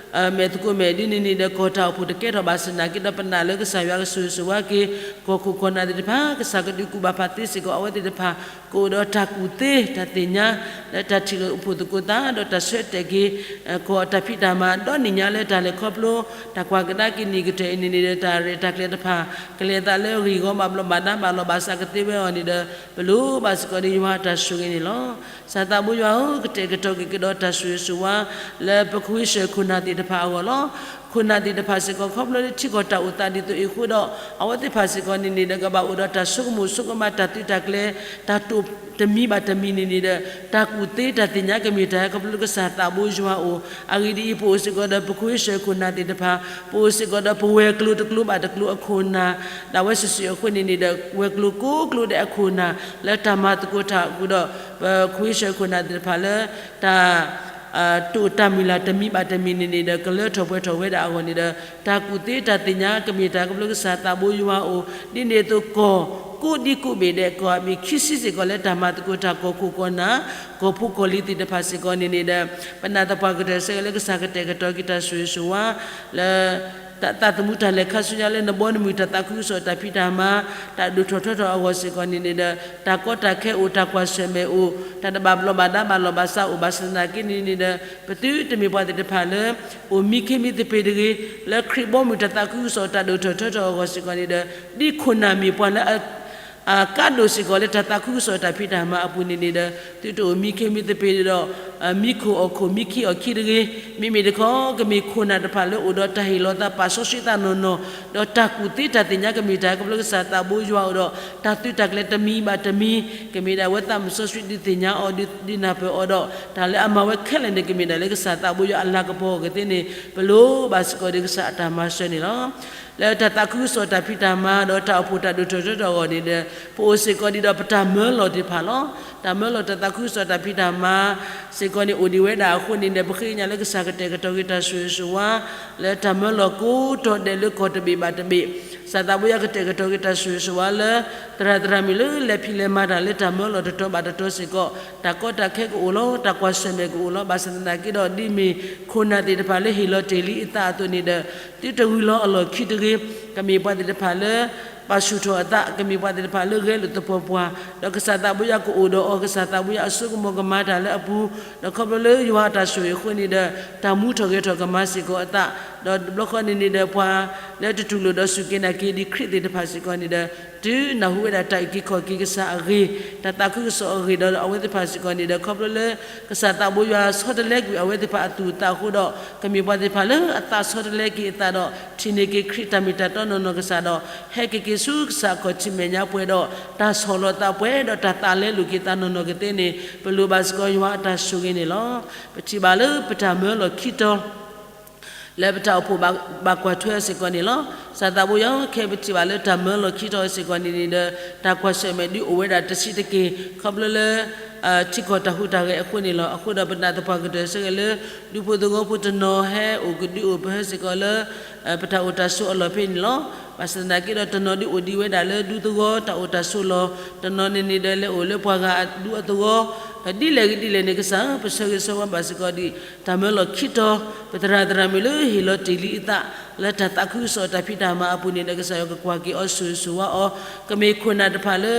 မဲာ်သကိးမဲာ်ဒ်န့ၣ်န့ၣ်ဒီး ကီၢ်တၢ်အိၣ်ဖှိၣ်တကဲထီၣ်ဘၣ်ဆၣ်သနာ်က့ဒီး ပနာ်လၢကစၢ်ယွၤကဆိၣ်ဂ့ၤဆိၣ်ဝါက့ၤ ကီၢ်ခိၣ်ကီၢ်နၢ်သ့ၣ်တဖၣ်, ကစၢ်ကဒုးကူၣ်ဘၣ်ဖးသ့စ့ၢ်ကီးအဝဲသ့ၣ်တဖၣ် ကအိၣ်ဒီးတၢ်ကူၣ်သ့တၢ်သ့ၣ်ညါ လၢတၢ်ထံၣ်လိာ်အိၣ်ဖှိၣ်သကိးသး ဒီးတၢ်ဆၢတဲာ်က့ၤ ကီၢ်အတၢ်ဖံးတၢ်မၤ ဒီနံၣ်ညါလၢတၢ်လဲၤခီဖျိ တၢ်ကွၢ်ကဒါက့ၤနံၣ်ကတၢၢ်အံၤန့ၣ်န့ၣ်ဒီး တၢ်ရဲၣ်တၢ်ကျဲၤတဖၣ် ကလဲၤသးလၢဂ့ၢ်ဂီၤဘၣ်ဘျီးဘၣ်ဒါဘၣ်လီၤဘၣ်စးကသ့ဝဲအီၤန့ၣ်ဒီး ပလိၣ်ဘၣ်စ့ၢ်ကီးဒီးယွၤတၢ်ဆိၣ်ဂ့ၤန့ၣ်လီၤ. ကစၢ်သးဘိယွၤဧၢ, ကတဲာ်ကတီၤက့ၤကဒီးတၢ်ဆိၣ်ဂ့ၤဆိၣ်ဝါ လၢပခွံဆၢၣ်ခိၣ်နၢ်သ့ၣ်တဖၣ်အဂီၢ်လီၤ. ခိၣ်နၢ်သ့ၣ်တဖၣ်စ့ၢ်ကီး ခီဖျိလၢထံကီၢ်တၢ်အိၣ်သးဒ်သိးအံၤအဃိဒီး အဝဲသ့ၣ်တဖၣ်စ့ၢ်ကီးန့ၣ်န့ၣ်ဒီး ကဘၣ်အိၣ်ဒီးတၢ်ဆိကမိၣ်ဆိကမး တၢ်သုးတၢ်ကျဲၤ တၢ်တိာ်တမံၤဘၣ်တမံၤန့ၣ်န့ၣ်ဒီး တၢ်ကူၣ်သ့တၢ်သ့ၣ်ညါကမ့ၢ်တၢ်ဟဲခီဖျိလၢကစၢ်သးဘိယွၤအအိၣ်. အဂ့ၢ်ဒ်အံၤ, ပအိၣ်စ့ၢ်ကီးဒီးပခွံဆၢၣ်ခိၣ်နၢ်သ့ၣ်တဖၣ်, ပအိၣ်စ့ၢ်ကီးဒီးပဝဲၤကျိၤတကျိၤဘၣ်တကျိၤအခိၣ်နၢ်, ဒၣ်ဝဲစုာ်စုာ်အဃိန့ၣ်န့ၣ်ဒီး ဝဲၤကျိၤကိးကျိၤဒဲးအခိၣ်နၢ် လၢတၢ်မၤသကိးတၢ်အဃိဒီး ပခွံဆၢၣ်ခိၣ်နၢ်သ့ၣ်တဖၣ်လၢ တၢ် တိာ်တၢ်မုၢ်လၢ်တမံၤဘၣ်တမံၤန့ၣ်န့ၣ်ဒီး ကလၢထီၣ်ပှဲၤထီၣ်ဝဲဒၣ်အဂီၢ်န့ၣ်ဒီး တၢ်ကူၣ်သ့တၢ်သ့ၣ်ညါကမ့ၢ်တၢ်ခီဖျိကစၢ်သးဘိယွၤအအိၣ်, ဒ်န့ၣ်အသိးကီၢ်ကိးဒံကိးဘ့ၣ်ဒဲး ကီၢ်အမံၤခံဆံစ့ၢ်ကီးလၢတၢ်မၤသကိးတၢ် ကီၢ်ခိၣ်ကီၢ်နၢ် ကီၢ်ဖိကီၢ်လံၤသ့ၣ်တဖၣ်စ့ၢ်ကီးန့ၣ်န့ၣ်ဒီး ပနာ်သပှၢ်ကတၢၢ်စ့ၢ်ကီးလၢကစၢ်ကတဲာ်ကတီၤက့ၤတၢ်ဆိၣ်ဂ့ၤဆိၣ်ဝါ လၢ တၢ်သးသမူတၢ်လဲၤခါဆူညါလၢနဘီနမုၢ် တၢ်သးခုကစီၣ်တၢ်ဖံးတၢ်မၤ တၢ်ဒိၣ်ထီၣ်ထီထီၣ်အဂီၢ်စ့ၢ်ကီးန့ၣ်န့ၣ်ဒီး တၢ်ကီတၢ်ခဲအိၣ် တၢ်ကွၢ်ဆၢၣ်မဲာ်အိၣ် တၢ်တဘၣ်ဘျီးဘၣ်ဒါဘၣ်လီၤဘၣ်စးအိၣ်ဘၣ်ဆၣ်သနာ်က့န့ၣ်န့ၣ်ဒီး ပသုတမ့ၢ်ပှၤသ့ၣ်တဖၣ်လၢ အိၣ်မံခ့မံသပ့ၤတဂ့ၤ, လၢခရံာ်ဘီမုၢ်တၢ်သးခုကစီၣ်တၢ်ဒိၣ်ထီၣ်ထီထီၣ်အဂီၢ်စ့ၢ်ကီးန့ၣ်ဒီး ဒ်ခိၣ်နၢ်မ့ၢ်ပှၤလၢအ ကါဒိၣ်စ့ၢ်ကီးလၢတၢ်သးခုကစီၣ်တၢ်ဖံးတၢ်မၤအပူၤန့ၣ်န့ၣ်ဒီး သုတအိၣ်မံခ့မံသပ့ၤဒီး မံခိၣ်အီၣ်ခိၣ်မံခံအီၣ်ခံတဂ့ၤ. မ့မ့ၢ်တခီ ကမ့ၢ်ခိၣ်နၢ်တဖၣ်လၢအိၣ်ဒီးတၢ်ဟ့ၣ်လီၤသးပာ်စီဆှံသးနီၢ်နီၢ်, ဒီးတၢ်ကူၣ်သ့တၢ်သ့ၣ်ညါကမ့ၢ်တၢ်ခီဖျိကစၢ်သးဘိယွၤအိၣ်ဒီး တၢ်သုးတၢ်ကျဲၤတမံၤဘၣ်တမံၤ, ကမ့ၢ်ဒၣ်ဝဲသးမုၣ်စီဆှံဒုးသ့ၣ်ညါအီၤ ဒုးနၢ်ပၢၢ်အီၤဒီး တၢ်လၢအမၤဝဲခဲလၢာ်န့ၣ် ကမ့ၢ်ဒၣ်လၢကစၢ်သးဘိယွၤအလၤကပီၤအဂ့ၢ်သ့ၣ်န့ၣ် ပလိၣ်ဘၣ်စ့ၢ်ကီးဒီးကစၢ်အတၢ်မၤစၢၤန့ၣ်လီၤ. လၢတၢ်သးခုကစီၣ်တၢ်ဖံးတၢ်မၤ ဒီးတၢ်အိၣ်ဖှိၣ်တၢ်ဒိၣ်ထီၣ်ထီထီၣ်အဂီၢ်န့ၣ်ဒီး ပအိၣ်စ့ၢ်ကီးဒံးဒီးပတၢ်မၢလီၤသ့ၣ်တဖၣ်လီၤ. တၢ်မၢလီၤတၢ်သးခုကစီၣ်တၢ်ဖံးတၢ်မၤစ့ၢ်ကီးန့ၣ် အိၣ်ဒံးဝဲဒၣ်အဃိန့ၣ်ဒီး ပဃ့ကညးလၢကစၢ်ကတဲာ်ကတီၤက့ၤတၢ်ဆိၣ်ဂ့ၤဆိၣ်ဝါ လၢတၢ်မၢလီၤကိးတီၤဒဲးလၢကီၢ်တဘ့ၣ်ဘၣ်တဘ့ၣ်, ကစၢ်သးဘိယွၤကတဲာ်ကတီၤက့ၤတၢ်ဆိၣ်ဂ့ၤဆိၣ်ဝါလၢ သရၣ်သရၣ်မုၣ်လၢလဲၤဖံးလဲၤမၤတၢ်လၢတၢ်မၢလီၤတတီၤဘၣ်တတီၤစ့ၢ်ကီး တၢ်ကီတၢ်ခဲကအိၣ်လီၤ, တၢ်ကွၢ်ဆၢၣ်မဲာ်ကအိၣ်လီၤ. ဘၣ်ဆၣ်သနာ်က့ဒီး ဒ်မ့ၢ်ခိၣ်နၢ်သ့ၣ်တဖၣ်လၢဟ့ၣ်လီၤတ့ၢ်လံအသးအသိးန့ၣ်ဒီး သုတဂုၤလီၤအလီၢ်ခံတဂ့ၤ. ကမ့ၢ်ပှၤသ့ၣ်တဖၣ်လၢ ပာ်ဆူၣ်ထီၣ်အသး, ကမ့ၢ်ပှၤသ့ၣ်တဖၣ်လၢဂဲၤလိာ်သပှၢ်ပှၢ်, ဒီးကစၢ်သးဘိယွၤကအိၣ်ဒီးအီၤ, ကစၢ်သးဘိယွၤအစိကမီၤကမၤတၢ်လၢအပူၤ, ဒီးခီဖျိလၢယွၤအတၢ်ဆိၣ်ဂ့ၤအဃိန့ၣ်ဒီး တၢ်မူထီၣ်ဂဲၤထီၣ်ကမၤစ့ၢ်ကီးအသး, ဒီးတဘျီဃီန့ၣ်န့ၣ်ဒီး ပှၤလၢတတူၢ်လိာ်ဒီးစူၢ်က့ၤနာ်က့ၤဒံးခရံာ်သ့ၣ်တဖၣ်စ့ၢ်ကီးန့ၣ်ဒီး တုၤနၢ်ဟူဝဲဒၣ်တၢ်အုၣ်က့ၤခီၣ်က့ၤကစၢ်အဂ့ၢ်, တၢ်သးခုကစီၣ်အဂ့ၢ်ဒီး အဝဲသ့ၣ်တဖၣ်စ့ၢ်ကီးန့ၣ်ဒီး ခီဖျိလၢ ကစၢ်သးဘိယွၤဆီတလဲကွံာ်အဝဲသ့ၣ်တဖၣ်အသူၣ်အသးအဃိဒီး ကမ့ၢ်ပှၤသ့ၣ်တဖၣ်လၢအသးဆီတလဲက့ၤအသးဒီး ထံၣ်န့ၢ်က့ၤခရံာ်တၢ်မ့ၢ်တၢ်တီနီၢ်နီၢ်ကစၢ်ဒီး ဟဲက့ၤက့ၤဆူကစၢ်အခီၣ်ထံးမဲာ်ညါပှဲၤဒီး တၢ်ဆီၣ်လီၤသးပှဲၤဒီးတၢ်သးလဲလိာ်က့ၤသးနီၢ်နီၢ်ကသ့န့ၣ် ပလိၣ်ဘၣ်စ့ၢ်ကီးယွၤအတၢ်ဆိၣ်ဂ့ၤန့ၣ်လီၤ. ပထံၣ်ဘၣ်လၢပတၢ်မၢလီၤခံတီၤ လၢပတၢ်အိၣ်ဖှိၣ်ဘၣ်ကွၢ်ထွဲအစ့ၢ်ကီးန့ၣ်လီၤ. ကစၢ်သးဘိယွၤခဲအံၤပထံၣ်ဘၣ်လၢတၢ်မၢလီၤခံတီၤအစ့ၢ်ကီးန့ၣ်န့ၣ်ဒီး တၢ်ကွၢ်ဆၢၣ်မဲာ်ဒုးအိၣ်ဝဲဒၣ်တဆံးတက့ၢ် ခီဖျိလၢ ထံကီၢ်တၢ်ဟူးတၢ်ဂဲၤအဃိန့ၣ်လီၤ. အဃိဒီးပနာ်သပှၢ်ကတၢၢ်ဆၢဂ့ၤလၢ ဒူဖိသဝီဖိတနီၤဟဲအိၣ်ကဒုးအိၣ်ပဟၢစ့ၢ်ကီးလၢ ပတၢ်အိၣ်တၢ်ဆိးအလီၢ်ဖဲန့ၣ်လီၤ. ဘၣ်ဆၣ်သနာ်က့ဒီး တနီၤဒုးအိၣ်ဒံးဝဲဒၣ်လၢဒူသဝီ တၢ်အိၣ်တၢ်ဆိးလီၤ, တနီၤန့ၣ်န့ၣ်ဒီးလဲၤအိၣ်လၢပှၤဂၤအဒူအသဝီ, ဒီးဒ်လဲၣ်ဂ့ၤဒ်လဲၣ်န့ၣ် ကစၢ်ဧၢ ပဆၢဂ့ၤဆၢဝါဘၣ်စ့ၢ်ကီးဒံး တၢ်မၢလီၤခံတီၤ ပသရၣ်သရၣ်မုၣ်လၢဟ့ၣ်လီၤတ့ၢ်လံအသး လၢတၢ်သးခုကစီၣ်တၢ်ဖံးတၢ်မၤအပူၤန့ၣ်ဒီး ကစၢ်ယွၤကကွၢ်က့ၤအီၤဆိၣ်ဂ့ၤဆိၣ်ဝါအီၤ, ကမ့ၢ်ခိၣ်နၢ်တဖၣ်လၢ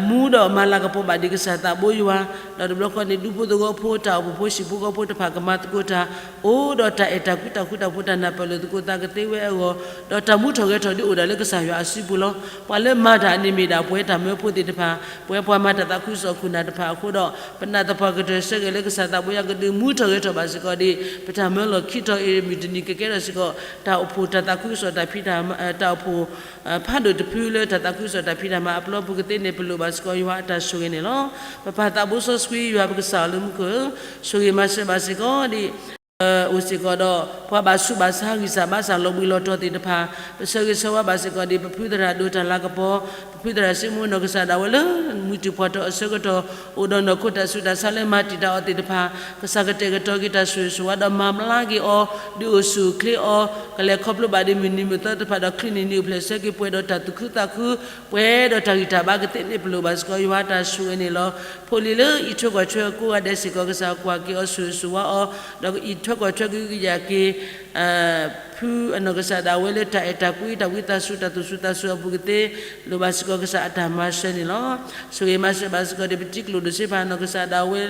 မူဒီးမၤလၤကပီၤဘၣ်ဒံးကစၢ်သးဘိယွၤ, ဒီးတဘျီဃီန့ၣ် ဒူဖိသဝီဖိ တၢ်အိၣ်ဖှိၣ်ဖိ ဟံၣ်ဖိဃီဖိတဖၣ် ကမၤသကိးတၢ် အိၣ်ဒီးတၢ်အဲၣ်တၢ်ကွံ တၢ်ဃူတၢ်ဖိး တၢ်နၢ်ပၢၢ်လိာ်သကိးသးကသ့ဝဲအဂီၢ်, ဒီးတၢ်မူထီၣ်ဂဲၤထီၣ်ဒုးအိၣ်ဒၣ်လၢကစၢ်ယွၤအစုပူၤလီၤ. ပှၤလၢမၤတၢ်န့ၣ်မ့ၢ်ဒၣ်ပဝဲတၢ်မၢဖိသ့ၣ်တဖၣ်, ပဝဲပှၤမၤတၢ်သးခုကစီၣ်ခိၣ်နၢ်တဖၣ်အဃိဒီး ပနာ်သပှၢ်ကတၢၢ်ဆၢဂ့ၤလၢကစၢ်သးဘိယွၤကဒုးမူထီၣ်ဂဲၤထီၣ်ဘၣ်စ့ၢ်ကီးဒံး ပတၢ်မၢလီၤခံတီၤအံၤ မုၢ်တနံၤကကဲထီၣ်စ့ၢ်ကီး တၢ်အိၣ်ဖှိၣ်တၢ်သးခုကစီၣ်တၢ်ဖံးတၢ်မၤ, တၢ်အိၣ်ဖှိၣ် ဖးဒိၣ်တဖုလၢတၢ်သးခုကစီၣ်တၢ်ဖံးတၢ်မၤအပျီပူၤကသ့န့ၣ် ပလိၣ်ဘၣ်စ့ၢ်ကီးယွၤအတၢ်ဆိၣ်ဂ့ၤန့ၣ်လီၤ. ပပၢ်သးဘိစီဆှံယွၤ ပကစၢ်အလၢမူခိၣ်ဧၢ, ဆိၣ်ဂ့ၤမၤစၢၤဘၣ်စ့ၢ်ကီးဒံး အိၣ်စ့ၢ်ကီးဒီး ပှၤဘၣ်ဆူးဘၣ်ဆါ ဂံၢ်စၢ်ဘါစၢ် လီၤဘှံးလီၤတီၤသ့ၣ်တဖၣ်, ပဆၢဂ့ၤဆၢဝါဘၣ်စ့ၢ်ကီးဒံး ပဖုသရၣ်ဒိၣ်တၢ်လၤကပီၤ, ပဖုသရၣ်စ့မိၣ် နီၢ်ကစၢ်ဒၣ်ဝဲလၢ မုၢ်တံၢ်ဖှီၣ်ထီၣ်အဆၢကတီၢ် အိၣ်ဒီးနီၢ်ခိတၢ်ဆူးတၢ်ဆါလၢမၤတံာ်တာ်အီၤသ့ၣ်တဖၣ်, ကစၢ်ကတဲာ်ကတီၤက့ၤတၢ်ဆိၣ်ဂ့ၤဆိၣ်ဝါဒီးမၤဘျါက့ၤအီၤ, ဒုးအိၣ်ဆူၣ်အိၣ်ချ့အီၤ, ကလဲၤခီဖျိဘၣ်ဒံးမုၢ်နံၤမုၢ်သီသ့ၣ်တဖၣ်ဒီး ချုးနံၤနံၤအိၣ်ဖျဲၣ်ဆၢက့ၤပှဲၤဒီးတၢ်သူၣ်ခုသးခု, ပှဲၤဒီးတၢ်ဂံၢ်တၢ်ဘါကသ့န့ၣ် ပလိၣ်ဘၣ်စ့ၢ်ကီးယွၤတၢ်ဆိၣ်ဂ့ၤန့ၣ်လီၤ. ဖိလံၤလၢအံးထွဲကွၢ်ထွဲအကိးဂၤဒဲးစ့ၢ်ကီး ကစၢ်ကွၢ်က့ၤအီၤဆိၣ်ဂ့ၤဆိၣ်ဝါအီၤ, ဒီးအံးထွဲကွၢ်ထွဲကဟုကယာ်က့ၤ ဖုအနီၢ်ကစၢ်ဒၣ်ဝဲလၢတၢ်အဲၣ်တၢ်ကွံ တၢ်ဝံသးစူၤ တၢ်သူၣ်စူၤသးစူၤအပူၤကသ့, လိၣ်ဘၣ်စ့ၢ်ကီးကစၢ်အတၢ်မၤစၢၤန့ၣ်လီၤ. ဆိၣ်ဂ့ၤမၤစၢၤဘၣ်စ့ၢ်ကီးဒံး ပတံၤကျိၣ်ဒိၣ်စ့ဖးနီၢ်ကစၢ်ဒၣ်ဝဲ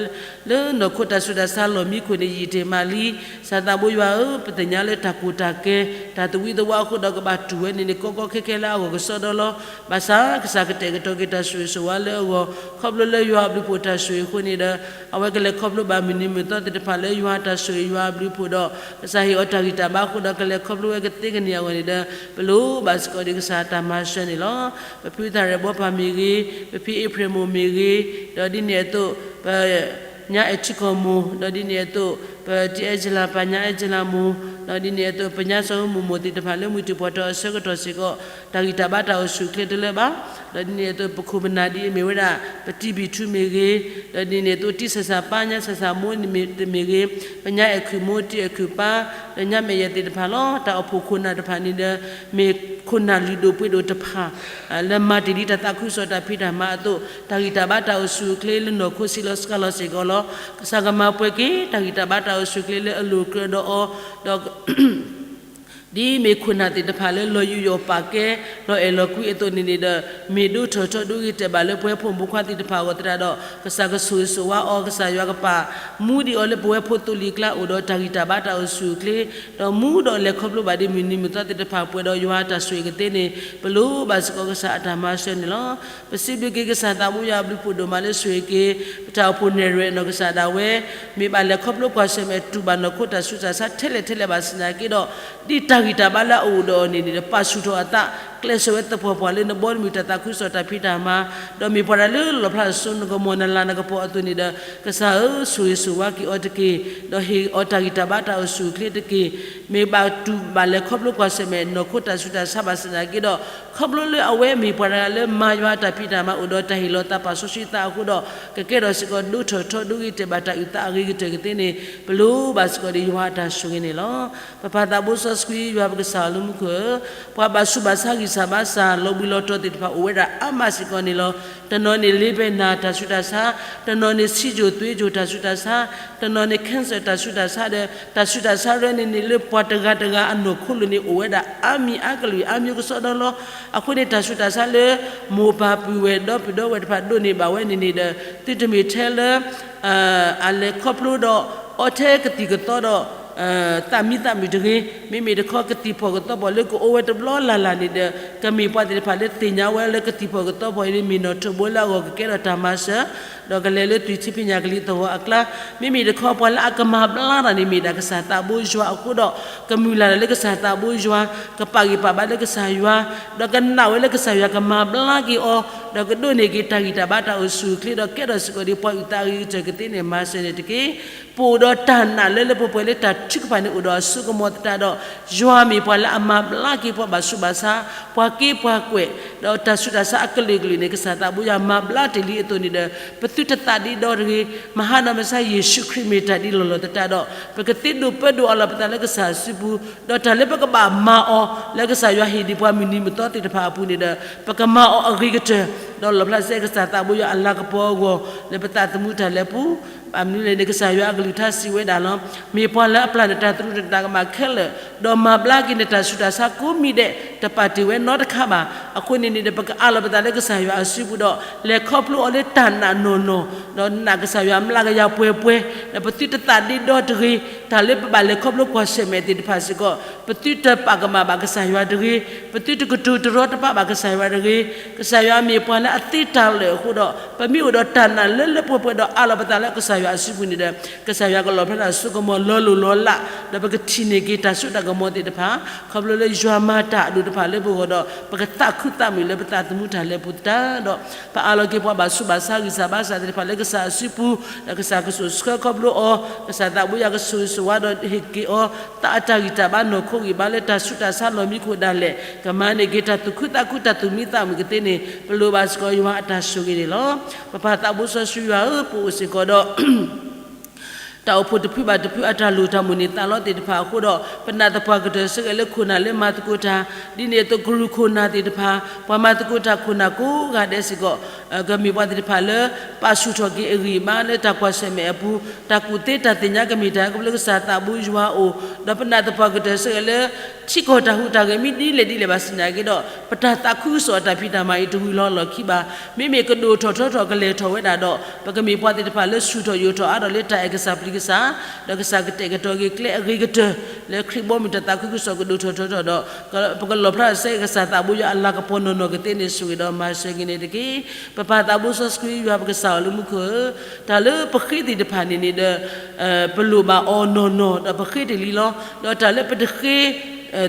လၢနီၢ်ခိတၢ်ဆူးတၢ်ဆါလီၢ်မံခိၣ်န့ၣ် ယံာ်တ့ၢ်မးလံ. ကစၢ်သးဘိယွၤဧၢ, ပသ့ၣ်ညါလၢတၢ်ကိၢ်တၢ်ကဲ တၢ်သဝံသဝါအဃိဒီး ကဘၣ်တူၢ်ဝဲန့ၣ်န့ၣ် ကီကီခဲခဲလၢအဂီၢ်ကစီဒီလီၤ. ဘၣ်ဆၣ်ကစၢ်ကတဲာ်ကတီၤက့ၤတၢ်ဆိၣ်ဂ့ၤဆိၣ်ဝါလၢအဂီၢ်, ခီဖျိလၢယွၤအဘျုးဖှိၣ်တၢ်ဆိၣ်ဂ့ၤအဃိန့ၣ်ဒီး အဝဲကလဲၤခီဖျိဘၣ်မုၢ်နံၤမုၢ်သီသ့ၣ်တဖၣ်လၢယွၤတၢ်ဆိၣ်ဂ့ၤယွၤအဘျုးဖှိၣ်ဒီး ကစၢ်ဟ့ၣ်အီၤတၢ်ဂံၢ်တၢ်ဘါအဃိဒီး ကလဲၤခီဖျိဝဲကသ့ကန့ၢ်အဂီၢ်န့ၣ်ဒီး ပလိၣ်ဘၣ်စ့ၢ်ကီးဒံးကစၢ်တၢ်မၤစၢၤန့ၣ်လီၤ. ပဖုသရၣ်ဘီဖးမ့ၢ်ဂ့ၤ, ပဖံအ့ဖြ့ၣ်မိၢ်မ့ၢ်ဂ့ၤ, ဒီးဒ်န့ၣ်အသိး ပ ညါအဲၣ်ထံကီၢ်မိၢ်, ဒီးဒ်န့ၣ်အသိး ပတံၤအဲၣ်ကၠလၤ ပၢ်ညါအဲၣ်ကၠလၤမိၢ်, ဒီးဒ်န့ၣ်အသိး ပညါစီၤမိၢ်မိၢ်သ့ၣ်တဖၣ်လၢမုၢ်တံၢ်ဖှီၣ်ထီၣ်အဆၢကတီၢ်စ့ၢ်ကီး တၢ်ဂံၢ်တၢ်ဘါတၢ်အိၣ်ဆူၣ်အိၣ်ချ့တလၢဘၣ်, ဒီးဒ်န့ၣ်အသိး ပခိၣ်ပနၢ်ဒ်အမ့ၢ်ဝဲဒၣ် ပတံၤဘံၣ်ထူမ့ၢ်ဂ့ၤ, ဒီးဒ်န့ၣ်အသိး တံၤဆၣ်ဆၣ်ပၢ် ညါဆၣ်ဆၣ်မိၢ်မ့ၢ်ဂ့ၤ, ပညါအဲၣ်ခုၣ်မိၢ် တံၤအဲၣ်ခုၣ်ပၢ် ဒီးညါမဲာ်ယဲၢ်သ့ၣ်တဖၣ်လီၤ. တၢ်အိၣ်ဖှိၣ်ခိၣ်နၢ်တဖၣ်န့ၣ်ဒီး မ့ၢ်ခိၣ်နၢ်လုၢ်ဒိၣ်ပှ့ၤဒိၣ်တဖၣ် လၢမၤတ့ၢ်လံတၢ်သးခုကစီၣ်တၢ်ဖံးတၢ်မၤအသိး တၢ်ဂံၢ်တၢ်ဘါတၢ်အိၣ်ဆူၣ်အိၣ်ချ့လၢနီၢ်ခိစံးလီၤစှၤလီၤစ့ၢ်ကီးလီၤ. ကစၢ်ကမၤပှဲၤက့ၤ တၢ်ဂံၢ်တၢ်ဘါတၢ်အိၣ်ဆူၣ်အိၣ်ချ့လၢအလိၤကြၢးဒီးအီၤ, ဒီး က ဒ်မ့ၢ်ခိၣ်နၢ်သ့ၣ်တဖၣ်လၢလီၤယူးယီၣ်ပာ်ကဲ လီၤအဲၣ်လီၤကွံအသိးန့ၣ်န့ၣ်ဒီး မ့ၢ်ဒိၣ်ထီၣ်ထီဒိၣ်ဂ့ၤတဲာ်ဘၣ်လၢပဝဲဖိမုၣ်ဖိခွါသ့ၣ်တဖၣ်အဂီၢ်သတးဒီး ကစၢ်ကဆိၣ်ဂ့ၤဆိၣ်ဝါအီၤ ကစၢ်ယွၤကပာ်မူဒံးအီၤလၢပဝဲဖိသိလ့ၣ်ကျါအိၣ်ဒီးတၢ်ဂံၢ်တၢ်ဘါတၢ်အိၣ်ဆူၣ်အိၣ်ချ့ ဒီးမူဒီးလဲၤခီဖျိဘၣ်ဒ်မုၢ်နံၤမုၢ်သီသ့ၣ်တဖၣ်ပှဲၤဒီးယွၤအတၢ်ဆိၣ်ဂ့ၤကသ့န့ၣ် ပလိၣ်ဘၣ်စ့ၢ်ကီးကစၢ်အတၢ်မၤစၢၤန့ၣ်လီၤ. ပစံးဘျုးက့ၤကစၢ်သးဘိယွၤအဘျုးဖးဒိၣ်မးလၢဆိၣ်ဂ့ၤက့ၤ ပတၢ်အိၣ်ဖှိၣ်နဲၣ်ရွဲၣ်အနီၢ်ကစၢ်ဒၣ်ဝဲ မ့ၢ်ဘၣ်လဲၤခီဖျိကွၢ်ဆၢၣ်မဲာ်တူၢ်ဘၣ်နီၢ်ခိတၢ်ဆူးတၢ်ဆါထဲလဲၣ်ထဲလဲၣ်ဘၣ်ဆၣ်သနာ်က့ဒီး ဒ်တၢ်ဂံၢ်တၢ်ဘါလၢအအိၣ်ဒီးအီၤန့ၣ်န့ၣ်ဒီး ပာ်ဆူၣ်ထီၣ်အသး ကျဲးစၢးဝဲသပှၢ်ပှၢ်လၢနဘီနမုၢ်တၢ်သးခုကစီၣ်တၢ်ဖံးတၢ်မၤ ဒီးမ့ၢ်ပှၤတဂၤလၢလီၣ်ဖျါထီၣ်စိနကမီၤနလၤနကပီၤအသိးန့ၣ်ဒီး ကစၢ်ဧၢ ဆိၣ်ဂ့ၤဆိၣ်ဝါက့ၤအီၤတက့ၢ်. ဒီးဟ့ၣ်အီၤတၢ်ဂံၢ်တၢ်ဘါတၢ်အိၣ်ဆူၣ်အိၣ်ချ့တက့ၢ်. မ့ၢ်ဘၣ်တူၢ်ဘၣ်လဲၤခီဖျိကွၢ်ဆၢၣ်မဲာ်နီၢ်ခိတၢ်ဆူးတၢ်ဆါဘၣ်ဆၣ်သနာ်က့ဒီး ခီဖျိလၢအဝဲမ့ၢ်ပှၤတဂၤလၢမၤယွၤအတၢ်ဖံးတၢ်မၤအိၣ်ဒီးတၢ်ဟ့ၣ်လီၤသးပာ်စီဆှံသးအဃိဒီး ကကဲထီၣ်စ့ၢ်ကီးဒိၣ်ထီၣ်ထီဒိၣ်ဂ့ၤတဲာ်ဘၣ်တၢ်အုၣ်သးအဂ့ၤကတၢၢ်ကသ့န့ၣ် ပလိၣ်ဘၣ်စ့ၢ်ကီးဒီးယွၤအတၢ်ဆိၣ်ဂ့ၤန့ၣ်လီၤ. ပပၢ်သးဘိစီဆှံယွၤပကစၢ်လၢမူခိၣ်ဧၢ, ပှၤဘၣ်ဆူးဘၣ်ဆါဂံၢ်စၢ်ဘါစၢ် လီၤဘှံးလီၤတီၤသ့ၣ်တဖၣ်အိၣ်ဝဲဒၣ်အါမးစ့ၢ်ကီးန့ၣ်လီၤ. တနီၤန့ၣ်လ့ဘဲနၤတၢ်ဆူးတၢ်ဆါ, တနီၤန့ၣ်ဆံးစိၤသွ့စိၤတၢ်ဆူးတၢ်ဆါ, တနီၤန့ၣ် cancer တၢ်ဆူးတၢ်ဆါဒီး တၢ်ဆူးတၢ်ဆါရၢန့ၣ်န့ၣ်လၢပှၤတဂၤတဂၤအနီၢ်ခိလိၤန့ၣ်အိၣ်ဝဲဒၣ်အါမံၤအါကလုာ်အါမျိုးကစီဒီလီၤ. အဃိန့ၣ်တၢ်ဆူးတၢ်ဆါလၢ မိၢ်ပၢ်ပုၢ်ဝဲၢ်ဒီပုၢ်ဒီဝဲၢ်တဖၣ်ဒိးန့ၢ်ဘၣ်ဝဲန့ၣ်န့ၣ်ဒီး သုတမ့ၢ်ထဲလၢ အလဲၤခီဖျိဒီး အီထဲကသံၣ်ကသီဒီး သးမံသးမုာ်တဂ့ၤ, မ့မ့ၢ်တခီကသံၣ်ဖီၣ်ကသီဖီၣ်လၢကအိၣ်ဝဲတဘျီလၢ်လၢ်န့ၣ်ဒီး ကမ့ၢ်ပှၤသ့ၣ်တဖၣ်လၢသ့ၣ်ညါဝဲလၢကသံၣ်ဖီၣ်ကသီဖီၣ်အံၤန့ၣ် မ့ၢ်နီၣ်ထိးဘိလၢအဂီၢ်ကကဲထီၣ်တၢ်မၤစၢၤ ဒီးကလဲၤလၢသွံၣ်ထံဖံးညၣ်ကလံၤသဝီအကျါ, မ့မ့ၢ်တခီပှၤလၢအကမၤဘျါတၢ်န့ၣ်မ့ၢ်ဒၣ်ကစၢ်သးဘိယွၤအဃိဒီး ကမုၢ်လၢ်လၢကစၢ်သးဘိယွၤ, ကပာ်ဂံၢ်ပာ်ဘါလၢကစၢ်ယွၤ, ဒီးကနာ်ဝဲလၢကစၢ်ယွၤကမၤဘျါက့ၤအီၤ, ဒီးကဒိးန့ၢ်က့ၤတၢ်ဂံၢ်တၢ်ဘါတၢ်အိၣ်ဆူၣ်အိၣ်ချ့ဒီးကဲထီၣ်စ့ၢ်ကီးဒ်ပှၤအုၣ်သးအဂ့ၤကတၢၢ်ကသ့န့ၣ် မၤစၢၤန့ၣ်တက့ၢ်. ပအိၣ်ဒီးတၢ်နာ်လၢလၢပှဲၤပှဲၤလၢတၢ်ထုကဖၣ်န့ၣ်အိၣ်ဒီးအစိကမီၤသတးဒီး ယွၤမ့ၢ်ပှၤလၢအမၤဘျါက့ၤပှၤဘၣ်ဆူးဘၣ်ဆါ, ပှၤက့ပှၤကွဲး, ဒီးတၢ်ဆူးတၢ်ဆါအကလုာ်ကလုာ်န့ၣ် ကစၢ်သးဘိယွၤမၤဘျါတ့ၢ်လံအသိးန့ၣ်ဒီး ပသုတသးဒ့ဒီတဂ့ၤ, မဟါနီၤမ့ၢ်ဆါယ့ၣ်ၡူးခရံာ်မ့ၢ်တၢ်ဒ်လီၢ်လီၢ်သတးဒီး ပကသ့ဒိးပၢဒိးအးလီၤပသးလၢကစၢ်အစုပူၤ, ဒီးတၢ်လၢပကဘၣ်မၤအီၤ လၢကစၢ်ယွၤဟ့ၣ်ဒံးပှၤမုၢ်နံၤမုၢ်သီသ့ၣ်တဖၣ်အပူၤန့ၣ်ဒီး ပကမၤအီၤအဂ့ၤကတၢၢ်, ဒီးလီၣ်ဖျါစ့ၢ်ကီးကစၢ်သးဘိယွၤအလၤကပီၤအဂီၢ် လၢပသးသမူတၢ်လဲၤပူၤ, ဘၣ်မနုၤလဲၣ်န့ၣ် ကစၢ်ယွၤအကလုၢ်ကထါစံးဝဲဒၣ်လီၤ. မ့ၢ်ပှၤလၢအပျၢ်နတၢ်သရူးနတၢ်ကမၣ်ခဲလၢာ်, ဒီးမၤဘျါက့ၤနတၢ်ဆူးတၢ်ဆါကိးမံၤဒဲး တပာ်တ့ၢ်ဝဲနီတခါဘၣ်. အဃိန့ၣ်န့ၣ်ဒီး ပကအးလီၤပသးလၢကစၢ်ယွၤအစုပူၤဒီး လဲၤခီဖျိအီၤလၢတၢ်နာ်နီၢ်နီၢ်, ဒီးနာ်ကစၢ်ယွၤမျးကယၤပှဲၤပှဲၤ, ဒီးပသုတသးဒ့ဒီတဂ့ၤ, တၢ်လၢပဘၣ်လဲၤခီဖျိကွၢ်ဆၢၣ်မဲာ်သ့ၣ်တဖၣ်စ့ၢ်ကီး ပသုတပာ်ကမၣ်ဘၣ်ကစၢ်ယွၤတဂ့ၤ, ပသုတကတိၤတရီတပါဘၣ်ကစၢ်ယွၤတဂ့ၤ, ကစၢ်ယွၤမ့ၢ်ပှၤလၢအသ့တၢ်လၢာ်အဃိဒီး ပမ့ၢ်အိၣ်ဒီးတၢ်နာ်လၢလၢပှဲၤပှဲၤဒီးအးလီၤပသးလၢကစၢ်ယွၤအစုပူၤန့ၣ်ဒီး ကစၢ်ယွၤကလီၣ်ဖျါထီၣ်စိကမီၤလီၤလိၢ်လီၤလး, ဒီးပကထံၣ်န့ၢ်က့ၤတၢ်စိတၢ်ကမီၤသ့ၣ်တဖၣ်, ခီဖျိလၢယွၤမၤတၢ်အဒိၣ်တဖၣ်လၢပဂီၢ်ဒီး ပကသးခုသးမုာ်လၢပသးသမူတၢ်လဲၤပူၤသတးဒီး ပအးလီၤက့ၤပှၤဘၣ်ဆူးဘၣ်ဆါဂံၢ်စၢ်ဘါစၢ်သ့ၣ်တဖၣ်လၢကစၢ်အစုပူၤ, ဒီးကစၢ်ကဆိၣ်ဆှၢခီဖျိအီၤ, ကစၢ်သးဘိယွၤကဆိၣ်ဂ့ၤဆိၣ်ဝါဒီးဟ့ၣ်က့ၤအီၤ သးအတၢ်ဂံၢ်တၢ်ဘါနီၢ်ခိဂံၢ်ဘါလၢတၢ်ဆူးတၢ်ဆါလီၢ်မံခိၣ်ဒၣ်လဲာ်, ကမၤန့ၢ်က့ၤတၢ်သူၣ်ခုသးခုတၢ်သူၣ်မံသးမုာ်ကသ့န့ၣ် ပလိၣ်ဘၣ်စ့ၢ်ကီးယွၤအတၢ်ဆိၣ်ဂ့ၤန့ၣ်လီၤ. ပပၢ်သးဘိစီဆှံယွၤဧၢ, ပအိၣ်စ့ၢ်ကီးဒီး တၢ်အိၣ်ဖှိၣ်တဖုဘၣ်တဖုအတၢ်လိၣ်တၢ်မိၣ်န့ၢ်သးလီသ့ၣ်တဖၣ်အဃိဒီး ပနာ်သပှၢ်ကတၢၢ်ဆၢက့ၤလၢခိၣ်နၢ်လၢမၤသကိးတၢ်, ဒ်န့ၣ်အသိးကရူၢ်ခိၣ်နၢ်သ့ၣ်တဖၣ်, ပှၤမၤသကိးတၢ်ခိၣ်နၢ်ကိးဂၤဒဲးစ့ၢ်ကီး ကမ့ၢ်ပှၤသ့ၣ်တဖၣ်လၢ ပာ်ဆူၣ်ထီၣ်က့ၤအဂံၢ်အဘါလၢတၢ်ကွၢ်ဆၢၣ်မဲာ်အပူၤ, တၢ်ကူၣ်သ့တၢ်သ့ၣ်ညါကမ့ၢ်တၢ်ခီဖျိလၢကစၢ်သးဘိယွၤအအိၣ်, ဒီးပနာ်သပှၢ်ကတၢၢ်ဆၢက့ၤလၢ ထံကီၢ်တၢ်ဟူးတၢ်ဂဲၤမ့ၢ်ဒ်လဲၣ်ဒ်လဲၣ်ဘၣ်ဆၣ်သနာ်က့ဒီး ပတၢ်သးခုကစီၣ်အတၢ်ဖံးတၢ်မၤအံၤတဝံၤလီၤလီၢ်ခံဘၣ်. မ့မ့ၢ်ကဒိၣ်ထီၣ်ထီထီၣ်ကလဲၤထီၣ်ဝဲဒၣ်ဒီး ပကမ့ၢ်ပှၤသ့ၣ်တဖၣ်လၢဆူၣ်ထီၣ်ယိာ်ထီၣ်အါထီၣ်လၢတၢ်အဲၣ်ကစၢ်ပျံၤကစၢ်, ဒီးကစၢ်ကတဲာ်ကတီၤက့ၤကျဲအဂ့ၤကတၢၢ် လၢခရံာ်ဘီမုၢ်တၢ်သးခုကစီၣ်ကဒိၣ်ထီၣ်ထီထီၣ်ဒီး ပကလီၣ်ဖျါစ့ၢ်ကီးကစၢ်သးဘိယွၤအလၤကပီၤနီၢ်နီၢ်ကသ့န့ၣ် ဆိၣ်ဂ့ၤဒီးမၤစၢၤက့ၤန့ၣ်တက့ၢ်. ပပၢ်သးဘိစီဆှံယွၤပကစၢ်ဧၢလၢမူခိၣ်ဧၢ, တၢ်လၢပဃ့သ့ၣ်တဖၣ်န့ၣ်န့ၣ်ဒီး ပလိၣ်ဘၣ်အီၤနီၢ်နီၢ် ဒီးပဃ့တ့ၢ်လံလီၤ. ဒီးတၢ်လၢပတဃ့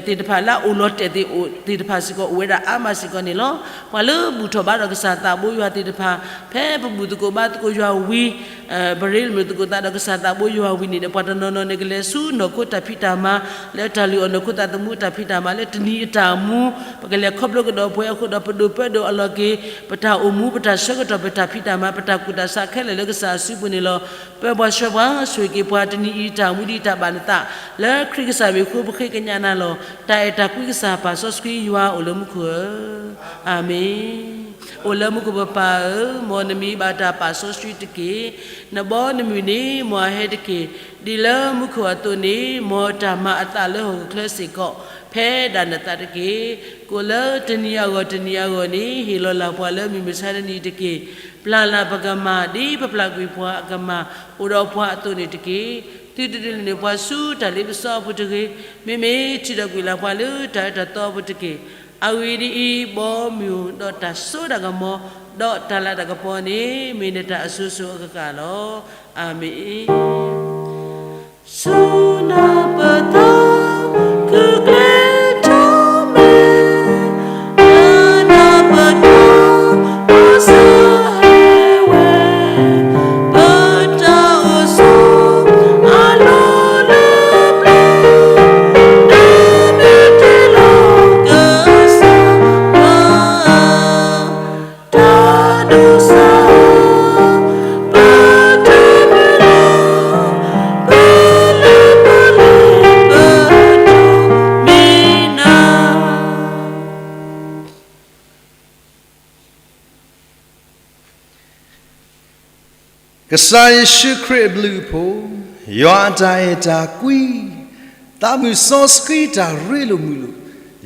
သ့ၣ်တဖၣ်လၢအအိၣ်လီၤတဲာ်သ့ၣ်တဖၣ်စ့ၢ်ကီးအိၣ်ဝဲဒၣ်အါမးစ့ၢ်ကီးန့ၣ်လီၤ. ပှၤလၢဘူၣ်ထီၣ်ဘါထီၣ်ကစၢ်သးဘိယွၤသ့ၣ်တဖၣ် ဖဲပဘူၣ်သကိးဘါသကိးယွၤဝံၤ ပရ့လိာ်မုာ်သကိးသးဒီးကစၢ်သးဘိယွၤဝံၤန့ၣ်ဒီး ပှၤတနီၤနီၤန့ၣ်ကလဲၤဆူနီၢ်ခိတၢ်ဖံးတၢ်မၤ လၢတၢ်လုၢ်အီၣ်နီၢ်ခိတၢ်သမူတၢ်ဖံးတၢ်မၤလၢတနံၤအတၢ်မူ ပကလဲၤခီဖျိကဒီးပဝဲအဃိဒီး ပဒိးပၢဒိးအလီၤက့ၤ ပတၢ်အိၣ်မူ ပတၢ်ဆၢကတီၢ် ပတၢ်ဖံးတၢ်မၤ ပတၢ်ကူၣ်တၢ်ဆးခဲလၢာ်လၢကစၢ်အစုပူၤန့ၣ်လီၤ. ပၢၤပှၤဆှၢပှၤ ဆိၣ်ဂ့ၤက့ၤပှၤတနံၤအံၤတၢ်မူဒ်တၢ်ဘၣ်နသး လၢခရံာ်ကစၢ်မံၤအဃိ ပဃ့ကညးနၤလီၤ. တၢ်အဲၣ်တၢ်ကွံကစၢ်ပၢ်စီဆှံယွၤအိၣ်လၢမူခိၣ်ဧၢ, အၤမ့ၣ်. အိၣ်လၢမူခိၣ်ပပၢ်ဧၢ, မ်နမံၤဘၣ်တၢ်ပာ်စီဆှံတက့ၢ်. နဘီနမုၢ်န့ၣ် မ်အဟဲတက့ၢ်. ဒ်လၢမူခိၣ်အသိးန့ၣ် မ်တၢ်မၤအသးလၢဟီၣ်ခိၣ်ချၢစ့ၢ်ကီး ဖဲဒၣ်နသးတက့ၢ်. ကိၣ်လၢတနံၤအဂီၢ်တနံၤအဂီၢ်န့ၣ် ဟ့ၣ်လီၤလၢ်ပှၤလၢမုၢ်မဆါတနံၤတက့ၢ်. ပျၢ်လၢ်ပကမၤ ဒ်ပပျၢ်ကွံာ်ပှၤအကမၤ အိၣ်ဒီးပှၤအသိးန့ၣ်တက့ၢ်. သုတဒုးနဲၣ်ပှၤဆူတၢ်လ့ပစီအပူၤတဂ့ၤ. မ့မ့ၢ်ထုးထီၣ်ကွံာ်လၢ်ပှၤလၢတၢ်အၢတၢ်သီအပူၤတက့ၢ်. အဂ့ၢ်ဒ်အံၤ, ဘီမုၢ်ဒီးတၢ်စိတၢ်ကမီၤ ဒီးတၢ်လၤတၢ်ကပီၤန့ၣ် မ့ၢ်နတၢ်အစိၤစိၤအဃၣ်ဃၣ်လီၤ. အၤမ့ၣ်. ဆူနပသး ကကျဲထီၣ်မဲာ်, လၢနပတီၢ် ပစၢ်ဟဲဝဲ, ပတၢ်အိၣ်ဆိးအလီၢ်လၢပျၢၤ, နမ့ၢ်တ့လီၤကစၢ် တၢ်ဒိးစၢ် ပတမုာ်လီၤ ပလၢပလၢပတီၢ် မ့ၢ်နၤ ကစၢ်ယ့ၣ်ၡူးခရံာ်အဘျုးအဖှိၣ်, ယွၤအတၢ်အဲၣ်တၢ်ကွံ, သးမုၣ်စီဆှံတၢ်ရ့လိာ်မုာ်လိာ်,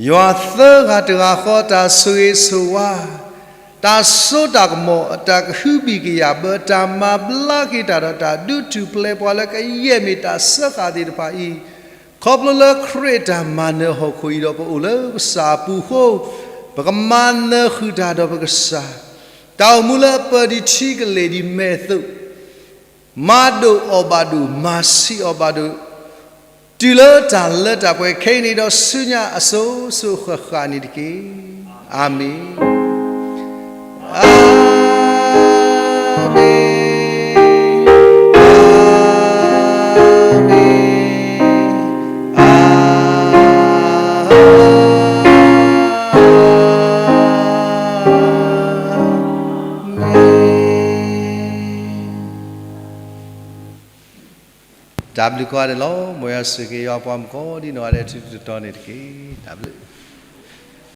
ယွၤသၢဂၤတဂၤဃီတၢ်ဆိၣ်ဂ့ၤဆိၣ်ဝါ, တၢ်စိတၢ်ကမီၤ တၢ်ကဟုဘံၣ်ကယာ်ဘၢ တၢ်မၤဘျါက့ၤတၢ်ဒီးတၢ်ဒုးထူၣ်ဖျဲးပှၤလၢကယဲၢ်မ့ၢ်တၢ်စၢဃာ်သ့ၣ်တဖၣ်အံၤ, ခီဖျိလၢခရံာ်အတၢ်မၤနၢၤဟီၣ်ခိၣ်အံၤဒီးပအိၣ်လၢကစၢ်အပူၤအဃိ, ပကမၤနၢၤဃုာ်တၢ်ဒီးပကစၢ်, တၢ်အိၣ်မူလၢအပၢၢ်ဒံးထံကလဲၢ်ဒံးမဲာ်အသိး, မၤဒိၣ်အီၣ်ဘၣ်ဒိၣ် မၤဆံးအီၣ်ဘၣ်ဒိၣ်, တုၤလၢတၢ်လၢတၢ်ပှဲၤခဲအံၤန့ၣ်ဒီးဆူညါအစိၤစိၤဃၣ်ဃၣ်န့ၣ်တက့ၢ်. အၤမ့ၣ်. အၤမ့ၣ်, အၤမ့ၣ်, အၤမ့ၣ်. တၢ်ဘျုးကိးဂၤဒဲးလီၤ. မ်ယွၤဆိၣ်ဂ့ၤက့ၤယွၤပှၤမုၣ်ကိးဒံနီၢ်ဂၤဒဲး ထူးထူးတီၤတီၤန့ၣ်တက့ၢ်. တၢ်ဘျုး